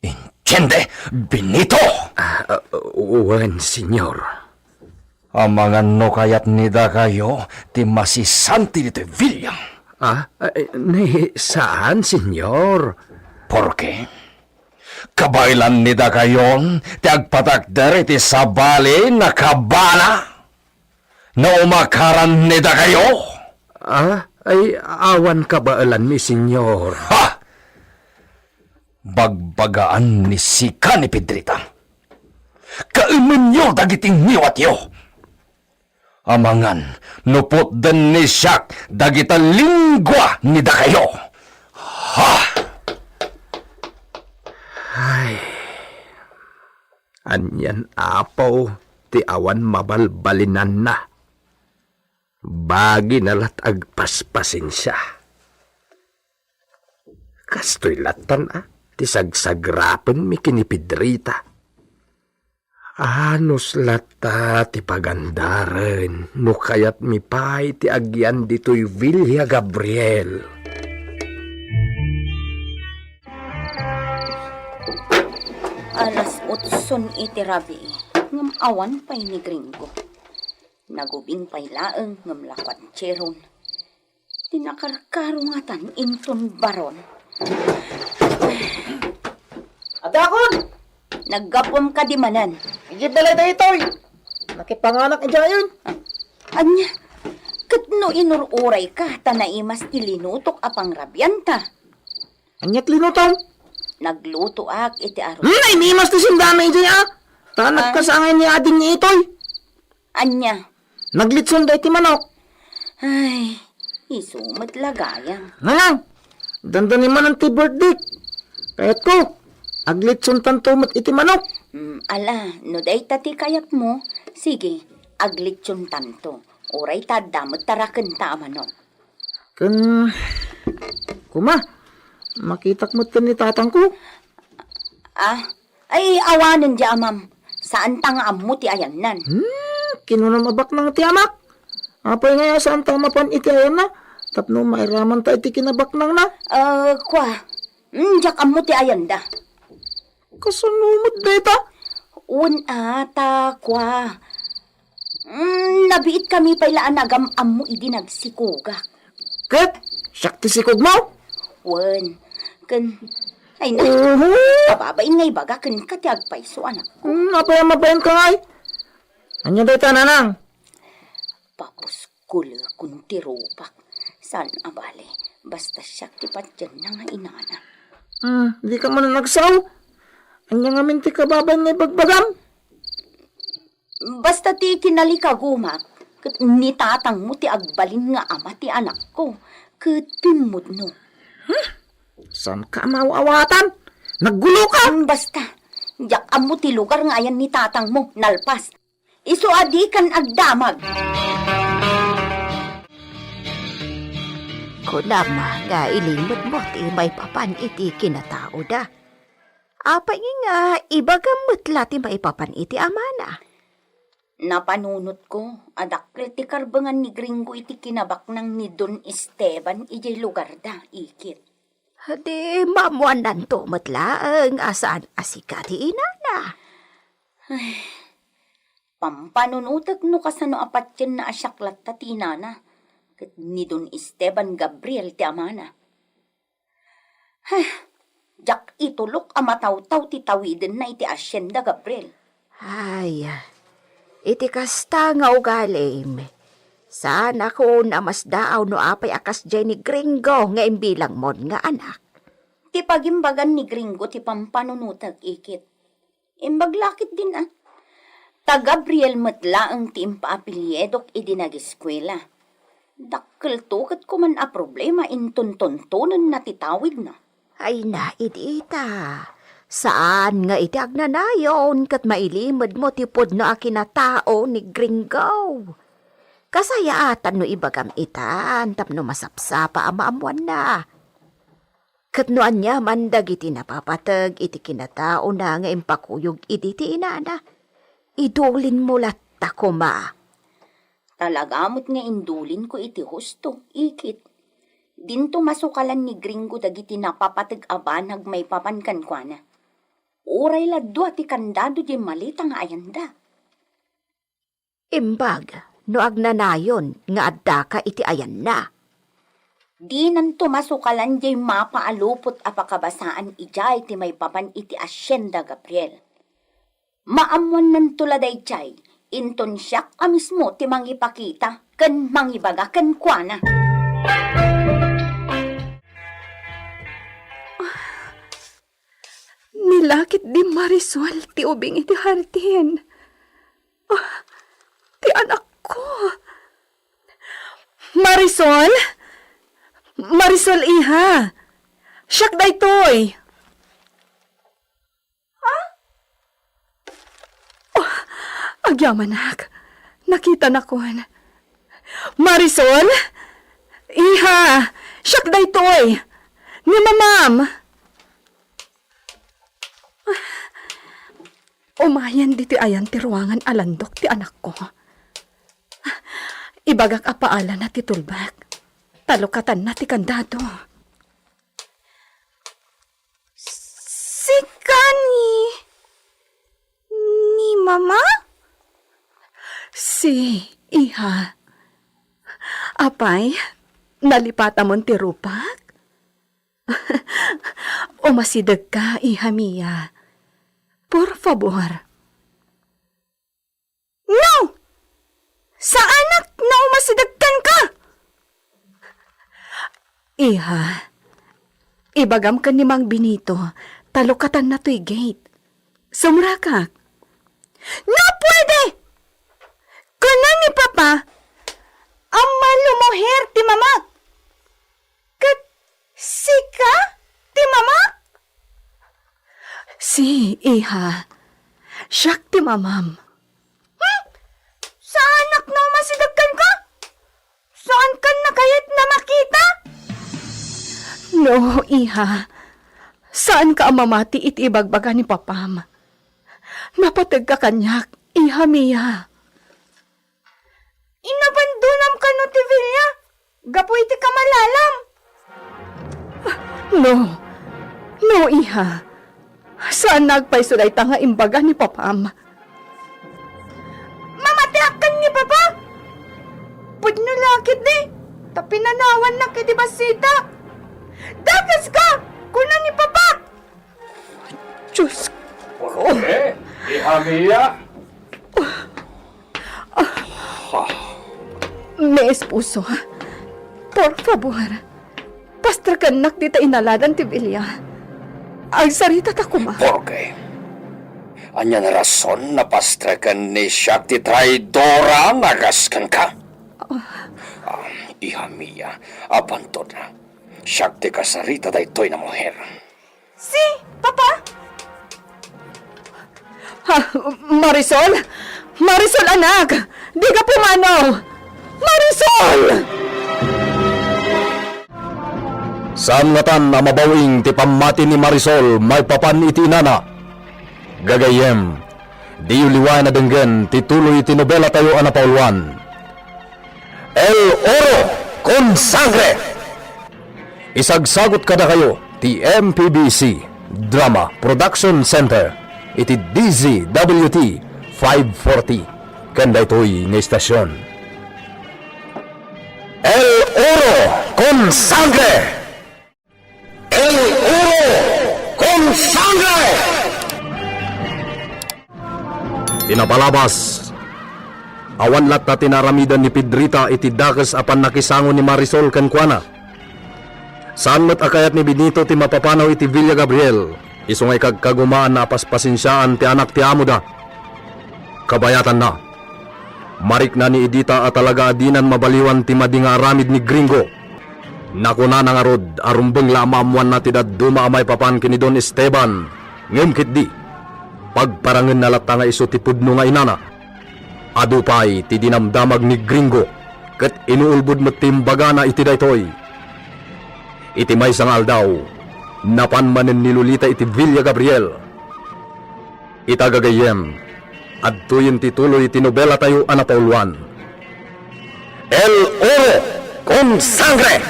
Entiende, Benito? Ah, uh, wen, Senyor. Amangan no kayat ni dakayo ti masisanti ditoy villa. Ah, eh, ni saan, Senyor? Porke, kabaelan ni dakayon ti agpatakder iti sabali nga kabana nga umakaran ni dakayo. Ah, ay, awan kabaelanmi, Senyor. Ha! Bagbagaan ni sika ni Pedrita. Kaemenyo dagiti ngiwatyo. Amangan no putden ni siak dagita lingua ni dakayo. Ha! Ay, anian, Apo, ti awan mabalbalinanna. Bagina lat agpaspasensia. Kastoy lattan a ti sagsagrapenmi ken ni Pedrita. Anus latta ti pagandaren no kayatmi pay ti agyan ditoy Villa Gabriel. Alas otson iti rabii, ngem awan pay ni Gringo. Nagubing pay laeng ngem la kuatsieron. Ti nakarkarungatan inton baron. Adakon! Naggapuam kadi manen. Idiay balay daytoy. Nakipanganak idiayen. Ania? Ket no inur-urayka ta naimas ti linutok a pangrabianta. Aniat linutom? Naglutoak iti arus. Hmm, ay, naimas ti sundami idiay, ah. Ta Ah. nagkasangay ni ading ni Itoy. Ania? Naglitson da iti manok. Ay, isu met la gayam. Nanang, dandani manen ti birthday. Kayatko, aglitsontanto met iti manok. Mm, ala, no dayta ti kayatmo, sige, aglitsontanto. Uray ta adda met tarakenta a manok. Ken, kuma, makitak met ken ni tatangko. Ah, ay, awanen di amam. Saanta nga ammo ti ayannan. Hmm, kinunam a baknang ti amak. Apay nga saanta mapan iti ayanna? Tapno mairamanta iti kinabaknangna. Ah, kua. Hmm, diak ammo ti ayanda. Kasano met dayta? Wen a, ta kua. Hmm, nabiitkami pay la a nagam-ammo idi nagsikogak. Ket siak ti sikogmo? Wen, ken, ay na, Uhu. Kababain nga ibaga kenka ti agpayso, anak. Hmm, apay a mabain ka ngay? Ania dayta, nanang? Papuskulekon ti rupak. Saan a bale, basta siak ti patienna nga inana. Hmm, di ka man nagsao? Ania ngamin ti kababain nga ibagbagam? Basta ti kinalikagumak, ket ni tatangmo ti agbalin nga ama ti anakko, ket pimmudno. Hmm? Saan ka maaw-awatan? Naggulo ka? Hmm, basta, diak ammo ti lugar nga ayan ni tatangmo, nalpas. Isu a dikan agdamag. Kunam nga ilimedmo ti maipapan iti kinataoda. Apay nga ibagam met la ti maipapan iti amana? Napanunotko a dakkel ti karbengan ni Gringo iti kinabaknang ni Don Esteban idiay lugarda, Ikit. Di maammuannanto met laeng a saan a sika ti inana. Ay, pampanunotek no kasano a patienna a siak latta ti inana, ket ni Don Esteban Gabriel ti amana. Heh, diak itulok a matawtaw ti tawidenna iti Hacienda Gabriel. Ay, iti kasta nga ugalim, saanakon a masdaaw no apay a kasdiay ni Gringo nga imbilangmon nga anak. Ti pagimbagan ni Gringo ti pampanunotek, Ikit. Imbag la ketdin a. Ta Gabriel met laeng ti impaapelyidok idi nageskuela. Dakkelto ket koman a problema inton tontonenna ti tawidna. Ay na, idi ita. Saan nga iti agnanayon ket mailimedmo ti pudno a kinatao ni Gringo. Kasayaatan no ibagam itan tapno masapsapa a maammoanna. Ket no aniaman dagiti napapateg iti kinataona nga impakuyog idi ti inana, idulinmo latta koma. Talaga met nga indulinko iti husto, ikit. Dinto masukalan ni Gringo dagiti napapateg a banag maipapan kenkuana. Uray la dua ti kandado diay maleta nga ayanda. Imbag no agnanayon nga addaka iti ayanna. Dinanto masukalan diay mapa a lupot a pakabasaan idiay ti maipapan iti Hacienda Gabriel. Maammoannanto la daydiay, inton siak a mismo ti mangipakita ken mangibaga kenkuana. Ni la ketdi Marisol ti ubing iti hardin. Ah, ti anakko. Marisol? Marisol, iha. Siak daytoy. Ha? Oh, agyamanak. Nakitanakon. Marisol? Iha, siak daytoy. Ni mamam. Umayen ditoy ayan ti ruangan a landok ti anakko. Ibagak a paalana ti tulbek. Talukatanna ti kandado. Sika ni, ni Mama? Si, iha. Apay, nalipatamon ti rupak? Umasidegka, iha mia. Por fabor. No! Saanak no umasideg kenka! Iha, ibagam ken ni Mang Benito, talukatanna toy gate. Sumrakak. No puede! Kuna ni Papa, a malumuher ti mamak. Ket sika ti mamak? Si, iha. Siak ti mamam. Hmm? Saanak no umasideg kenka? Saankan na kayat na makita? No, iha. Saanka a mamati iti ibagbaga ni papam. Napategka kaniak, iha mia. Inabandonam kano ti villa gapu iti kamalalam? No. No, iha. Saan nga agpayso dayta nga imbaga ni papam. Mamatiak ken ni papa? Pudno la ketdi, ta pinanawannak iti bassita. Dakeska, kuna ni papa. Diyos ko. Jorge, iha mia. Mi esposo, por fabor, pastrakennak dita inaladan ti villa. Agsaritata koma. Jorge, ania nga rason a pastreken ni siak ti traidora nga kas kenka? Ah, iha mia, abandona. Siak ti kasarita daytoy nga muher. Si, papa? Ha, Marisol? Marisol, anak! Dika pumanaw! Marisol! Saan ngatan a mabaw-ing ti pammati ni Marisol maipapan iti inana. Gagayyem, diyo liwaen a denggen ti tuloy ti nobelatayo a napauluan. El Oro con Sangre! Isagsagut kadakayo ti M P B C Drama Production Center iti D Z W T five forty ken daytoy nga istasion. El Oro con Sangre! El Oro con Sangre! Ti napalabas, awan latta ti naaramiden ni Pedrita iti dakes a pannakisango ni Marisol kenkuana. Saan met a kayat ni Benito ti mapapanaw iti Villa Gabriel, isu nga ikagkagumaanna a paspasensiaan ti anak ti amoda. Kabayatanna, marikna ni Edita a talaga a dinan mabaliwan ti madi nga aramid ni Gringo. Nakunana ngarud a rumbeng la a maammoanna ti dadduma a maipapan ken ni Don Esteban, ngem ketdi, pagparangenna latta nga isu ti pudno nga inana. Adu pay ti dinamdamag ni Gringo ket inuulbod met ti imbagana iti daytoy. Iti maysa nga aldaw, napan manen ni Lolita iti Villa Gabriel. Ita gagayyem, adtoyen ti tuloy ti nobelatayo a napauluan, El Oro con Sangre!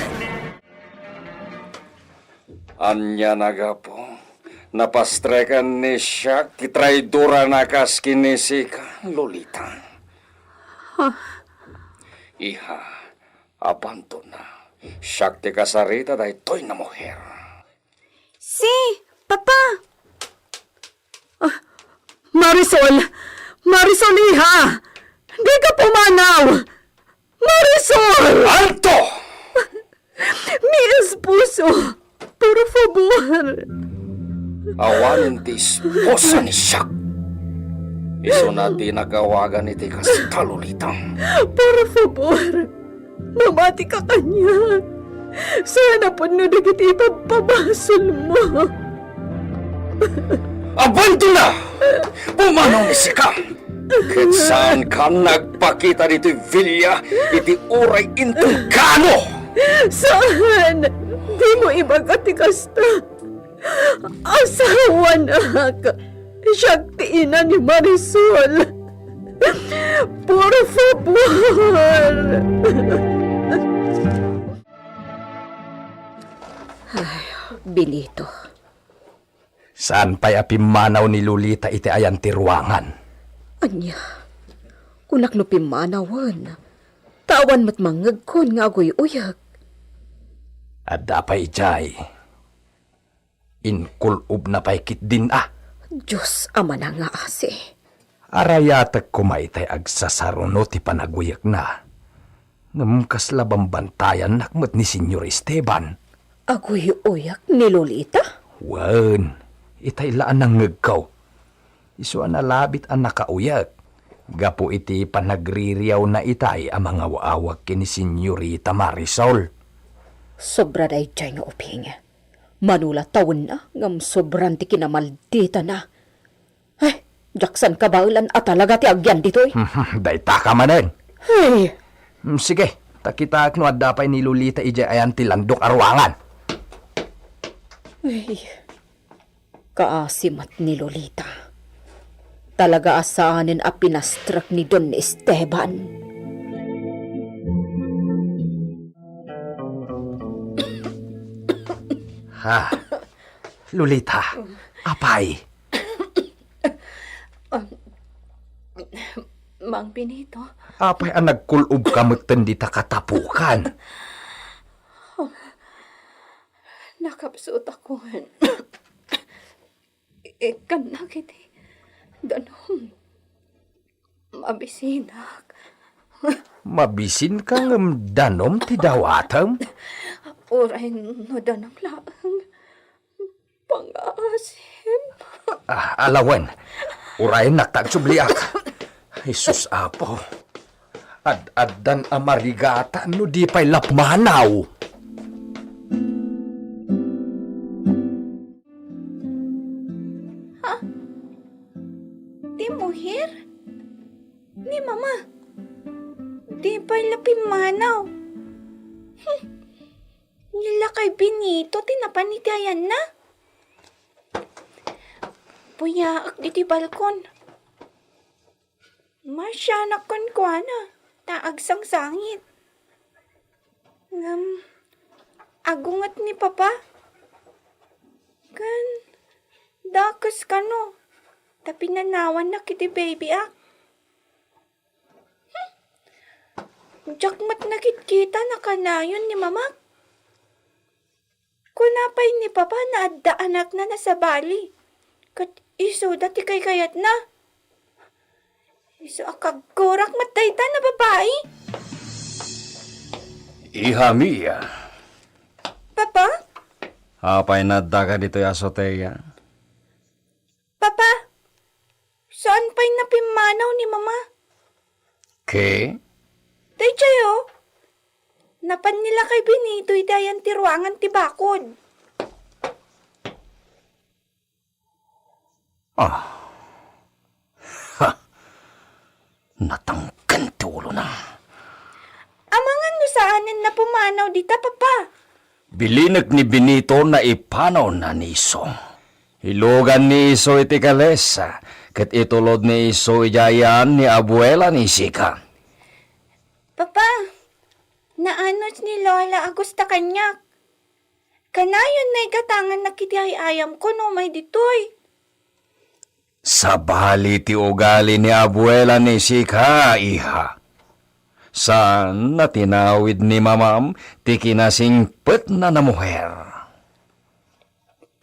Ania nagapu? Napastreken ni Shaq ti traidora a kas ken ni sika, Lolita. Iha, abanto na. Shaq ti kasarita daytoy a muher. Si, Papa! Ah, Marisol! Marisol, iha! Dika pumanaw! Marisol! Anto? Mi esposo! Por favor! Awanen ti esposa ni Shaq. Isuna ti nagawagan iti kasta, Lolita. Por favor! Mamati ka kaniak. Saan a pudno dagiti ipabpabasolmo. Abanto na! Pumanaw ni sika! Ket saan ka nagpakita ditoy villa iti uray inton kano! Saan? Dimo ibaga ti kasta. Asawanak. Siak ti ina ni Marisol. Por favor. Ay, Benito. Saan pay a pimmanaw ni Lolita iti ayan ti ruangan? Ania? Kunak no pimmanawen. Ta awan met mangngegkon nga aguy-uyak. Adda pay idiay. Inkul-obna pay ketdin a. Dios a manangaasi. Arayatek koma itay agsasaruno ti panaguyekna. Ngem kasla bambantayannak met ni Señor Esteban. Aguy-uyak ni Lolita? Wen, itay la a nangngegko. Isu a nalabit a nakauyak gapu iti panagririawna itay a mangaw-awag ken ni Señorita Marisol. Sobra daydiay nga ubing. Mano la tawenna, ngem sobran ti kinamalditana. Ay, diak saan kabaelan a talaga ti agyan ditoy. Dayta ka manen. Ay! Mm, sige, ta kitaek no adda pay ni Lolita idiay ayan ti landok a ruangan. Ay, kaasi met ni Lolita. Talaga a saanen a pinastrek ni Don Esteban. Ha? Lolita, apay? Ah, Mang Benito. Apay a nagkul-ob ka metten dita katapukan? Nakapsutakon. Ikkannak iti danum. Mabisinak. Mabisinka ngem danum ti dawatem? Uray no danum laeng. Pangaasim. Ah, alawen. Urayennak ta agsubliak. Jesus, Apo. Ad-addan a marigatan no di pay la pumanaw. Ha? Ti muher? Ni Mama? Di pay la pimmanaw. Hmm. Ni lakay Benito ti napan iti ayanna. Buyaak ditoy balkon. Masianak kenkuana ta agsangsangit. Ngem, agunget ni Papa. Ken, dakes kano, ta pinanawannak iti baby ak. Hmm. Diak met nakitkita a kanayon ni Mamak. Kuna pay ni Papa nga adda anakna a sabali, ket isuda ti kaykayatna. Isu a kagkurak met dayta a babai. Iha Mia. Papa? Apay nga addaka ditoy azotea? Papa, saan pay a pimmanaw ni Mama? Ke? Daydiay, o. Napan ni lakay Benito iti ayan ti ruangan ti bakod. Ah. Ha! Natangken ti ulona. Ama, Saanen a pumanaw dita, Papa. Bilinek ni Benito nga ipanawna ni Iso. Ilugan ni Iso iti kalesa, ket itulod ni Iso idiay ayan ni abuela ni Sika. Papa, naanus ni Lola a gusta kaniak. Kanayon nga igatangannak iti ay-ayamko no umay ditoy. Sabali ti ugali ni abuela ni Sika, iha. Saan a tinawid ni mamam ti kinasingpetna a muher.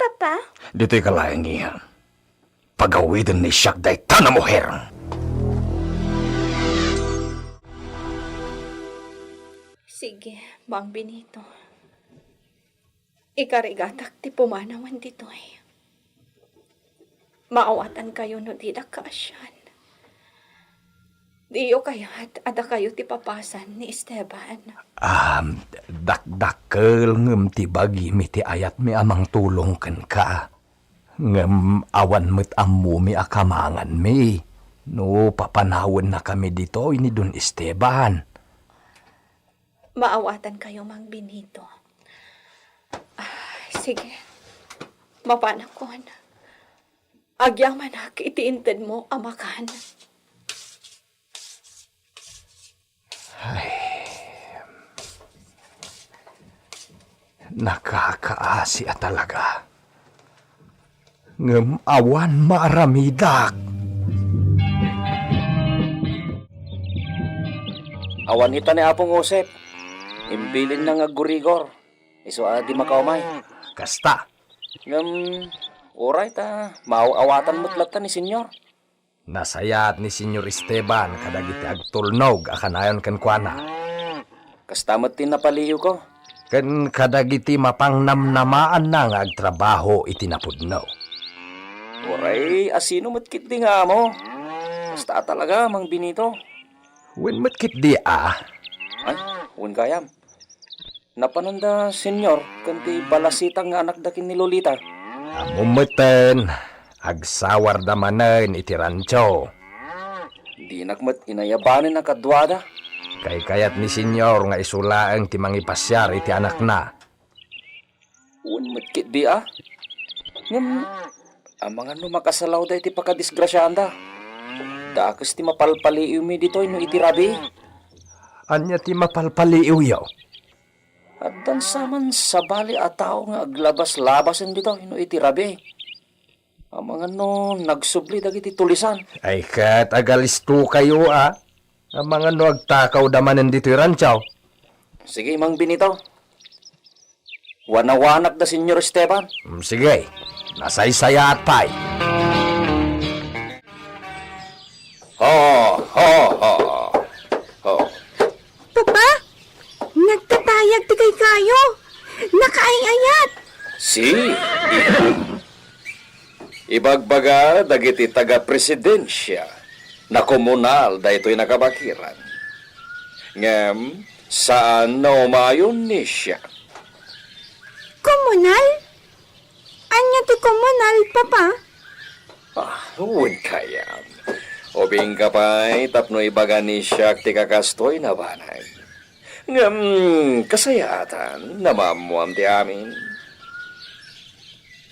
Papa? Ditoy ka laeng, iha. Pagawiden ni siak dayta a muher. Sige, Mang Benito. Ikarigatak ti pumanawen ditoy. Maawatankayo no didak kaasian. Diyo kayat a dakayo ti papasan ni Esteban? Ah, dakdakkel ngem ti bagimi ti ayatmi a mangtulong kenka. Ngem awan met ammomi a kamanganmi no papanawennakami ditoy ni Don Esteban. Maawatankayo, Mang Benito. Ah, sige. Mapanakon. Agyamanak iti intedmo a makan. Ay, nakakaasi a talaga. Ngem awan maaramidak. Awan ita ni Apong Josep. Imbilinna nga aggurigor. Isu a di makaumay. Kasta. Ngem, uray ta maaw-awatan met latta ni Senyor. Nasayaat ni Senyor Esteban kadagiti agtulnog a kanayon kenkuana. Kasta met ti napaliiwko. Ken kadagiti mapangnamnamaanna nga agtrabaho iti napudno. Uray, asino met ketdi nga amo? Kasta a talaga, Mang Benito. Wen met ketdi a. Ay, wen gayam. Napananda, Senyor, ken ti balasitang nga anakda ken ni Lolita. Ammom metten, agsawarda manen iti rancho. Dinak met inayabanen a kaduada. Kaykayat ni Senyor nga isu laeng ti mangipasiar iti anakna. Wen met ketdi a. Ngem, amangan no makasalawda iti pakadisgrasiaanda. Dakes ti mapalpaliiwmi ditoy no iti rabii. Ania ti mapalpaliiwyo? Addan saman sabali a tao nga aglabaslabasen ditoy no iti rabii. Amangan no nagsubli dagiti tulisan. Ay ket agalistokayo a. Amangan no agtakawda manen ditoy rancho. Sige, Mang Benito. Wanawanak da Senyor Esteban. Mm, sige. Nasaysayaat pay. Ho, ho, ho, ho. Papa, nagtatayag ti kaykayo. Nakaay-ayat. Si, iha. Ibagbaga dagiti taga-presidensia, nakomunal daytoy nakabakiran. Ngem, saan na umayon ni siak. Komunal? Ania ti komunal, Papa? Ah, wen kayam. Ubingka pay tapno ibaga ni siak ti kakastoy a banag. Ngem, kasayaatan, namaammoam ti amin.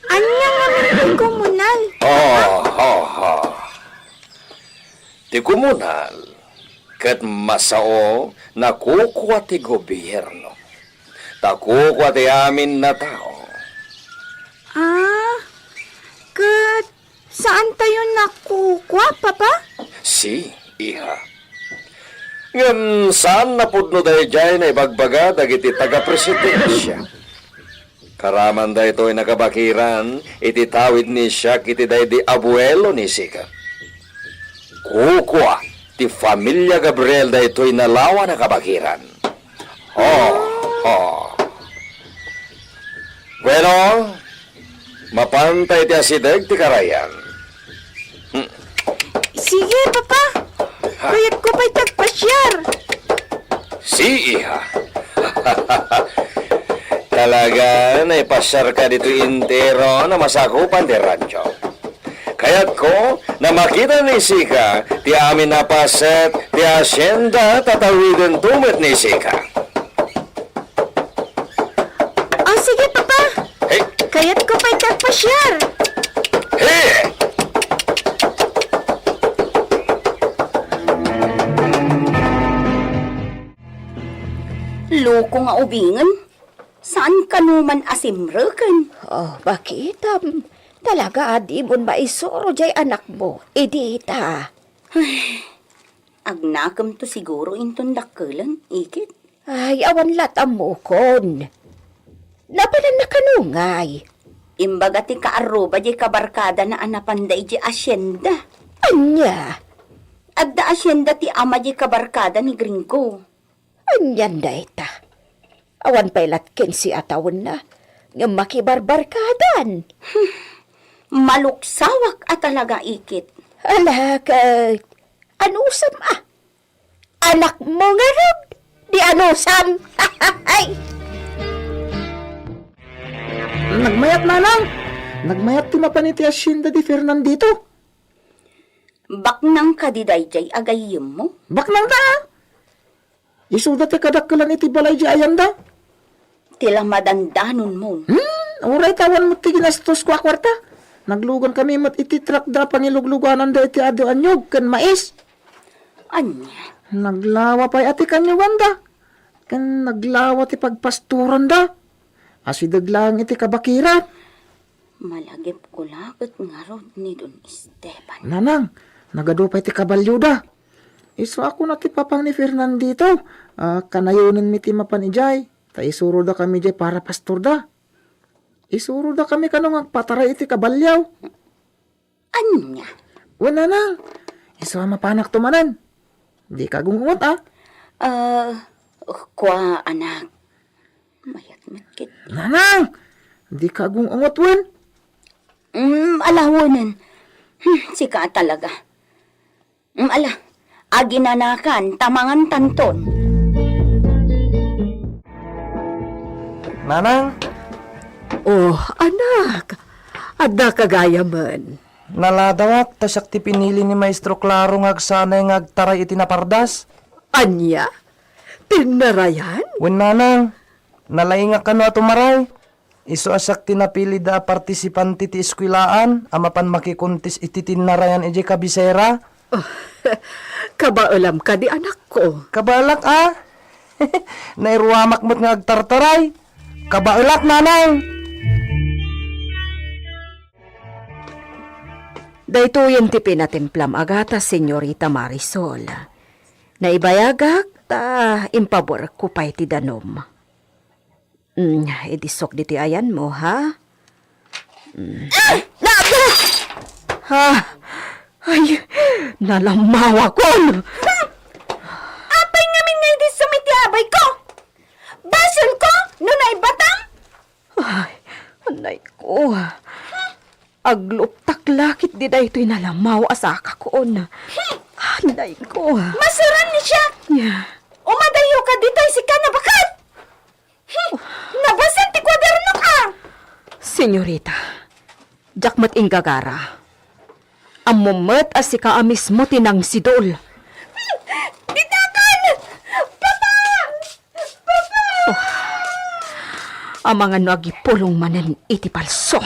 Ania ngamin ti komunal? Ah, ha, ha. Ti komunal, ket masao, nakukua ti gobierno. Ta kukua ti amin a tao. Ah, ket saan tayo nakukua, Papa? Si, iha. Ngem saan a pudno daydiay naibagbaga dagiti taga-presidensia. Karaman daytoy nakabakiran iti tawid ni siak iti daydi abuelo ni Sika. Kukua ti familia Gabriel daytoy a lawa nakabakiran. Oh, oh. Bueno, mapanta iti asideg ti karayan. Hmm. Sige, Papa. Ha? Kayatko pay ti agpasiar. Si, iha. Talaga, naipasiarka ditoy entero a masakupan ti rancho. Kayatko a makita ni Sika ti amin a paset ti hacienda, tatawidento met ni Sika. Agpasiar! He! Loko nga ubingen. Saan kano man a simreken? Oh, bakitam. Talaga a dimon maisuro jay anakmo. Idi ita. Ay, agnakemto siguro inton dakkelen, ikit. Ay, awan lat' ammokon. Napanan na kano ngay? Imbaga ti kaarruba jay kabarkadana a napanda ijay asienda. Ania? Adda asienda ti ama jay kabarkada ni Gringo. Anian dayta? Awan pay lat kinse a tawenna, ngem makibarbarkadan. Maluksawak a talaga, ikit. Ala, ket anusam a? Anakmo ngarud, di anusam. Ay! Nagmayat, nanang! Nagmayat ti mapan iti asienda di Fernandito. Baknang kadi dayjay a gayyemmo? Baknang da! Isuda ti kadakkelan iti balay di ayanda. Ti la madandanonmo. Hmm, uray ta awan met ti ginastosko a kuarta. Naglugan kami met iti trakda a pangiluglugananda iti adu a niyog ken mais. Ania? Naglawa pay a ti kanyoganda. Ken naglawa ti pagpastoranda. Asideg laeng iti kabakiran. Malagipko la ket ngarud ni Don Esteban. Nanang, nagadu pay ti kabalioda. Isu a kuna ti papang ni Fernandito, a, kanayonenmi ti mapan idiay, ta isuroda kami idiay para pastorda. Isuroda kami kano nga agpataray iti kabalio. Ania? Wen, nanang, isu a mapanakto manen. Dika agung-ungot, a? Ah, kua, anak. Mayat met ket. Nanang! Dika agung-ungot wen. Mm, ala, wenen. Hmm, sika talaga. Mm, ala, aginanakan, ta mangantanton. Nanang! Oh, anak. Adda ka gayamen. Naladawak, ta siak ti pinili ni Maestro Claro nga agsanay nga agtaray iti napardas. Ania? Tinnarayan? Wen, nanang. Nalaingak kano a tumaray. Isu a siak ti napilida a partisipante ti eskuelaan a mapan makikontis iti tinnarayan idiay kabisera. Oh, kabaelam kadi, anakko? Kabaelak a. Nairuamak met nga agtartaray. Kabaelak, nanang. Daytoyen ti pinatimplam a gatas, Señorita Marisol. Naibayagak ta impaburekko pay ti danum. Mm, idisok ditoy ayanmo, ha? Mm. Ah! Naga! Ha? Ay, nalamawakon! Apay ngamin nga idissom iti abay ko? Basol ko no naibatam? Ay, anay ko. Agluptak lakit di daytoy nalamaw a sakakon. Anay ko. Masuran ni siya. Yeah. Umadayo ka ditoy sika nabakat. Hmm, nabasag ti kuadernok a! Senyorita, diak met inggagara. Ammom met a sika a mismo ti nangsidol. Hmm, ditakan! Papa! Papa! Oh, amangan no agipulong manen iti palso.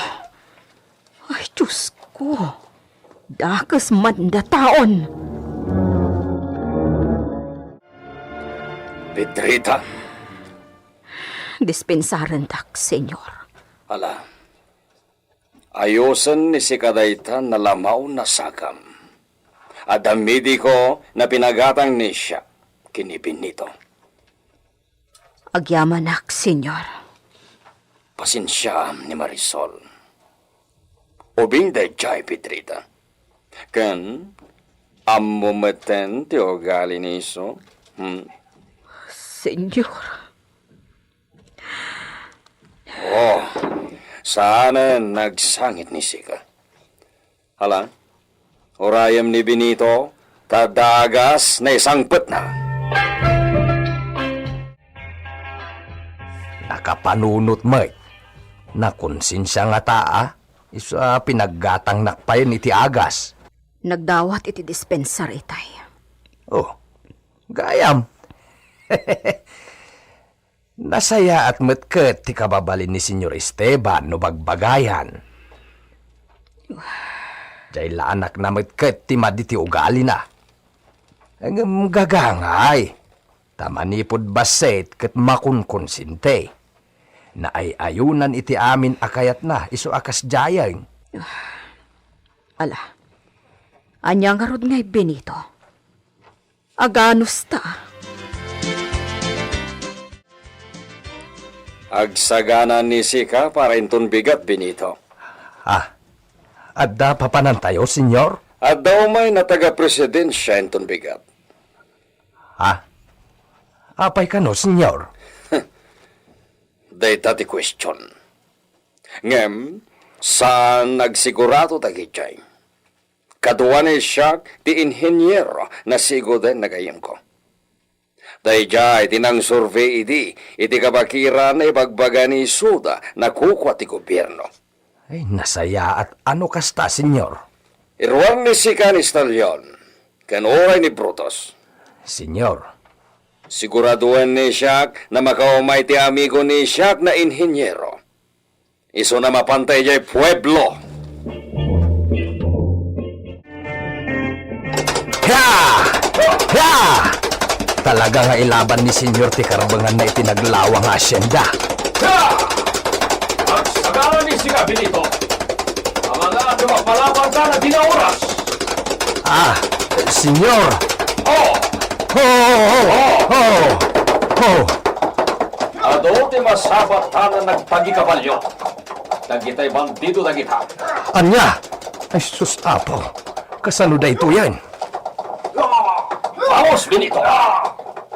Ay, Diyos ko. Dakes man da taon. Pedrita. Dispensarendak, Senyor. Ala, ayosen ni sika dayta nalamaw a sakam. Adda mediko a pinagatang ni siak ken ni Benito. Agyamanak, Senyor. Pasensiaam ni Marisol. Ubing daydiay, Pedrita. Ken, ammo metten ti ugali ni isu? Hmm? Senyor. Oh, saanen nagsangit ni sika. Ala, urayem ni Benito, ta dagas naisangpetna. Nakapanunot met. Nakonsensia ngata a, isu a pinaggatangnak payen iti agas. Nagdawat iti dispensar itay. Oh, gayam. Nasayaat met ket ti kababalin ni Senyor Esteban no bagbagayan. Diay la anakna met ket ti madi ti ugalina. Ngem gagangay, ta manipud bassit ket makunkonsente. Naay-ayunan iti amin a kayatna isu a kasdiayen. Ala, ania ngarud ngay, Benito? Aganusta? Agsagana ni sika para inton bigat, Benito. Ah, adda papanantayo, Senyor? Adda umay a taga-presidensia inton bigat. Ah, apay kano, Senyor? Dayta ti question. Ngem, saan agsigurado dagiti. Kadua ni siak ti inheniero a siguden a gayyemko. Daydiay ti nangsurvey idi, iti kabakiran a ibagbaga ni Isuda a kukua ti gobierno. Ay, nasayaat a no kasta, Senyor. Iruar ni sika ni Stallion, ken uray ni Brutus. Senyor. Siguradoen ni siak a makaumay ti amigo ni siak a inheniero. Isu a mapanta idiay pueblo. Hia! Hia! Talaga nga ilaban ni Senyor ti karbenganna iti naglawang a hacienda. Hia! Agsagana ni sika, Benito. Amangan a mapalaban ka na di na oras. Ah, Senyor! Oh! Oh! Oh! Oh! Oh! Adu ti masabat ta nga nagtagikabalio. Dagitay bandido dagita. Ania? Ay, sus, Apo. Kasano daytoyen? Bawas, Benito!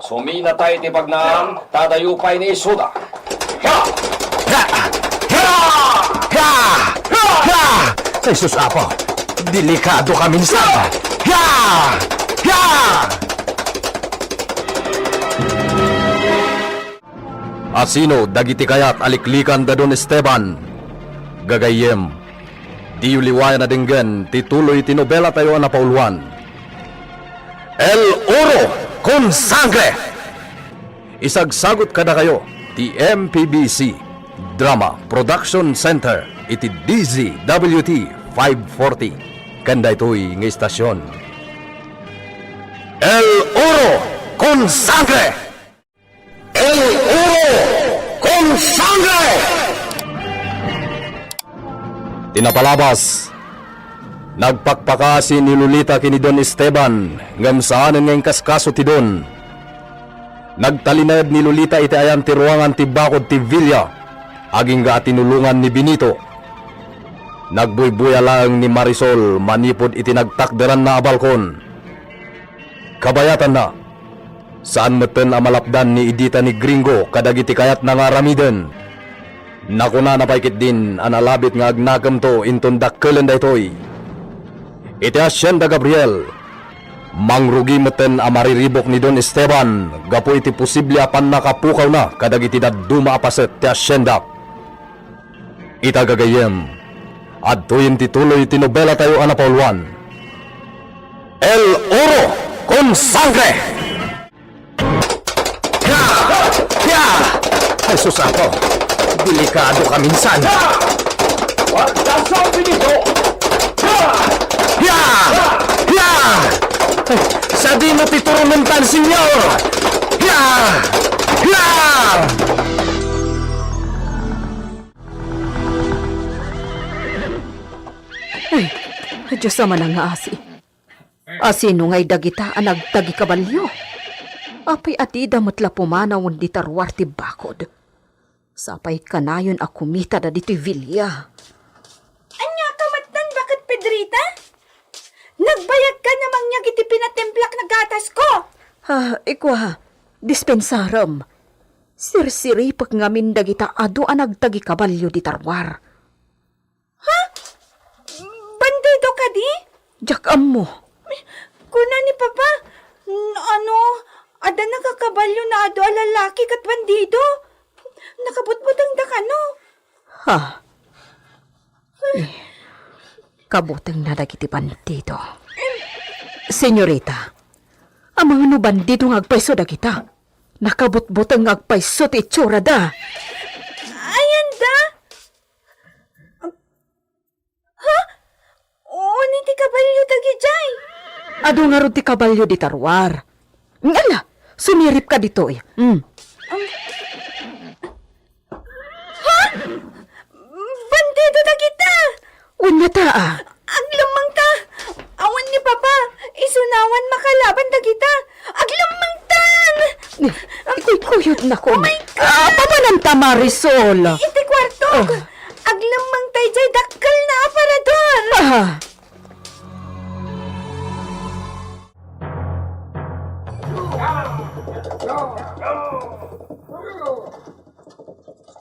Suminata iti bagnaan, ta adayo pay ni Isuda. Ha! Ha! Ha! Ha! Ha! Ay, sus, Apo. Delikado ka minsan. Ha! Ha! Asino dagiti kayat a liklikan da Don Esteban? Gagayyem, diyo liwayan a denggen ti tuloy ti nobelatayo a napauluan, El Oro con Sangre! Isagsagut kadakayo ti M P B C Drama Production Center iti D Z W T five forty, ken daytoy nga istasyon. El Oro con Sangre! El Oro con Sangre! Ti napalabas, nagpakpakaasi ni Lolita ken ni Don Esteban, ngem saanen nga inkaskaso ti Don. Nagtalinaed ni Lolita iti ayan ti ruangan ti bakod ti villa, agingga a tinulongan ni Benito. Nagbuybuya laeng ni Marisol manipud iti nagtakderanna a balkon. Kabayatanna, saan metten a malapdan ni Edita ni Gringo kadagiti kayatna nga aramiden. Nakunana pay ketdin a nalabit nga agnakemto inton dakkelen daytoy. Iti Hacienda Gabriel, mangrugi metten a mariribuk ni Don Esteban gapu iti posible a pannakapukawna kadagiti dadduma a paset ti hacienda. Ita gagayyem, adtoyen ti tuloy ti nobelatayo a napauluan, El Oro con Sangre! Ya! Ya! Ay, sus, Apo! Delikado ka minsan! Pagkasal, Benito! Ya! Ya! Ay, sadino ti turunentan, Senyor! Ya! Ya! Ay, Dios a manangngaasi. Asino ngay dagita a nagtagikabalio? Apay a dida met la pumanawen dita ruar ti bakod? Sapay kanayon a kumitada ditoy villa. Ania ka metten, Baket Pedrita? Nagbayagka a mangngeg iti pinatimplak a gatasko? Ah, ikua, dispensarem. Sirsiripek ngamin dagita adu a nagtagikabalio dita ruar. Ha? Bandido kadi? Diak ammo. Kuna ni Papa, n-, ano, adda nagkakabalio nga adu a lalaki ket bandido. Nakabutbutengda kano? Ha? Eh, kabutengna dagiti bandido. Senyorita, amangan no bandido nga agpayso dagita? Nakabutbuteng nga agpayso ti itsurada. Ayanda? Ha? Ti kabalio dagidiay. Adu ngarud ti kabalio dita ruar. Ala, sumiripka ditoy. Mm. Ha? Bandido dagita! Wen ngata, a. Aglemmengta! Awan ni Papa, isuna awan makalaban dagita. Aglemmengtan! Ni, ikuykuyodnakon. Oh my God! A, pamananta, Marisol. Iti kuartok. A. Aglemmengta idiay dakkelna a parador. A.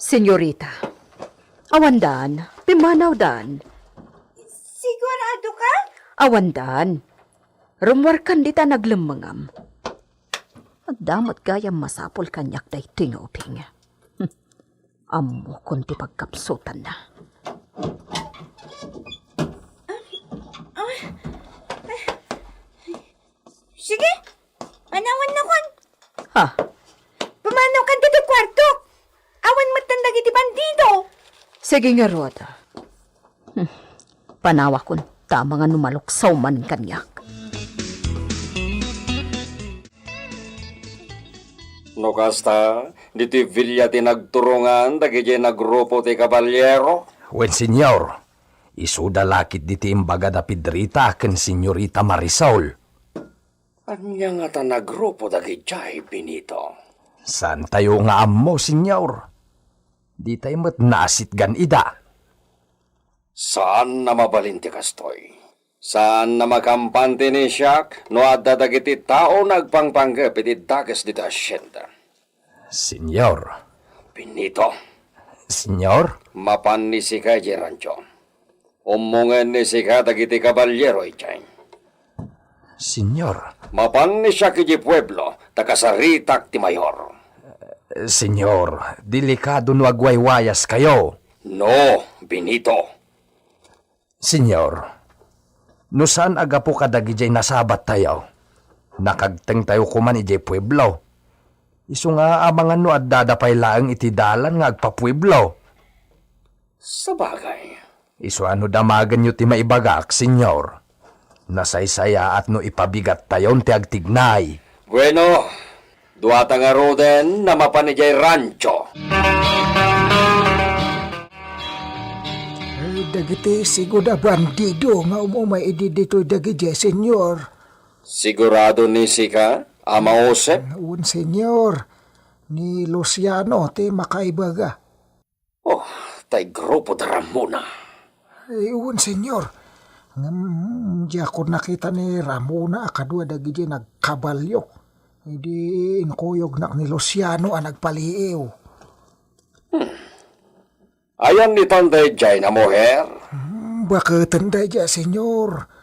Senyorita, awandan, pimmanawdan. Siguradoka? Awandan. Rummuarkan dita naglemmengam. Adda met gayam masapul kaniak daytoy nga ubing. Hm. Ammokon ti pagkapsutanna. Sige, manawannakon. Ha? Pumanawkan ditoy kuartok. Awan metten dagiti bandido. Sige ngarud. Hm. Panawakon ta amangan no maluksaw manen kaniak. No kasta, ditoy villa ti nagturongan dagidiay nagrupo ti kabaliero? Wen, Señor. Isuda la ketdi ti imbagada Pedrita ken Señorita Marisol. Ania ngata nagrupo dagidiay, Benito? Saantayo nga ammo, Señor. Ditay met naasitgan ida. Saan a mabalin ti kastoy. Saan a makaampan ti inisiak no adda dagiti tao nga agpangpanggep iti dakes ditoy hasienda. Señor. Benito. Señor? Mapan ni sika idiay rancho. Ummongen ni sika dagiti kabaliero idiay. Señor. Mapan ni siak idiay pueblo, ta kasaritak ti mayor. Señor, delikado no agwaywayaskayo. No, Benito. Señor, no saan a gapu kadagidiay nasabattayo, nakagtengtayo koman idiay pueblo. Isu nga amangan no addada pay laeng iti dalan nga agpapueblo. Sabagay. Isu a no damagenyo ti maibagak, Señor, nasaysayaat no ipabigattayon ti agtignay. Bueno, duata ngaruden a mapan idiay rancho. Eh, dagiti sigud a bandido nga um-umay idi ditoy dagidiay, Señor. Sigurado ni sika, Ama Josep? Wen, Señor. Ni Luciano ti makaibaga. Oh, tay grupo da Ramona. Eh, wen, Señor. Ngem, diakon nakita ni Ramona a kadua dagiti nagkabalio. Idi inkuyognak ni Luciano a nagpaliiw. Hmm. Ayan itan daydiay a muher? Hmm, baketen daydiay, Señor.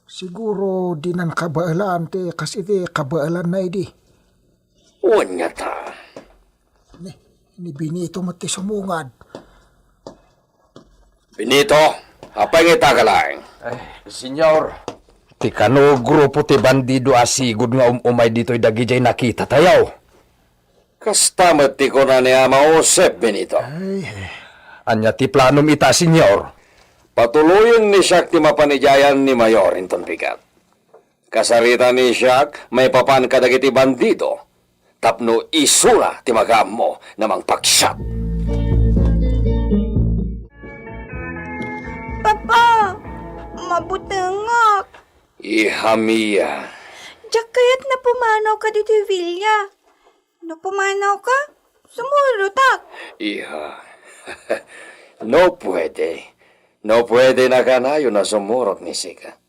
Siguro dinan kabaelan ti kas iti kabaelanna idi. Wen ngata. Ni, ni Benito met ti sumungad. Benito, apay nga ita ka laeng? Ay, Señor. Ti kano grupo ti bandido a sigud nga um-umay ditoy dagidiay nakitatayo. Kasta met ti kuna ni Ama Josep, Benito. Ay, ania ti planom ita, Señor? Patuloyen ni siak ti mapan idiay ni Mayor inton bigat. Kasarita ni siak maipapan kadagiti bandido tapno isuna ti makaammo a mangpaksiat. Papa, mabutengak. Iha mia. Diak kayat a pumanawka ditoy villa. No pumanawka, sumurotak. Iha. No puede. No puede, nakanayon a sumurot ni sika.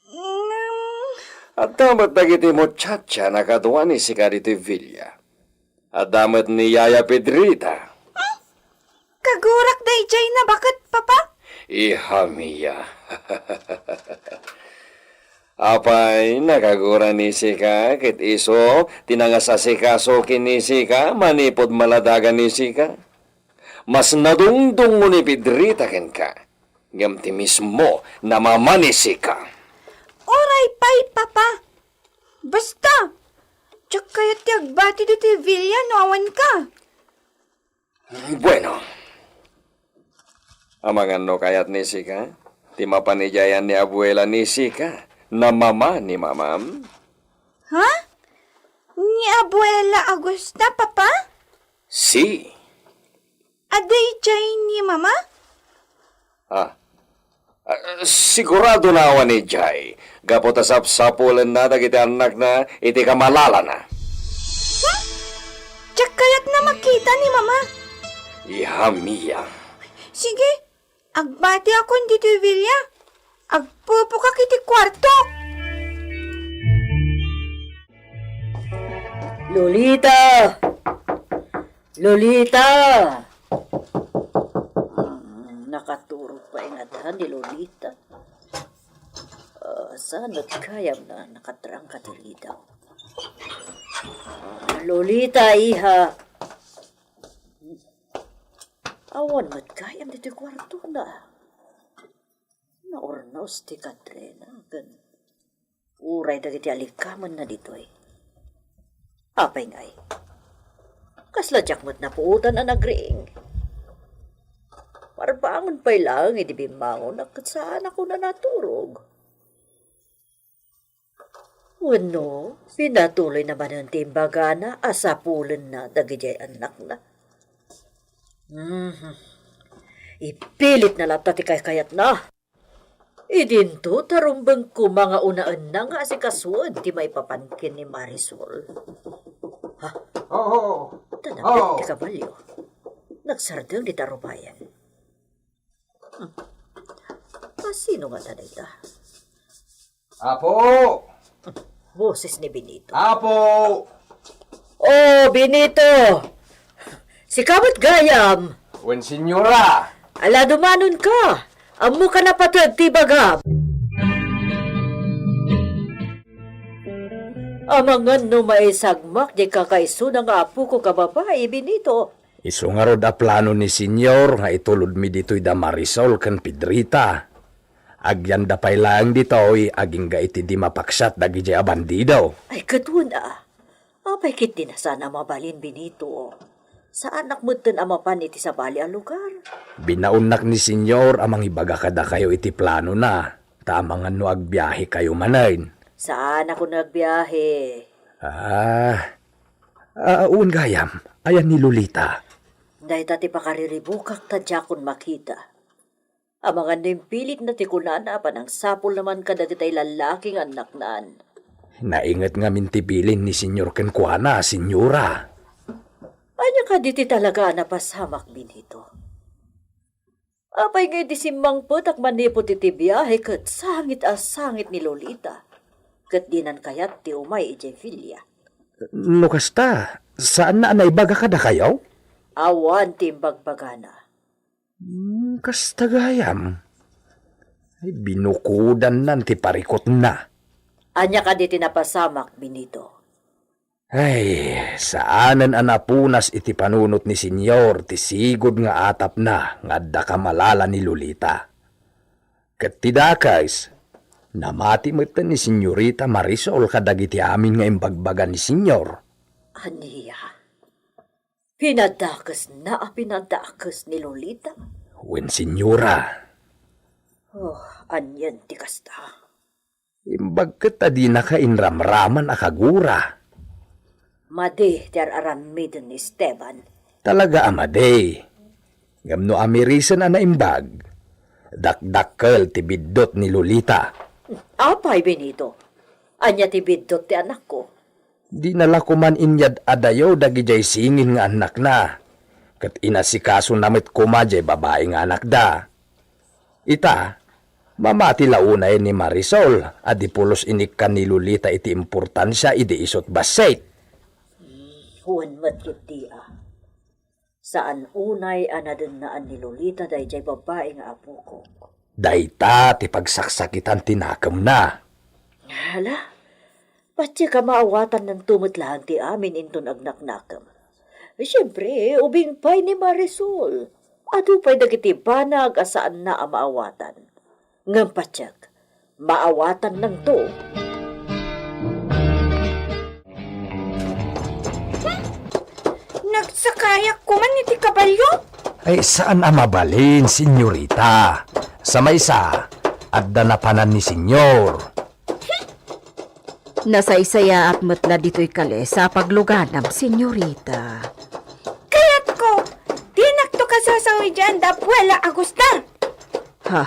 Ngem adda met dagiti muchacha a kadua ni sika ditoy villa. Adda met ni Yaya Pedrita. Hmm? Kagurak daydiay a baket, Papa? Iha mia. Apay, nakagura ni sika, ket isu ti nangasasikaso ken ni sika manipud maladagan ni sika? Mas nadungdungo ni Pedrita kenka, ngem ti mismo a mama ni sika. Uray pay, Papa. Basta, diak kayat ti agbati ditoy villa no awanka. Bueno. Amangan no kayat ni sika, Ti mapan idiay ni abuela ni Sika, na mama ni mamam? Ha? Ni abuela Augusta, papa? Si. Adda idiay ni mama? Ah, ah, sigurado na awan idiay. Gapu ta sapsapulenna dagiti annakna iti kamalalana. Hmm? Diak kayat na makita ni mama. Iha Mia. Sige, agbatiakon ditoy bilia. Agpupukak iti kuartok. Lolita! Lolita! Hmm, nakaturog pay ngata ni Lolita. Ah, saan met gayam na nakatrangka ti ridaw? Ah, Lolita, iha. Awan met gayam ditoy kuartona. Naurnos ti kadrena ken uray dagiti alikamenna ditoy. Apay ngay? Kasla diak met napuotan a nagriing. Parbangon pay laeng idi bimmangonak ket saanak unay naturog. Wenno, pinatuloyna manen ti imbagana a sapulenna dagidiay annakna. Mhm. Ipilitna latta ti kaykayatna. Idinto ta rumbeng koma nga unaenna nga asikasuen ti maipapan ken ni Marisol. Ha? Oo. Tanagan ti kabalio. Nagsardeng dita rupayen. Hmm. Asino ngata dayta? Apo! Boses ni Benito. Apo! Oh, Benito! Sika met gayam! Wen, senyora! Ala, dumanonka! Ammok a napateg ti ibagam! Amangan no maisagmak di kakaisuna nga apokok a babai, Benito. Isu ngarud a plano ni Senyor nga itulodmi ditoy da Marisol ken Pedrita. Agyanda pay laeng ditoy agingga iti di mapaksiat dagidiay a bandido. Ay, ket wen a. Apay ketdi a saan a mabalin, Benito? Saanak metten a mapan iti sabali a lugar. Binaonnak ni Senyor a mangibaga kadakayo iti planona, ta amangan no agbiahekayo manen. Saanak a nagbiahe. Ah, ah, wen gayam, ayan ni Lolita? Dayta ti pakariribukak ta diakon makita. Amangan no impilitna ti kunana a panangsapulna man kadagitay lallaki nga annaknan. Nainget ngamin ti bilin ni Senyor kenkuana, Senyora. Ania kadi ti talaga a napasamak, Benito? Apay nga idi simmangpetak manipud iti biahe ket sangit a sangit ni Lolita, ket dinan kayat ti umay idiay villa? No kasta, saanna a naibaga kadakayo? Awan ti imbagbagana. Hmm, kasta gayam. Ay, binukodannan ti parikutna. Ania kadi ti napasamak, Benito? Ay, saanen a napunas iti panunot ni Senyor ti sigud nga atapna nga adda kamalala ni Lolita. Ket ti dakes, namati metten ni Senyorita Marisol kadagiti amin nga imbagbaga ni Senyor. Ania? Pinadakesna a pinadakes ni Lolita? Wen, Senyora. Oh, anian ti kasta? Imbag ket ta dinaka inramraman a kagura. Madi ti ar-aramiden ni Esteban. Talaga a madi. Ngem no amirisen a naimbag, dakdakkel ti biddut ni Lolita. Apay, Benito? Ania ti biddut ti anakko? Dina la koman inyad-adayo dagidiay singin nga annakna, ket inasikasona met koma diay babai nga anakda. Ita, mamati la unay ni Marisol a di pulos inikkan ni Lolita iti importansia idi isut' bassit. Hmm, wen met ketdi a. Saan unay a nadennaan ni Lolita daydiay babai nga apokok. Dayta ti pagsaksakitan ti nakemna. Hala, patiek a maawatannanto met laeng ti amin inton agnaknakem. Siempre, ubing pay ni Marisol. Adu pay dagiti banag a saanna a maawatan. Ngem patiek, maawatannanto. Hmm? Nagsakayak koman iti kabalio? Ay, saan a mabalin, senyorita. Sa maysa, adda napanan ni Senyor. Nasaysayaat met la ditoy kalesa a pagluganam, senyorita. Kayatko, dinakto kasasao idiay anda Abuela Agusta. Ha?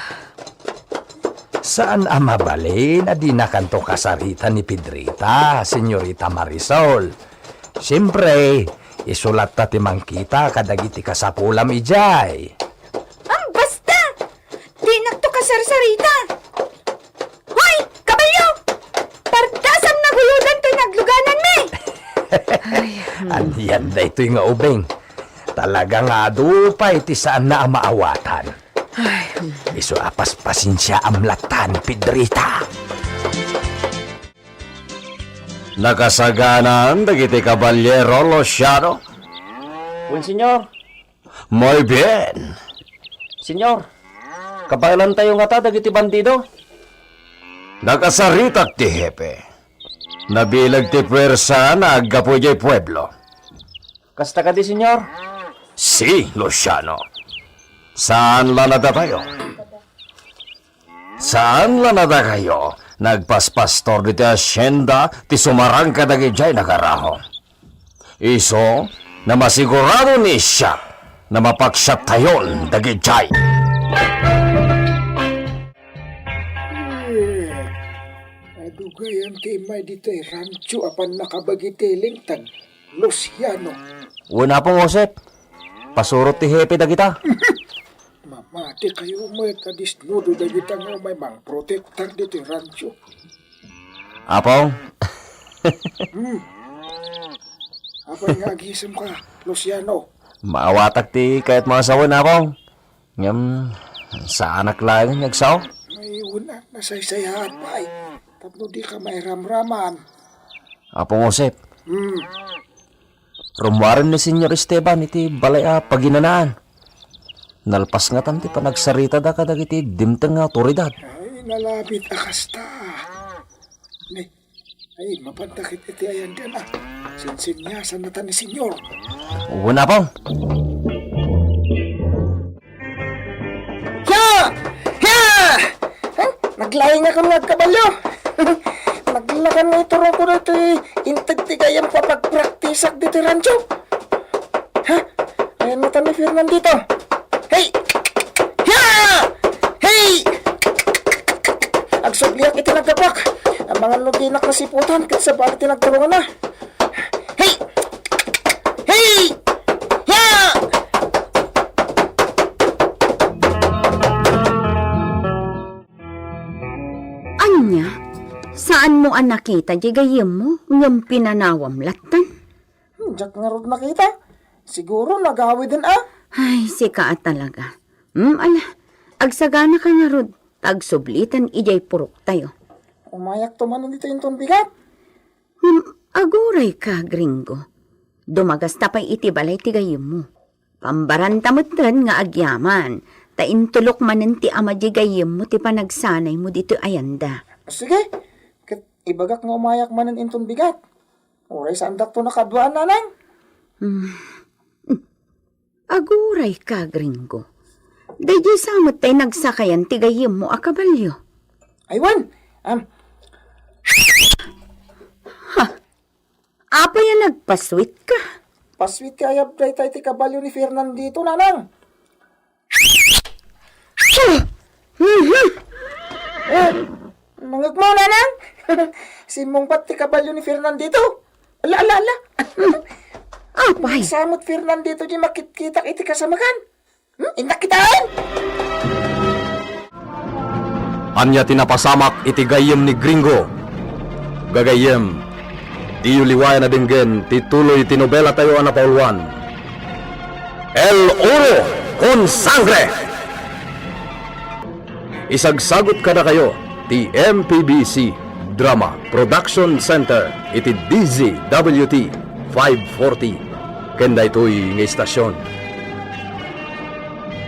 Saan a mabalin a dinakanto kasarita ni Pedrita, senyorita Marisol. Siempre, isu latta ti mangkita kadagiti kasapulam idiay. Am, basta! Dinakto kasarsarita! Hoy, kabalyo! Pardasan naguyodan toy naglugananmi! Ay, hmm. Anian daytoy nga ubing? Talaga nga adu pay ti saanna a maawatan. Ay, hmm. Isu a paspasensiaam latta ni Pedrita. Nakasaganaan dagiti kabalyero, Luciano? Wen, senyor. Muy bien. Senyor, kabaelantayo ngata dagiti bandido. Nakasaritak ti hepe. Nabileg ti puersa nga aggapu idiay pueblo. Kasta kadi, senyor? Si, Luciano. Saan la nadatayo? Saan la nadakayo nagpaspastor diti hacienda ti sumarang kadagidiay nagaraho? Isu, na masigurado ni siak na mapaksiattayon dagidiay. Eh, adu gayam ti immay ditoy rancho a pannakabagi ti lingtan, Luciano. Wen, Apong Josep, pasurot ti hepe dagita. Mamatikayo met a disnudo dagita nga umay mangprotektar ditoy rancho. Apong. Hmm. Apay nga agisemka, Luciano? Maawatak ti kayatmo a sawen, Apong. Ngem, saanak laeng nga agsao? Ay, wen, nasaysayaat pay. Tapno dika mairamraman. Apong Josep. Hmm. Rummuaren ni Senyor Esteban iti balay a paginanaan. Nalpas ngatan ti panagsaritada kadagiti dimteng nga awtoridad. Ay, nalabit a kasta. Ne, ay, mapanda ket iti ayandan a. Sinsinyasan natan ni Senyor. Wen, Apong. Ya! Ya! Ha? Naglaingakon nga agkabalio. Naglakan nga iturongko daytoy inted ti gayyemko a pagpraktisak ditoy rancho. Ha? Ayan natan ni Fernandito. Hey! Ya! Hey! Agsubliak iti naggapuak. Amangan no dinak nasiputan ket sabali ti nagturongana. Hey! Hey! Ya! Ania? Saanmo a nakita diay gayyemmo ngem pinanawam lattan? Hmm, diak ngarud nakita. Siguro nagawiden a. Ay, sika a talaga. Hmm, ala, agsaganaka ngarud, ta agsublitan idiay puroktayo. Umayakto manen ditoy inton bigat. Hmm, agurayka, Gringo. Dumagasta pay iti balay ti gayyemmo. Pambaranta metten nga agyaman, ta intulok manen ti ama diay gayyemmo ti panagsanaymo ditoy ayanda. Sige, ket ibagak nga umayak manen inton bigat. Uray saandakto nakaduaan, nanang. Hmm. Agurayka, Gringo. Daydiay sa met tay nagsakayan ti gayyemmo a kabalio. Ay, wen, am. Ha? Apay a nagpaswitka? Paswit ti ayab daytay ti kabalio ni Fernandito, nanang. Mhm. Eh, nangegmo, nanang? Simmungbat ti kabalio ni Fernandito. Ala, ala, ala. Apay? Sa met Fernandito di makitkitak iti kasamakan. Hmm? Innak kitaen? Ania ti napasamak iti gayyem ni Gringo? Gagayyem, diyo liwayan a denggen ti tuloy ti nobelatayo a napauluan, El Oro con Sangre! Isagsagut kadakayo ti M P B C Drama Production Center iti D Z W T five forty ken daytoy nga istasion.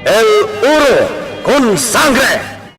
El Oro con Sangre!